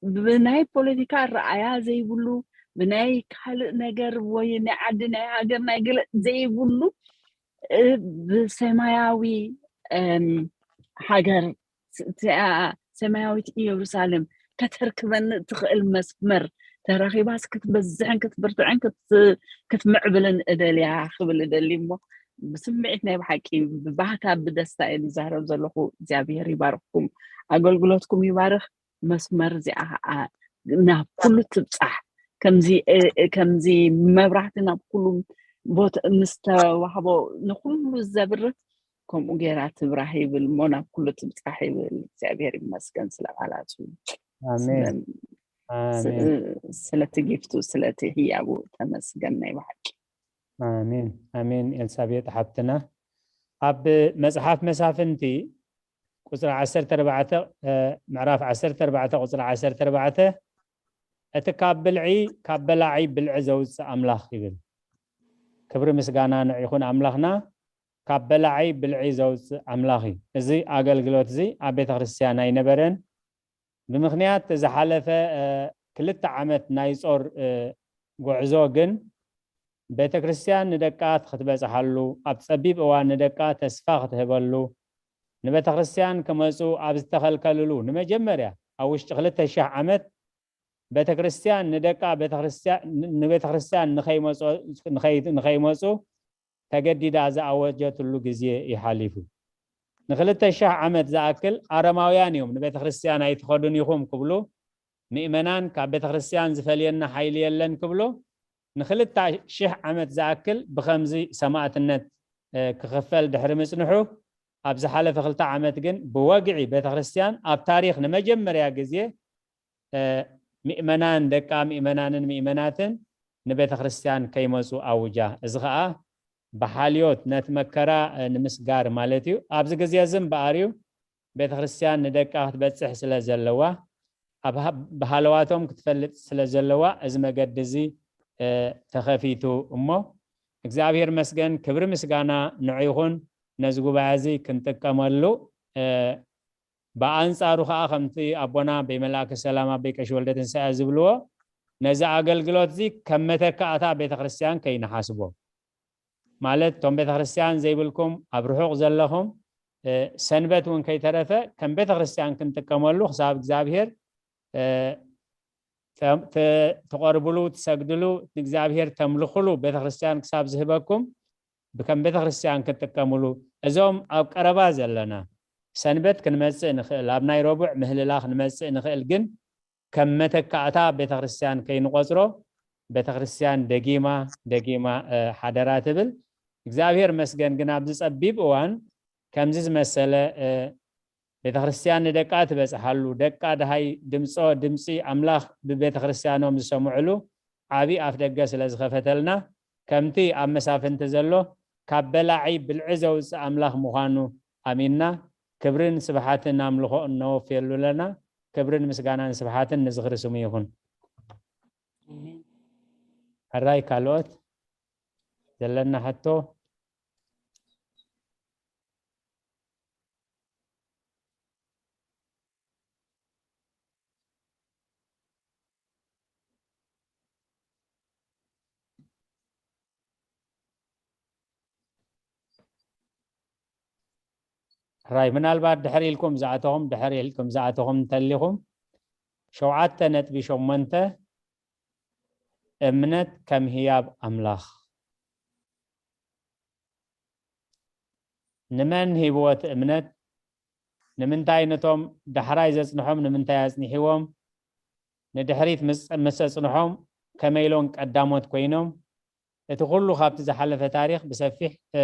ብናይ ፖለቲካ ረኣያ ዘይብሉ፣ ብናይ ካልእ ነገር ወይ ናይ ዓዲ ናይ ሃገር ናይ ገለ ዘይብሉ፣ እ፣ ብሰማያዊ፣ እም፣ ሃገር፣ ስ-፣ ተ-፣ ሰማያዊት ኢየሩሳሌም ከተርክበኒ እትኽእል መስመር ተረኺባስ ክትበዝሕን ክትብርትዕን ክት-፣ ክትምዕብልን እደልያ ክብል እደሊ እሞ፣ ብስምዒት ናይ ብሓቂ ብባህታ ብደስታ እየ ዝዛረብ ዘለኹ። እግዚኣብሔር ይባርኽኩም፣ ኣገልግሎትኩም ይባርኽ። መስመር እዚኣ ኸዓ ናብ ኩሉ ትብጻሕ፣ ከምዚ፣ እ፣ እ፣ ከምዚ መብራህቲ ናብ ኩሉ ቦታ ምስ ተዋህቦ ንኩሉ ዘብርህ ከምኡ ጌራ ትብራህ ይብል እሞ ናብ ኩሉ ትብጻሕ ይብል። እግዚኣብሔር ይመስገን ስለ ቃላቱ። ኣሜን። ስለ-፣ ስ-፣ ኣሜን። ስለቲ ጊፍቱ፣ ስለቲ ህያቡ ተመስገን ናይ ብሓቂ። ኣሜን፣ ኣሜን። ኤልሳቤጥ ሓብትና፣ ኣብ መጽሓፍ መሳፍንቲ ቁጽሪ ዓሰርተ ኣርባዕተ፣ እ፣ ምዕራፍ ዓሰርተ ኣርባዕተ ቁጽሪ ዓሰርተ ኣርባዕተ፣ "እቲ ካብ ብልዒ፣ ካብ በላዒ ብልዒ ዘውጽእ ኣምላኽ" ይብል። ክብሪ ምስጋና ንዑ ይኹን ኣምላኽና፣ ካብ በላዒ ብልዒ ዘውጽእ ኣምላኽ እዩ። እዚ ኣገልግሎት እዚ ኣብ ቤተ ክርስቲያን ኣይነበረን። ብምኽንያት ዝሓለፈ፣ እ፣ ክልተ ዓመት ናይ ጾር፣ እ፣ ጉዕዞ ግን ቤተ ክርስቲያን ንደቃ ክትበጽሓሉ፣ ኣብ ጸቢብ እዋን ንደቃ ተስፋ ክትህበሉ፣ ንቤተ ክርስቲያን ክመጹ ኣብ ዝተኸልከልሉ ንመጀመርያ ኣብ ውሽጢ ክልተ ሺሕ ዓመት ቤተ ክርስቲያን ንደቃ ቤተ ክርስቲያን፣ ን-፣ ንቤተ ክርስቲያን ንኸይመጹ-፣ ንኸይ-፣ ንኸይመጹ ተገዲዳ ዝኣወጀትሉ ግዜ እዩ ሓሊፉ። ንክልተ ሺሕ ዓመት ዝኣክል ኣረማውያን እዮም ንቤተ ክርስቲያን ኣይትኸዱን ኢኹም ክብሉ፣ ምእመናን ካብ ቤተ ክርስቲያን ዝፈልየና ሓይሊ የለን ክብሉ፣ ንክልተ ሺሕ ዓመት ዝኣክል ብኸምዚ ሰማእትነት፣ እ፣ ክኽፈል ድሕሪ ምጽንሑ፣ ኣብ ዝሓለፈ ክልተ ዓመት ግን ብወግዒ ቤተ ክርስቲያን ኣብ ታሪኽ ንመጀመርያ ግዜ፣ እ፣ ምእመናን፣ ደቃ ምእመናንን ምእመናትን ንቤተ ክርስቲያን ከይመጹ ኣውጃ። እዚ ኸኣ ብሓልዮት ነቲ መከራ፣ እ፣ ንምስጋር ማለት እዩ። ኣብዚ ግዜ እዚ እምበኣር እዩ ቤተ ክርስቲያን ንደቃ ክትበጽሕ ስለ ዘለዋ፣ ኣብ ሃ-፣ ብሃለዋቶም ክትፈልጥ ስለ ዘለዋ፣ እዚ መገዲ እዚ፣ እ፣ ተኸፊቱ እሞ፣ እግዚኣብሔር መስገን፣ ክብሪ ምስጋና ንዑ ይኹን። ነዚ ጉባኤ እዚ ክንጥቀመሉ፣ እ፣ ብኣንጻሩ ኸኣ ከምቲ ኣቦና ኣቦይ መልኣከ ሰላም ኣቦይ ቀሺ ወልደ ትንሳኤ ዝብልዎ፣ ነዚ ኣገልግሎት እዚ ከም መተካእታ ቤተ ክርስቲያን ከይንሓስቦ። ማለት እቶም ቤተ ክርስቲያን ዘይብልኩም ኣብ ርሑቕ ዘለኹም፣ እ፣ ሰንበት እውን ከይተረፈ ከም ቤተ ክርስቲያን ክንጥቀመሉ ክሳብ እግዚኣብሔር፣ እ፣ ተ-፣ ተ-፣ ትቐርብሉ፣ ትሰግድሉ፣ ንእግዚኣብሔር ተምልኹሉ ቤተ ክርስቲያን ክሳብ ዝህበኩም ብከም ቤተ ክርስቲያን ክትጥቀምሉ፣ እዞም ኣብ ቀረባ ዘለና ሰንበት ክንመጽእ ንኽእል፣ ኣብ ናይ ረቡዕ ምህልላ ክንመጽእ ንኽእል፣ ግን ከም መተካእታ ቤተ ክርስቲያን ከይንቆጽሮ፣ ቤተ ክርስቲያን ደጊማ፣ ደጊማ፣ እ፣ ሓደራ ትብል። እግዚኣብሔር መስገን ግን ኣብዚ ጸቢብ እዋን ከምዚ ዝመሰለ፣ እ፣ ቤተ ክርስቲያን ንደቃ ትበጽሓሉ፣ ደቃ ደሃይ ድምጾ፣ ድምጺ ኣምላኽ ብቤተ ክርስቲያኖም ዝሰምዕሉ ዓቢ ኣፍ ደገ ስለ ዝኸፈተልና፣ ከምቲ ኣብ መሳፍንቲ ዘሎ፣ ካብ በላዒ ብልዒ ዘውጽእ ኣምላኽ ምዃኑ ኣሚንና፣ ክብርን ስብሓትን ኣምልኾ እነወፍየሉ ኣለና። ክብርን ምስጋናን ስብሓትን ንዝኽሪ ስሙ ይኹን። ኣሜን። ሕራይ ካልኦት ዘለና ሕቶ? ሕራይ ምናልባት ድሕር ኢልኩም ዝኣተኹም፣ ድሕር ኢልኩም ዝኣተኹም እንተሊኹም፣ ሸውዓተ ነጥቢ ሸሞንተ እምነት ከም ህያብ ኣምላኽ። ንመን ሂብዎ እቲ እምነት? ንምንታይ ነቶም ዳሕራይ ዘጽንሖም ንምንታይ ኣጽኒሕዎም? ንድሕሪት ምስ፣ ምስ ኣጽንሖም ከመይ ኢሎም ቀዳሞት ኮይኖም? እቲ ኩሉ ካብቲ ዝሓለፈ ታሪኽ ብሰፊሕ፣ እ፣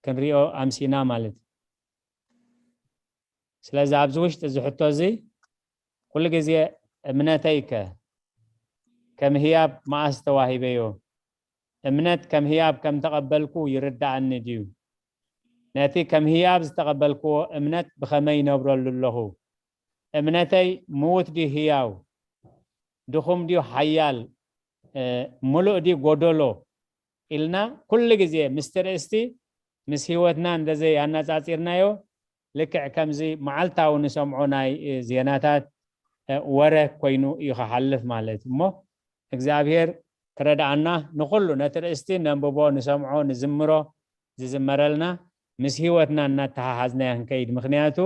ክንሪኦ ኣምሲና ማለት እዩ። ስለዚ ኣብዚ ውሽጢ እዚ ሕቶ እዚ ኩሉ ግዜ እምነተይ ከ ከም ህያብ መኣስ ተዋሂበዮ? እምነት ከም ህያብ ከም ተቐበልኩ ይርዳኣኒ ድዩ? ነቲ ከም ህያብ ዝተቐበልክዎ እምነት ብኸመይ ይነብረሉ ኣለኹ? እምነተይ ምዉት ድዩ ህያው? ድኹም ድዩ ሓያል? እ፣ ምሉእ ድዩ ጎደሎ? ኢልና ኩሉ ግዜ ምስ ትርእስቲ ምስ ህይወትና እንደዘይ ኣነጻጺርናዮ ልክዕ ከምዚ መዓልታዊ ንሰምዖ ናይ፣ እ፣ ዜናታት፣ እ፣ ወረ ኮይኑ እዩ ክሓልፍ ማለት እሞ እግዚኣብሔር ክረድኣና ንኹሉ ነቲ ርእስቲ ነንብቦ ንሰምዖ ንዝምሮ ዝዝመረልና ምስ ህይወትና እናተሓሓዝናዮ ክንከይድ። ምኽንያቱ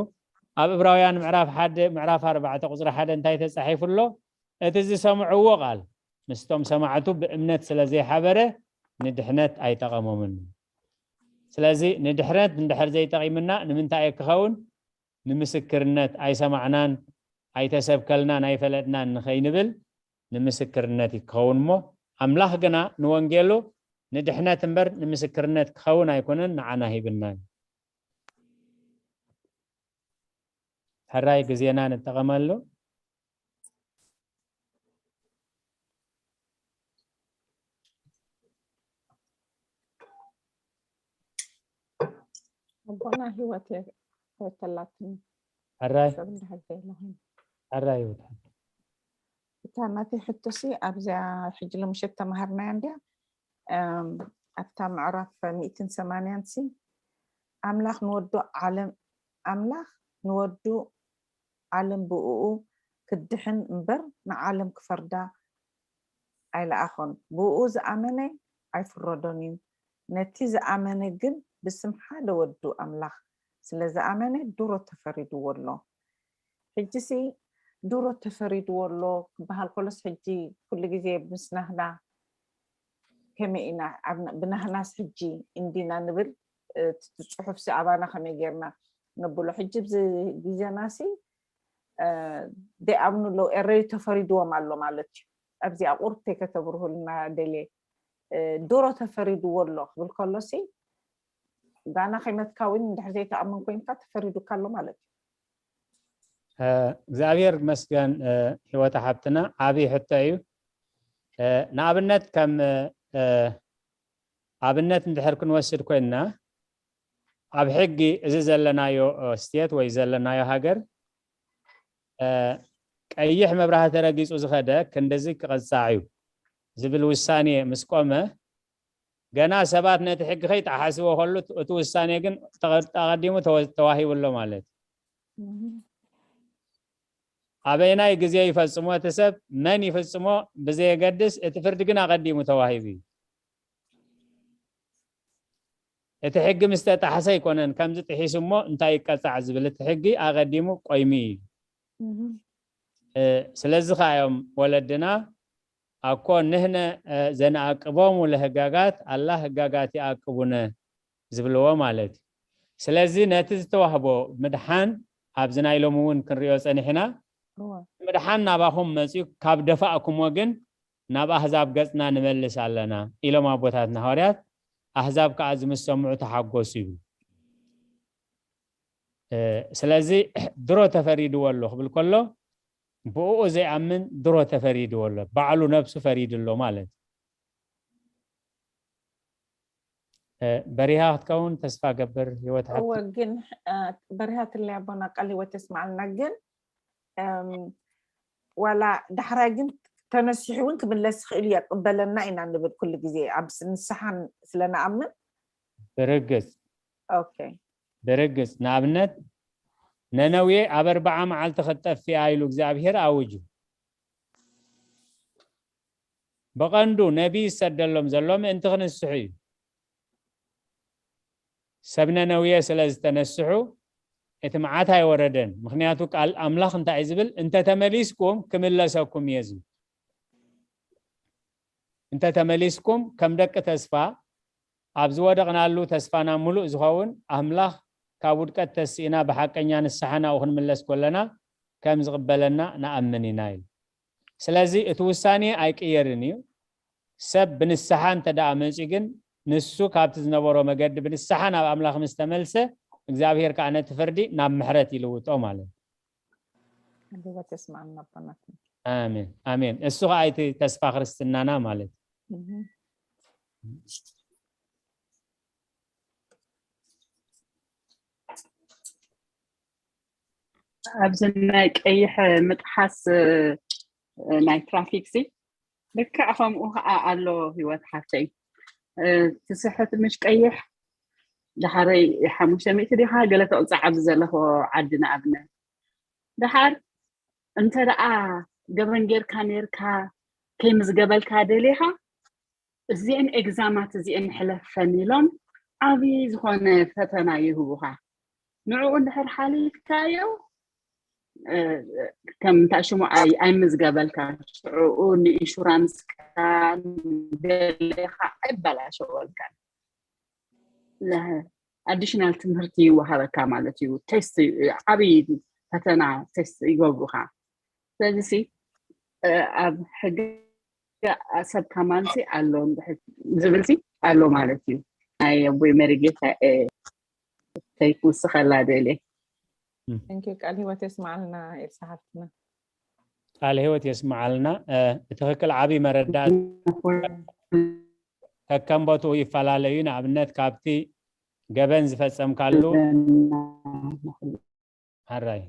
ኣብ እብራውያን ምዕራፍ ሓደ ምዕራፍ ኣርባዕተ ቁፅሪ ሓደ እንታይ ተፃሒፉ ኣሎ? እቲ ዝሰምዕዎ ቃል ምስቶም ሰማዕቱ ብእምነት ስለ ዘይሓበረ ንድሕነት ኣይጠቐሞምን። ስለዚ ንድሕነት እንድሕር ዘይጠቒምና ንምንታይ እዩ ክኸውን? ንምስክርነት ኣይሰማዕናን ኣይተሰብከልናን ኣይፈለጥናን ንኸይንብል ንምስክርነት እዩ ክኸውን እሞ ኣምላኽ ግና ንወንጌሉ ንድሕነት እምበር ንምስክርነት ክኸውን ኣይኮነን ንዓና ሂብና እዩ። ሕራይ ግዜና ንጠቐመሉ። ኣቦና ህይወት ተላትኒ ሕራይ ሰብ እንዳሕል የለኹም። ሕራይ ይውታ እታ ናተይ ሕቶሲ ኣብዚኣ ሕጂ ለምሸት ተማሃርናያ እንዲያ እም፣ ኣብታ ምዕራፍ ሚእትን ሰማንያን ሲ ኣምላኽ ንወዱ ዓለም ኣምላኽ ንወዱ ዓለም ብእኡ ክድሕን እምበር ንዓለም ክፈርዳ ኣይለኣኾን። ብእኡ ዝኣመነ ኣይፍረዶን እዩ። ነቲ ዝኣመነ ግን ብስም ሓደ ወዱ ኣምላኽ ስለ ዝኣመነ ድሮ ተፈሪድዎ ኣሎ። ሕጂ ሲ ድሮ ተፈሪድዎ ኣሎ ክበሃል ከሎስ ሕጂ ኩሉ ግዜ ምስ ናህና ከመይ ኢና ኣብ ና- ብናህናስ ሕጂ እንዲና ንብል እቲ ጽሑፍ ሲ ኣባና ከመይ ጌርና ነብሎ ሕጂ ብዚ ግዜና ሲ ደይኣምኑ ኣለዉ ኤረዩ ተፈሪድዎም ኣሎ ማለት እዩ። ኣብዚኣ ቁርብተይ ከተብርሁልና ደልየ ድሮ ተፈሪድዎ ኣሎ ክብል ከሎ ሲ ጋና ከይመትካ እውን እንድሕር ዘይትኣምን ኮይንካ ተፈሪዱካ ኣሎ ማለት እዩ። እግዚኣብሔር ይመስገን። ህይወት ሓብትና ዓብይ ሕቶ እዩ። ንኣብነት ከም ኣብነት እንድሕር ክንወስድ ኮይንና ኣብ ሕጊ እዚ ዘለናዮ ስቴት ወይ ዘለናዮ ሃገር ቀይሕ መብራህቲ ረጊፁ ዝኸደ ክንድዚ ክቐፃዕ እዩ ዝብል ውሳኔ ምስ ቆመ ገና ሰባት ነቲ ሕጊ ከይጠሓስዎ ከሉ እቲ ውሳኔ ግን ተቐዲሙ ተዋሂቡ ኣሎ ማለት እዩ። ኣበይናይ ግዜ ይፈጽሞ እቲ ሰብ መን ይፍጽሞ ብዘየገድስ እቲ ፍርዲ ግን ኣቐዲሙ ተዋሂቡ እዩ። እቲ ሕጊ ምስ ተጣሕሰ ኣይኮነን ከምዚ ጥሒሱ እሞ እንታይ ይቀጻዕ ዝብል እቲ ሕጊ ኣቐዲሙ ቆይሙ እዩ። ስለዚ ከኣ እዮም ወለድና ኣኮ ንህነ ዘንኣቅቦሙ ለህጋጋት ኣላ ህጋጋት ይኣቅቡነ ዝብልዎ ማለት እዩ። ስለዚ ነቲ ዝተዋህቦ ምድሓን ኣብዚ ናይ ሎሚ እውን ክንሪኦ ጸኒሕና ምድሓን ናባኹም መፅዩ ካብ ደፋእኩሞ ግን ናብ ኣህዛብ ገፅና ንመልስ ኣለና ኢሎም ኣቦታትና ሃዋርያት ኣህዛብ ከዓ ዝምሰምዑ ተሓጎሱ ይብሉ። ስለዚ ድሮ ተፈሪድዎ ኣሎ ክብል ከሎ ብእኡ ዘይኣምን ድሮ ተፈሪድዎ ኣሎ ባዕሉ ነብሱ ፈሪዱ ኣሎ ማለት እዩ። በሪሃ ክትከውን ተስፋ ገብር ህይወት እወ ግን በሪሃ ትለይ ኣቦና ቃል ህይወት ተስማዓልና ግን ዋላ ዳሕራይ ግን ተነሲሑ እውን ክምለስ ይኽእል እዩ የቅበለና ኢና ንብል ኩሉ ግዜ ኣብ ንስሓን ስለ ንኣምን ብርግፅ ኦኬ ብርግፅ ንኣብነት ነነዌ ኣብ ኣርባዓ መዓልቲ ክትጠፍእ ኢሉ እግዚኣብሔር ኣውጁ ብቐንዱ ነቢይ ዝሰደሎም ዘሎ ምእንቲ ክንስሑ እዩ። ሰብ ነነውየ ስለ ዝተነስሑ እቲ መዓት ኣይወረደን። ምክንያቱ ቃል ኣምላኽ እንታይ እዩ ዝብል? እንተተመሊስኩም ክምለሰኩም እየ ዝብል። እንተተመሊስኩም ከም ደቂ ተስፋ ኣብ ዝወደቕናሉ ተስፋና ምሉእ ዝኸውን ኣምላኽ ካብ ውድቀት ተስኢና ብሓቀኛ ንስሓ ናብኡ ክንምለስ ከለና ከም ዝቕበለና ንኣምን ኢና ኢሉ። ስለዚ እቲ ውሳኔ ኣይቅየርን እዩ። ሰብ ብንስሓ እንተ ደኣ መጺኡ ግን ንሱ ካብቲ ዝነበሮ መገዲ ብንስሓ ናብ ኣምላኽ ምስ ተመልሰ እግዚኣብሔር ከዓ ነቲ ፍርዲ ናብ ምሕረት ይልውጦ ማለት እዩ። ኣደዋ ተስማዕና ኣቦናትና ኣሜን ኣሜን። እሱ ከዓ እቲ ተስፋ ክርስትናና ማለት እዩ። እህ። ኣብዚ ናይ ቀይሕ ምጥሓስ ናይ ትራፊክ ሲ ልክዕ ከምኡ ከዓ ኣሎ። ህይወት ሓፍተይ ትስሕት ምሽ ቀይሕ ድሓረይ ሓሙሽተ ሚእቲ ዲኻ ገለ ተቕፅዕ ኣብዚ ዘለኹ ዓዲ ንኣብነት ድሓር እንተ ደኣ ገበን ጌርካ ነርካ ከይምዝገበልካ ደሊኻ እዚአን ኤግዛማት እዚአን ሕለፈን ኢሎም ዓብዪ ዝኾነ ፈተና ይህቡኻ። ንዕኡ እንድሕር ሓሊፍካዮ ከምታ ሽሙ ኣይምዝገበልካ ሽዑኡ ንኢንሹራንስካ ገሌኻ ኣይበላሸወልካን። ኣዲሽናል ትምህርቲ ይወሃበካ ማለት እዩ። ቴስት ዓብዪ ፈተና ቴስት ይገብሩኻ። ስለዚ ኣብ ሕጊ ሰብ ከማንሲ ኣሎ ዝብል ኣሎ ማለት እዩ። ናይ ኣቦይ መሪጌታ ተይክውስኸላ ደልየ። ቃል ህይወት የስማዓልና ኤልሳ ሓፍትና። ቃል ህይወት የስማዓልና። ብትኽክል ዓብዪ መረዳእታ። ከከም ቦትኡ ይፈላለዩ። ንኣብነት ካብቲ ገበን ዝፈጸምካሉ ሕራይ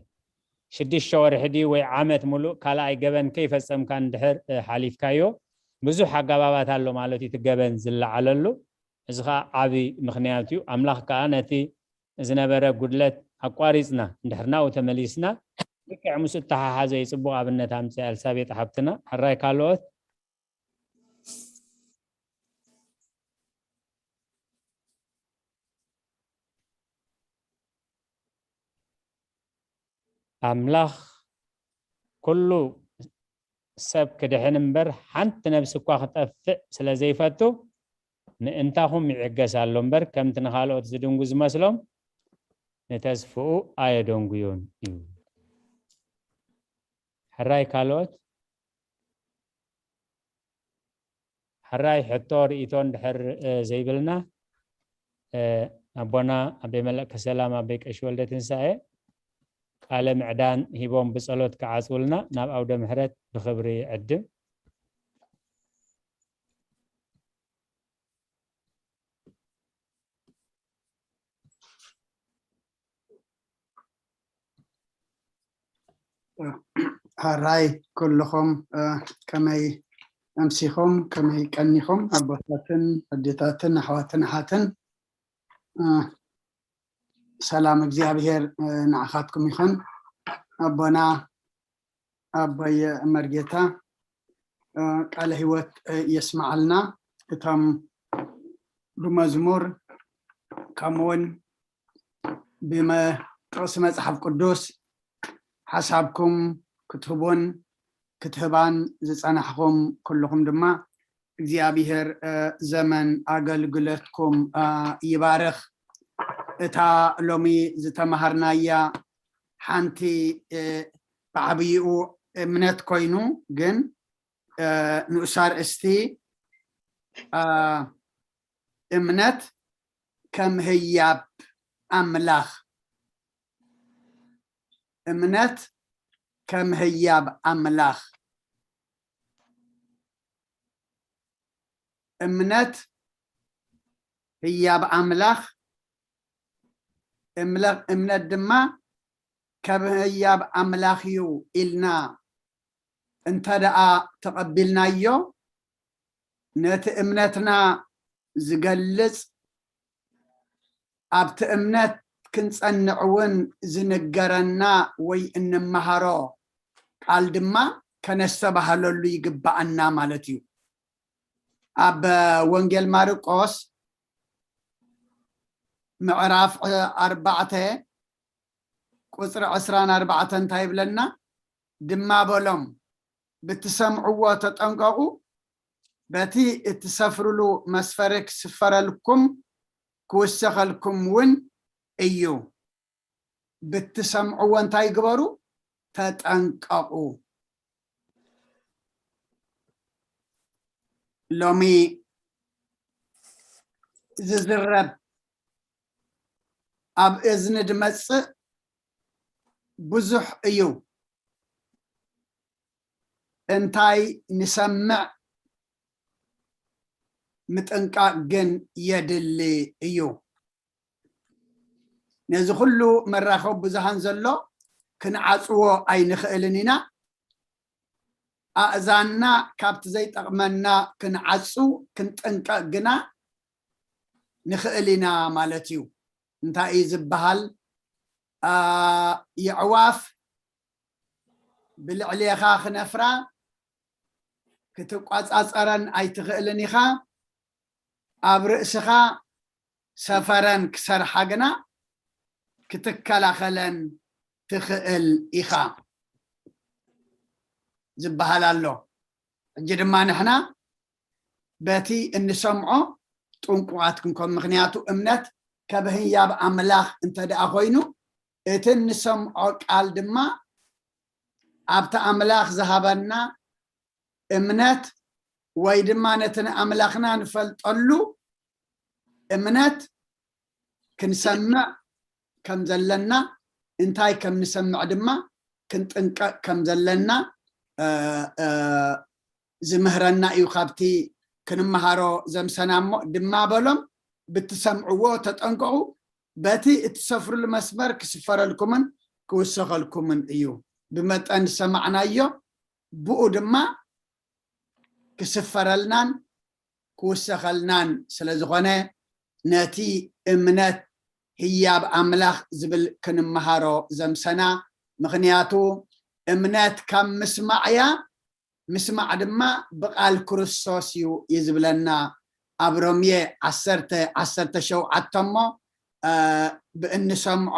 ሽዱሽተ ወርሒ ድዩ ወይ ዓመት ሙሉእ ካልኣይ ገበን ከይፈጸምካ እንድሕር ሓሊፍካዮ ብዙሕ ኣገባባት ኣሎ ማለት እዩ። እቲ ገበን ዝለዓለሉ እዚ ከዓ ዓብዪ ምኽንያት እዩ። ኣምላኽ ከዓ ነቲ ዝነበረ ጉድለት ኣቋሪጽና እንድሕር ናብኡ ተመሊስና ልክዕ ምስ እተሓሓዘ እዩ። ጽቡቕ ኣብነት ኣምፅኣ ኤልሳቤጥ ሓብትና። ሕራይ ካልኦት ኣምላኽ ኩሉ ሰብ ክድሕን እምበር ሓንቲ ነብሲ እኳ ክጠፍእ ስለ ዘይፈቱ ምእንታኹም ይዕገስ ኣሎ እምበር ከምቲ ንኻልኦት ዝድንጉ ዝመስሎም ንተስፍኡ ኣየደንጉዮን እዩ። ሕራይ ካልኦት ሕራይ ሕቶ ርእይቶ እንድሕር ዘይብልና ኣቦና ኣበይ መለእከ ሰላም ኣበይ ቀሺ ወልደ ትንሳኤ ቃለ ምዕዳን ሂቦም ብጸሎት ክዓጽውልና ናብ ኣውደ ምሕረት ብኽብሪ ዕድም። ሕራይ ኩልኹም ከመይ ኣምሲኹም ከመይ ቀኒኹም ኣቦታትን ኣዴታትን ኣሕዋትን ኣሓትን ሰላም እግዚኣብሔር ንዓኻትኩም ይኹን። ኣቦና ኣቦይ መርጌታ ቃለ ህይወት የስማዓልና። እቶም ብመዝሙር ከምኡውን ብመ ጥቕሲ መጽሓፍ ቅዱስ ሓሳብኩም ክትህቡን ክትህባን ዝጸናሕኹም ኩልኹም ድማ እግዚኣብሔር ዘመን ኣገልግሎትኩም ይባርኽ። እታ ሎሚ ዝተማሃርናያ ሓንቲ ብዓብይኡ እምነት ኮይኑ ግን ንኡስ ኣርእስቲ እምነት ከም ህያብ ኣምላኽ እምነት ከም ህያብ ኣምላኽ እምነት ህያብ ኣምላኽ እምነት ድማ ካብ ህያብ ኣምላኽ እዩ ኢልና እንተ ደኣ ተቐቢልናዮ ነቲ እምነትና ዝገልጽ ኣብቲ እምነት ክንጸንዕ እውን ዝንገረና ወይ እንመሃሮ ቃል ድማ ከነስተባህለሉ ይግባኣና ማለት እዩ። ኣብ ወንጌል ማርቆስ ምዕራፍ ኣርባዕተ ቁፅሪ ዕስራን ኣርባዕተን እንታይ ይብለና? ድማ በሎም ብትሰምዕዎ ተጠንቀቑ፣ በቲ እትሰፍርሉ መስፈሪ ክስፈረልኩም ክውሰኸልኩም እውን እዩ። ብትሰምዕዎ እንታይ ግበሩ? ተጠንቀቑ። ሎሚ ዝዝረብ ኣብ እዝኒ ድመጽእ ብዙሕ እዩ። እንታይ ንሰምዕ? ምጥንቃቕ ግን የድሊ እዩ። ነዚ ኩሉ መራኸቢ ብዙሃን ዘሎ ክንዓጽዎ ኣይንኽእልን ኢና። ኣእዛንና ካብቲ ዘይጠቕመና ክንዓጹ ክንጥንቀቕ ግና ንኽእል ኢና ማለት እዩ። እንታይ እዩ ዝበሃል? የዕዋፍ ብልዕሌኻ ክነፍራ ክትቋጻጸረን ኣይትኽእልን ኢኻ። ኣብ ርእስኻ ሰፈረን ክሰርሓ ግና ክትከላኸለን ትኽእል ኢኻ ዝበሃል ኣሎ። ሕጂ ድማ ንሕና በቲ እንሰምዖ ጥንቁቓት ክንከውን፣ ምኽንያቱ እምነት ካብ ህያብ ኣምላኽ እንተ ደኣ ኮይኑ፣ እቲ እንሰምዖ ቃል ድማ ኣብቲ ኣምላኽ ዝሃበና እምነት ወይ ድማ ነቲ ንኣምላኽና ንፈልጠሉ እምነት ክንሰምዕ ከም ዘለና፣ እንታይ ከም ንሰምዕ ድማ ክንጥንቀቕ ከም ዘለና ዝምህረና እዩ። ካብቲ ክንመሃሮ ዘምሰና እሞ ድማ በሎም፣ ብትሰምዕዎ ተጠንቀቑ፣ በቲ እትሰፍርሉ መስመር ክስፈረልኩምን ክውሰኸልኩምን እዩ። ብመጠን ዝሰማዕናዮ ብኡ ድማ ክስፈረልናን ክውሰኸልናን ስለ ዝኾነ፣ ነቲ እምነት ህያብ ኣምላኽ ዝብል ክንመሃሮ ዘምሰና። ምኽንያቱ እምነት ካብ ምስማዕ እያ፣ ምስማዕ ድማ ብቓል ክርስቶስ እዩ እዩ ዝብለና። ኣብ ሮሜ ዓሰርተ ዓሰርተ ሸውዓተ እሞ ብእንሰምዖ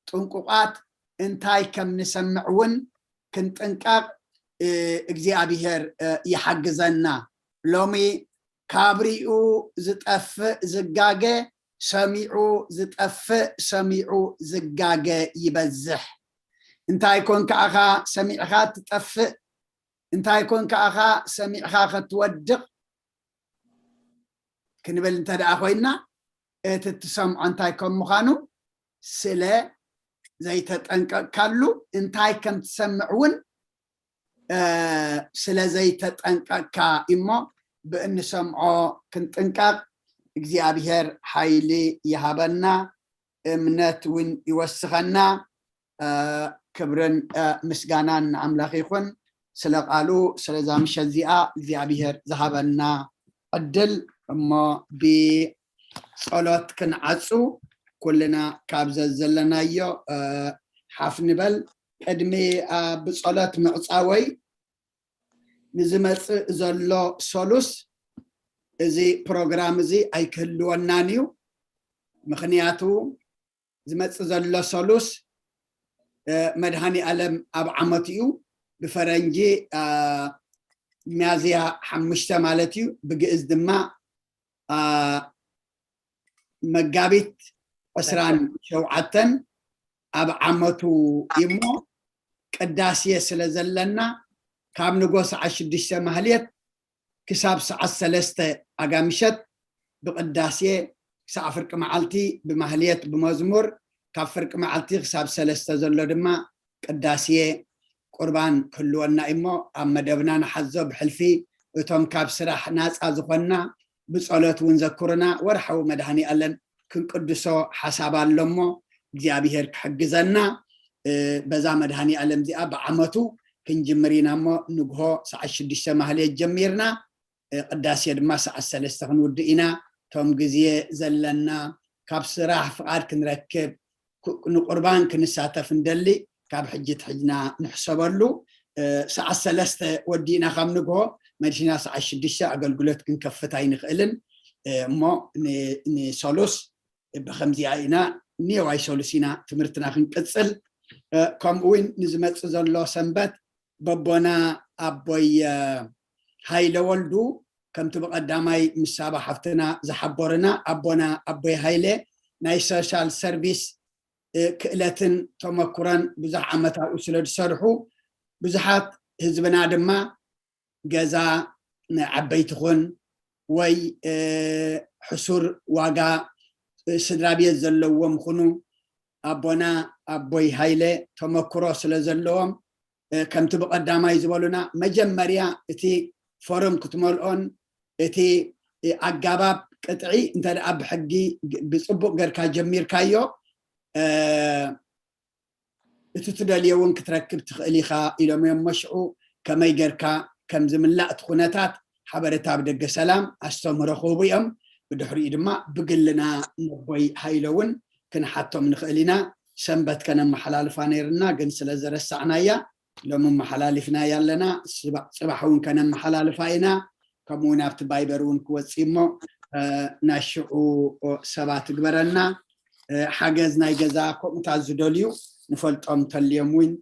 ጥንቁቓት እንታይ ከም ንሰምዕ እውን ክንጥንቀቕ እግዚኣብሔር ይሓግዘና። ሎሚ ካብ ሪኡ ዝጠፍእ ዝጋገ፣ ሰሚዑ ዝጠፍእ ሰሚዑ ዝጋገ ይበዝሕ። እንታይ ኮንካ ኢኻ ሰሚዕኻ ትጠፍእ? እንታይ ኮንካ ኢኻ ሰሚዕኻ ከትወድቕ? ክንብል እንተ ደኣ ኮይና፣ እቲ እትሰምዖ እንታይ ከም ምዃኑ ስለ ዘይተጠንቀቕካሉ፣ እንታይ ከም ትሰምዕ እውን ስለ ዘይተጠንቀቕካ እሞ፣ ብእንሰምዖ ክንጥንቀቕ እግዚኣብሔር ሓይሊ ይሃበና፣ እምነት እውን ይወስኸና። ክብርን ምስጋናን ንኣምላኽ ይኹን፣ ስለ ቃሉ፣ ስለዛ ምሸት እዚኣ እግዚኣብሔር ዝሃበና ዕድል። እሞ ብጸሎት ክንዓጹ ኩልና ካብ ዘዘለናዮ ሓፍ ንበል። ቅድሚ ብጸሎት ምዕጻወይ፣ ንዝመጽእ ዘሎ ሰሉስ እዚ ፕሮግራም እዚ ኣይክህልወናን እዩ። ምኽንያቱ ዝመጽእ ዘሎ ሰሉስ መድሃኒ ኣለም ኣብ ዓመት እዩ። ብፈረንጂ ሚያዝያ ሓሙሽተ ማለት እዩ። ብግእዝ ድማ መጋቢት ዕስራን ሸውዓተን ኣብ ዓመቱ እሞ፣ ቅዳሴ ስለ ዘለና፣ ካብ ንጎ ሰዓት ሽዱሽተ ማህሌት ክሳብ ሰዓት ሰለስተ ኣጋምሸት ብቅዳሴ፣ ክሳብ ፍርቂ መዓልቲ ብማህሌት ብመዝሙር፣ ካብ ፍርቂ መዓልቲ ክሳብ ሰለስተ ዘሎ ድማ ቅዳሴ ቁርባን ክህልወና እሞ፣ ኣብ መደብና ንሓዞ። ብሕልፊ እቶም ካብ ስራሕ ናጻ ዝኾንና ብጸሎት እውን ዘክሩና። ወርሓዊ መድሃኒ ኣለም ክንቅድሶ ሓሳብ ኣሎ እሞ፣ እግዚኣብሔር ክሕግዘና። በዛ መድሃኒ ኣለም እዚኣ ብዓመቱ ክንጅምር ኢና እሞ፣ ንግሆ ሰዓት ሽዱሽተ ማህሌት ጀሚርና፣ ቅዳሴ ድማ ሰዓት ሰለስተ ክንውድእ ኢና። እቶም ግዜ ዘለና፣ ካብ ስራሕ ፍቓድ ክንረክብ፣ ንቁርባን ክንሳተፍ እንደሊ፣ ካብ ሕጂ ትሕጅና ንሕሰበሉ። ሰዓት ሰለስተ ወዲእና ካብ ንግሆ፣ መዲሽና ሰዓት ሽዱሽተ ኣገልግሎት ክንከፍት ኣይንኽእልን። እሞ ንሰሉስ ብኸምዚኣ ኢና ኔዋይ ሰሉስ ኢና ትምህርትና ክንቅጽል። ከምኡ እውን ንዝመጽእ ዘሎ ሰንበት በቦና ኣቦይ ሃይለ ወልዱ፣ ከምቲ ብቐዳማይ ምስ ሳባ ሓፍትና ዝሓበሩና፣ ኣቦና ኣቦይ ሃይለ ናይ ሶሻል ሰርቪስ ክእለትን ተመኩረን ብዙሕ ዓመት ኣብኡ ስለ ዝሰርሑ፣ ብዙሓት ህዝብና ድማ ገዛ ንዓበይቲ ኹን ወይ ሕሱር ዋጋ ስድራ ቤት ዘለዎም ኹኑ፣ ኣቦና ኣቦይ ሃይለ ተመክሮ ስለ ዘለዎም፣ ከምቲ ብቐዳማይ ዝበሉና፣ መጀመርያ እቲ ፎርም ክትመልኦን እቲ ኣጋባብ ቅጥዒ እንተ ደኣ ብሕጊ ብፅቡቅ ገርካ ጀሚርካዮ እቲ ትደልዮ እውን ክትረክብ ትኽእል ኢኻ ኢሎም እዮም። መሽዑ ከመይ ገርካ ከም ዝምላእ እቲ ኩነታት ሓበሬታ ብደገ ሰላም ኣስተምህሮ ክህቡ እዮም። ብድሕሪኡ ድማ ብግልና ነቦይ ሃይለ እውን ክንሓቶም ንኽእል ኢና። ሰንበት ከነመሓላልፋ ነይርና ግን ስለ ዘረሳዕናያ ሎም መሓላሊፍና ያለና። ጽባሕ እውን ከነመሓላልፋ ኢና። ከምኡ እውን ኣብቲ ባይበር እውን ክወፅእ እሞ ናይ ሽዑ ሰባት ግበረና። ሓገዝ ናይ ገዛ ከምኡታት ዝደልዩ ንፈልጦም ተልዮም እውን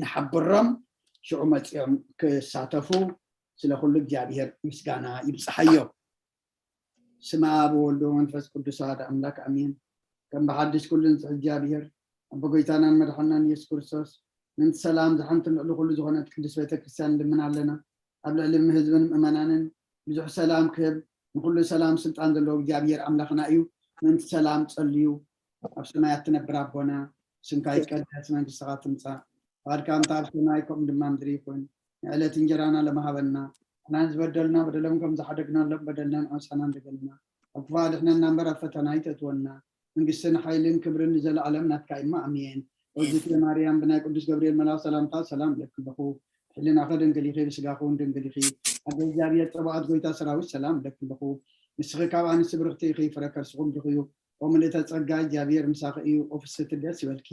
ንሓብሮም ሽዑ መፅኦም ክሳተፉ ስለ ኩሉ እግዚኣብሔር ምስጋና ይብፅሓዮ። ስመ ኣብ ወልድ ወመንፈስ ቅዱስ ኣሃድ ኣምላክ ኣሜን። ከም ብሓድሽ ኩሉ ንፅሕ እግዚኣብሔር ኣቦ ጎይታናን መድሓናን ኢየሱስ ክርስቶስ ምንቲ ሰላም ዝሓንቲ ልዕሊ ኩሉ ዝኾነት ቅዱስ ቤተክርስትያን ንልምን ኣለና። ኣብ ልዕሊ ህዝብን ምእመናንን ብዙሕ ሰላም ክህብ ንኩሉ ሰላም ስልጣን ዘለዎ እግዚኣብሔር ኣምላኽና እዩ። ምንቲ ሰላም ጸልዩ። ኣብ ሰማያት ትነብር ኣቦና ስምካ ይትቀደስ መንግስትኻ ትምጻእ። ፍቓድካ ከምታ ኣብ ሰማይ ከምኡ ድማ ምድሪ ይኹን። ንዕለት እንጀራና ለመሃበና። ንሕናን ዝበደሉና በደሎም ከም ዝሓደግናሎም በደልና ንዓውሳና እንደገልና ኣብ ክፉእ ኣድሕነና እምበር ኣብ ፈተና ኣይተእትወና። መንግስትን ሓይልን ክብርን ንዘለኣለም ናትካ እሞ ኣሜን። ወዝቴ ማርያም ብናይ ቅዱስ ገብርኤል መልኣኽ ሰላምታ ሰላም እለኪ ኣለኹ። ሕልናኸ ድንግል ኢኺ ብስጋኹ እውን ድንግል ኢኺ። ኣደ እግዚኣብሔር ጸባኦት ጎይታ ሰራዊት ሰላም እለኪ ኣለኹ። ንስኺ ካብ ኣንስቲ ብርኽቲ ኢኺ ፍረ ከርስኹም ብሩኽ እዩ። ኦ ምልእተ ጸጋ እግዚኣብሔር ምሳኺ እዩ። ኦ ፍስህቲ ደስ ይበልኪ።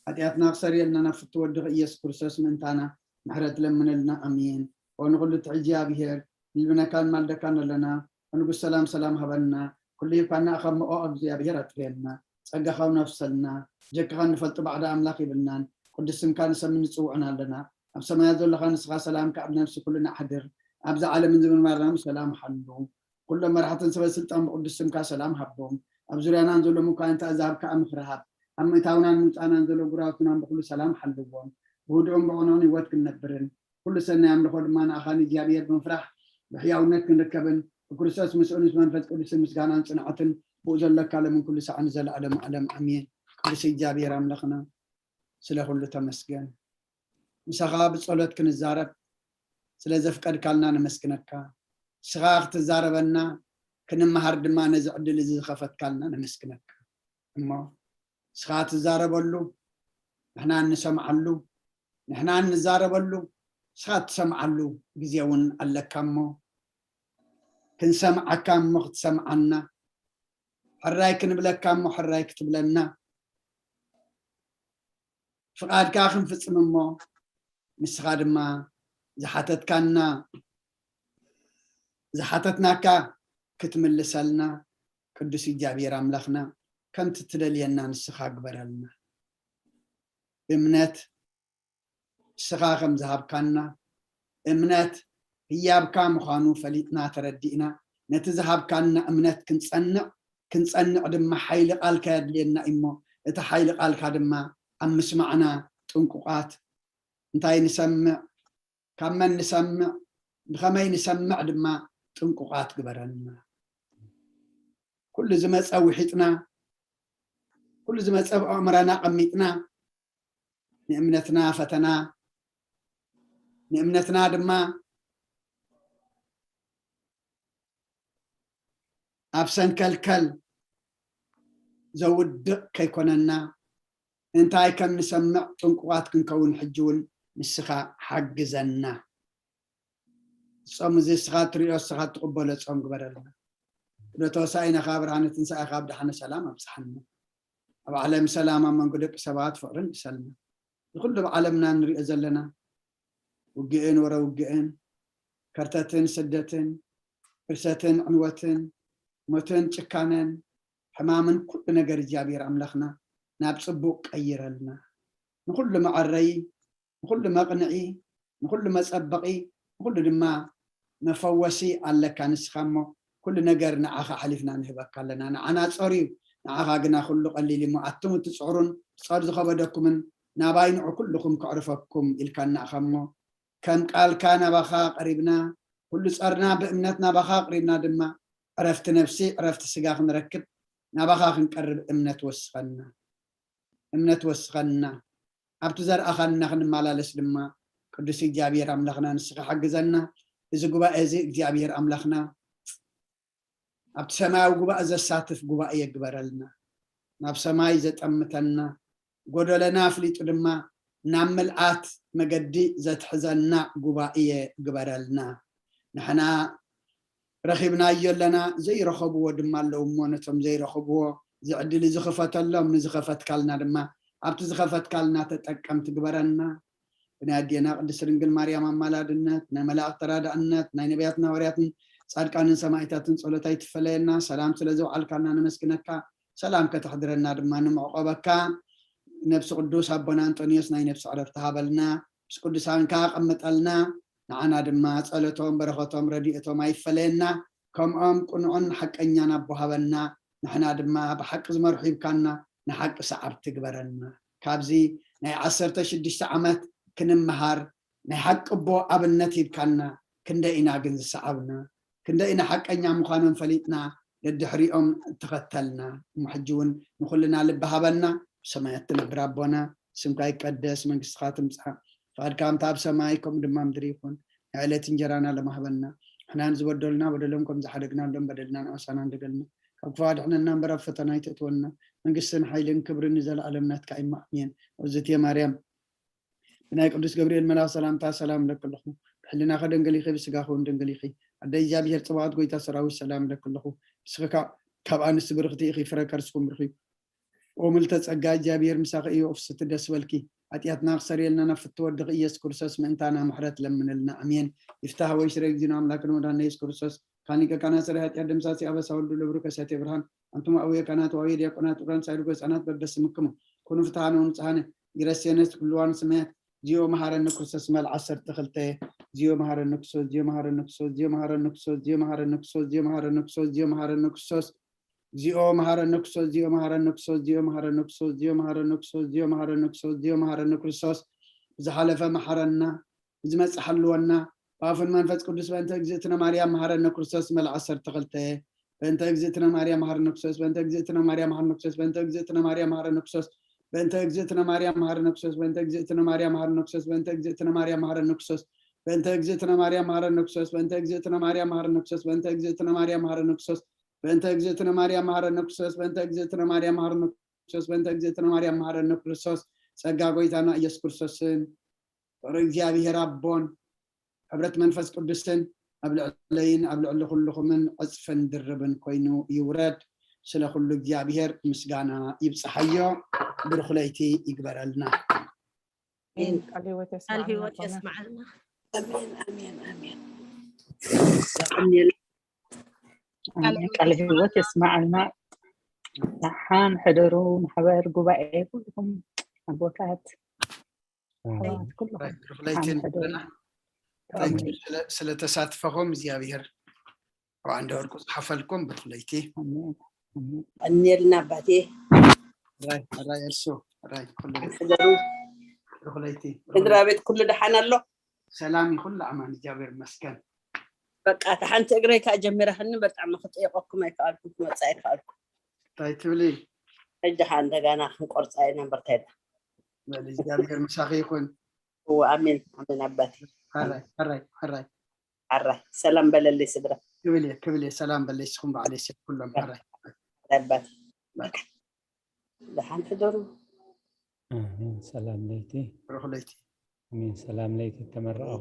ሓጢኣትና ክሰርየልና ናብ ፍቱ ወድኺ ኢየሱስ ክርስቶስ ምእንታና ምሕረት ለምነልና ኣሜን። ኦ ንኹሉ ትሕጂ ኣብሄር ንልምነካን ማልደካን ኣለና። ኦ ንጉስ ሰላም ሰላም ሃበና። ኩሉ ሂብካና ኣኸምኦ እግዚኣብሄር ኣጥርየልና። ጸጋኻ ውነፍሰልና። ጀክኻ ንፈልጡ ባዕዳ ኣምላኽ ይብልናን ቅዱስ ስምካ ንሰምን ንጽውዕን ኣለና። ኣብ ሰማያት ዘለኻ ንስኻ ሰላም ከኣብ ነፍሲ ኩሉ ንሓድር። ኣብዛ ዓለምን ዝምንባርናም ሰላም ሓሉ። ኩሎም መራሕትን ሰበ ስልጣን ብቅዱስ ስምካ ሰላም ሃቦም። ኣብ ዙርያናን ዘሎ ምኳንንታ እዛብካ ምክሪ ሃብ። ኣብ ምእታውናን ምውፃእናን ዘሎ ጉራውትናን ብኩሉ ሰላም ሓልዎም። ብህዱእን ብቅኑዕን ህይወት ክንነብርን ኩሉ ሰናይ ኣምልኾ ድማ ንኣኻ ንእግዚኣብሔር ብምፍራሕ ብሕያውነት ክንርከብን ብክርስቶስ ምስኡን ምስ መንፈስ ቅዱስን ምስጋናን ጽንዓትን ብኡ ዘለካ ለምን ኩሉ ሰዓን ዘለኣለም ዓለም ኣሜን። ቅዱስ እግዚኣብሔር ኣምላኽና ስለ ኩሉ ተመስገን። ምሳኻ ብጸሎት ክንዛረብ ስለ ዘፍቀድካልና ነመስግነካ። ንስኻ ክትዛረበና ክንመሃር ድማ ነዚ ዕድል እዚ ዝኸፈትካልና ነመስግነካ። እሞ ንስኻ ትዛረበሉ ንሕና እንሰምዓሉ ንሕና እንዛረበሉ ንስኻ ትሰምዓሉ ግዜ እውን ኣለካ እሞ ክንሰምዓካ እሞ ክትሰምዓና ሕራይ ክንብለካ እሞ ሕራይ ክትብለና ፍቓድካ ክንፍጽም እሞ ንስኻ ድማ ዝሓተትካና ዝሓተትናካ ክትምልሰልና ቅዱስ እግዚኣብሔር ኣምላኽና ከምቲ ትደልየና ንስኻ ግበረልና። እምነት ንስኻ ከም ዝሃብካና እምነት ህያብካ ምዃኑ ፈሊጥና ተረዲእና ነቲ ዝሃብካና እምነት ክንጸንዕ ክንጸንዕ ድማ ሓይሊ ቃልካ የድልየና እሞ እቲ ሓይሊ ቃልካ ድማ ኣብ ምስማዕና ጥንቁቓት እንታይ ንሰምዕ ካብ መን ንሰምዕ ብኸመይ ንሰምዕ ድማ ጥንቁቓት ግበረና። ኩሉ ዝመፀ ውሒጥና ኩሉ ዝመፀ ብኣእምራና ቀሚጥና ንእምነትና ፈተና ንእምነትና ድማ ኣብ ሰንከልከል ዘውድቕ ከይኮነና እንታይ ከም ንሰምዕ ጥንቁቓት ክንከውን ሕጂ እውን ንስኻ ሓግዘና። ጾም እዚ ንስኻ ትሪኦ ንስኻ ትቕበሎ ጾም ግበረልና። ወደ ተወሳኢና ካብ ብርሃነ ትንሳኤ ካብ ደሓነ ሰላም ኣብፅሓና። ኣብ ዓለም ሰላም ኣብ መንጎ ደቂ ሰባት ፍቕርን እሰልና። ንኩሉ ኣብ ዓለምና ንሪኦ ዘለና ውግእን ወረ ውግእን ከርተትን ስደትን ፍርሰትን ዕንወትን ሞትን ጭካነን ሕማምን ኩሉ ነገር እግዚኣብሔር ኣምላኽና ናብ ፅቡቅ ቀይረልና። ንኩሉ መዐረይ ንኩሉ መቕንዒ ንኩሉ መጸበቒ ንኩሉ ድማ መፈወሲ ኣለካ ንስኻ እሞ ኩሉ ነገር ንዓኻ ሓሊፍና ንህበካ ኣለና። ንዓና ጸር እዩ ንዓኻ ግና ኩሉ ቀሊል እሞ ኣቱም እትጽዕሩን ጸር ዝኸበደኩምን ናባይ ንዑ ኩልኹም ከዕርፈኩም ኢልካ ንኣኻ እሞ ከም ቃልካ ናባኻ ቀሪብና ኩሉ ጸርና ብእምነት ናባኻ ኣቕሪብና ድማ ዕረፍቲ ነፍሲ ዕረፍቲ ስጋ ክንረክብ ናባኻ ክንቀርብ እምነት ወስኸና እምነት ወስኸና ኣብቲ ዘርኣኻንና ክንመላለስ ድማ ቅዱስ እግዚኣብሔር ኣምላኽና ንስኻ ሓግዘና። እዚ ጉባኤ እዚ እግዚኣብሔር ኣምላኽና ኣብቲ ሰማያዊ ጉባኤ ዘሳትፍ ጉባኤ የግበረልና። ናብ ሰማይ ዘጠምተና፣ ጎደለና ኣፍሊጡ ድማ ናብ ምልኣት መገዲ ዘትሕዘና ጉባኤ ግበረልና። ንሕና ረኺብናዮ ኣለና፣ ዘይረኸብዎ ድማ ኣለዉ እሞ ነቶም ዘይረኸብዎ እዚ ዕድል እዚ ክፈተሎም፣ ንዝኸፈትካልና ድማ ኣብቲ ዝኸፈትካልና ተጠቀምቲ ግበረና። ብናይ ኣዴና ቅድስት ድንግል ማርያም ኣማላድነት፣ ናይ መላእክት ተራዳእነት፣ ናይ ነቢያትን ሃዋርያትን ጻድቃንን ሰማዕታትን ጸሎት ኣይትፈለየና። ሰላም ስለ ዘውዓልካና ነመስግነካ። ሰላም ከተሕድረና ድማ ንምዕቆበካ። ነብሲ ቅዱስ ኣቦና ኣንጦንዮስ ናይ ነብሲ ዕረፍቲ ሃበልና። ምስ ቅዱሳን ከኣ ቀምጠልና። ንዓና ድማ ጸሎቶም፣ በረኸቶም፣ ረድኤቶም ኣይፈለየና። ከምኦም ቅኑዕን ሓቀኛን ኣቦ ሃበና። ንሕና ድማ ብሓቂ ዝመርሑ ሂብካና፣ ንሓቂ ሰዓብቲ ግበረና። ካብዚ ናይ ዓሰርተ ሽዱሽተ ዓመት ክንምሃር ናይ ሓቂ ኣቦ ኣብነት ሂብካና፣ ክንደይ ኢና ግን ዝሰዓብና? ክንደይ ኢና ሓቀኛ ምዃኖም ፈሊጥና ደድሕሪኦም እተኸተልና? እሞ ሕጂ እውን ንኹልና ልቢ ሃበና። ብሰማያት ትነብር ኣቦና፣ ስምካ ይቀደስ፣ መንግስትኻ ትምጻእ፣ ፍቓድካ ከምታ ኣብ ሰማይ ከምኡ ድማ ምድሪ ይኹን። ናይ ዕለት እንጀራና ሎም ሃበና። ንሕና ንዝበደሉና በደሎም ከም ዝሓደግናሎም በደልና ንኣሳና እንደገልና፣ ካብ ክፉእ ኣድሕነና እምበር ኣብ ፈተና ኣይተእትወና። መንግስትን ሓይልን ክብርን ንዘለኣለም ናትካ እዩ። ኣሜን። እግዝእትየ ማርያም፣ ብናይ ቅዱስ ገብርኤል መልኣኽ ሰላምታ ሰላም እብለኪ ኣለኹ። ብሕልናኺ ድንግል ኢኺ፣ ብስጋኺ እውን ድንግል ኢኺ። ኣደ እግዚኣብሔር ጸባኦት፣ ጎይታ ሰራዊት፣ ሰላም እብለኪ ኣለኹ። ንስኺ ካብ፣ ካብ ኣንስቲ ብርኽቲ ኢኺ፣ ፍረ ከርስኪ እውን ብሩኽ እዩ። ኦ ምልዕተ ጸጋ፣ እግዚኣብሔር ምሳኺ እዩ፣ ኦ ፍስሕቲ ደስ በልኪ። ኃጢኣትና ክሰርየልና ናብ ፍትወ ወድኺ ኢየሱስ ክርስቶስ ምእንታና ምሕረት ለምንልና። ኣሜን። ይፍታህ ወይ ስረ እግዚእነ ኣምላክነ ወመድኃኒነ ኢየሱስ ክርስቶስ፣ ካን ሊቀ ካህናት ሠራይ ኃጢኣት ደምሳሲ ኣበሳ ወልዱ ለብሩ ከሳቴ ብርሃን፣ ኣንቱም ኣውየ ካህናት ወአውየ ዲያቆናት፣ ዑራን ሳይርጎ ህፃናት በበስምክሙ ኩኑ ፍትሃነ ወንጽሃነ፣ ይረሴነስ ኩልዋን ስመያት። ዚኦ መሐረነ ክርስቶስ መል ዓሰርተ ክልተ። ዚኦ መሐረነ ክርስቶስ፣ ዚኦ መሐረነ ክርስቶስ፣ ዚኦ መሐረነ ክርስቶስ፣ ዚኦ መሐረነ ክርስቶስ፣ ዚኦ መሐረነ ክርስቶስ፣ ዚኦ መሐረነ ክርስቶስ፣ ዚኦ መሐረነ ክርስቶስ፣ ዚኦ መሐረነ ክርስቶስ፣ ዚኦ መሐረነ ክርስቶስ፣ ዚኦ መሐረነ ክርስቶስ፣ ዚኦ መሐረነ ክርስቶስ። ብዝሓለፈ መሐረና፣ ብዝመጽእ ሓልወና፣ ብኣፉን መንፈስ ቅዱስ። በእንተ እግዝእትነ ማርያም መሐረነ ክርስቶስ መል ዓሰርተ ክልተ። በእንተ እግዝእትነ ማርያም መሐረነ ክርስቶስ፣ በእንተ እግዝእትነ ማርያም መሐረነ ክርስቶስ፣ በእንተ እግዝእትነ ማርያም መሐረነ ክርስቶስ፣ በእንተ እግዝእትነ ማርያም መሐረነ ክርስቶስ፣ በእንተ እግዝእትነ ማርያም መሐረነ ክርስቶስ፣ በእንተ እግዝእትነ ማርያም መሐረነ ክርስቶስ፣ በእንተ እግዝእትነ ማርያም መሐረነ ክርስቶስ፣ በእንተ እግዝእትነ ማርያም መሐረነ ክርስቶስ፣ በእንተ እግዝእትነ ማርያም መሐረነ ክርስቶስ፣ በእንተ እግዝእትነ ማርያም መሐረነ ክርስቶስ፣ በእንተ እግዝእትነ ማርያም መሐረነ ክርስቶስ፣ በእንተ እግዝእትነ ማርያም መሐረነ ክርስቶስ። ጸጋ ጎይታና ኢየሱስ ክርስቶስን ፍቕሪ እግዚኣብሔር ኣቦን ሕብረት መንፈስ ቅዱስን ኣብ ልዕለይን ኣብ ልዕሊ ኩልኹምን ዕጽፍን ድርብን ኮይኑ ይውረድ። ስለ ኩሉ እግዚኣብሔር ምስጋና ይብጽሓዮ። ብሩኽ ለይቲ ይግበረልና። ኣሜን። ቃል ህይወት ቃል የስማዕልና ህይወት ኣቦና። የስማዕልና። ኣሜን፣ ኣሜን፣ ኣሜን። ኣሜን። ቃል ህይወት የስማዕልና። ደሓን ሕደሩ ማሕበር ጉባኤ ኩልኩም ኣቦታት ኣሕዋት ኩልኩም ብሩኽ ለይቲ ደሓን ሕደሩ። ንብለና። Thank you ስለ- ስለ ተሳትፈኹም እግዚኣብሔር ኣብ ዓንደ ወርቁ ዝሓፈልኩም። ብሩኽ ለይቲ። ኣሜን፣ ኣሜን። ቀንየልና ኣባቴ። ሕራይ ሕራይ እርሱ ሕራይ ኩሉ ሕደሩ። ብሩኽ ለይቲ። ብሩኽ ስድራ ለይቲ። ቤት ኩሉ ደሓን ኣሎ? ሰላም ይኹን ለኣማን እግዚኣብሔር ይመስገን። በቃ እታ ሓንቲ እግረይ ከዓ ጀሚራትኒ፣ በጣዕሚ ክጥየቀኩም ኣይከኣልኩ፣ ክመፅእ ኣይከኣልኩ። እንታይ ትብሊ? ሕጂ ከዓ እንደገና ክንቆርፃ ኢና፣ በርታ ኢልና። በል እግዚኣብሔር ምሳኺ ይኹን። እወ፣ ኣሜን፣ ኣሜን ኣባቴ። ሕራይ ሕራይ ሕራይ። ሕራይ ሰላም በለለይ ስድራ። ክብል እየ ክብል እየ፣ ሰላም በለይ፣ ንስኹም በዓለይ ሰብ ኩሎም። ሕራይ ኣባቴ። በቃ። ደሓን ሕደሩ። ኣሜን። ሰላም ለይቲ። ብሩኽ ለይቲ። ኣሜን። ሰላም ለይቲ ተመረቑ።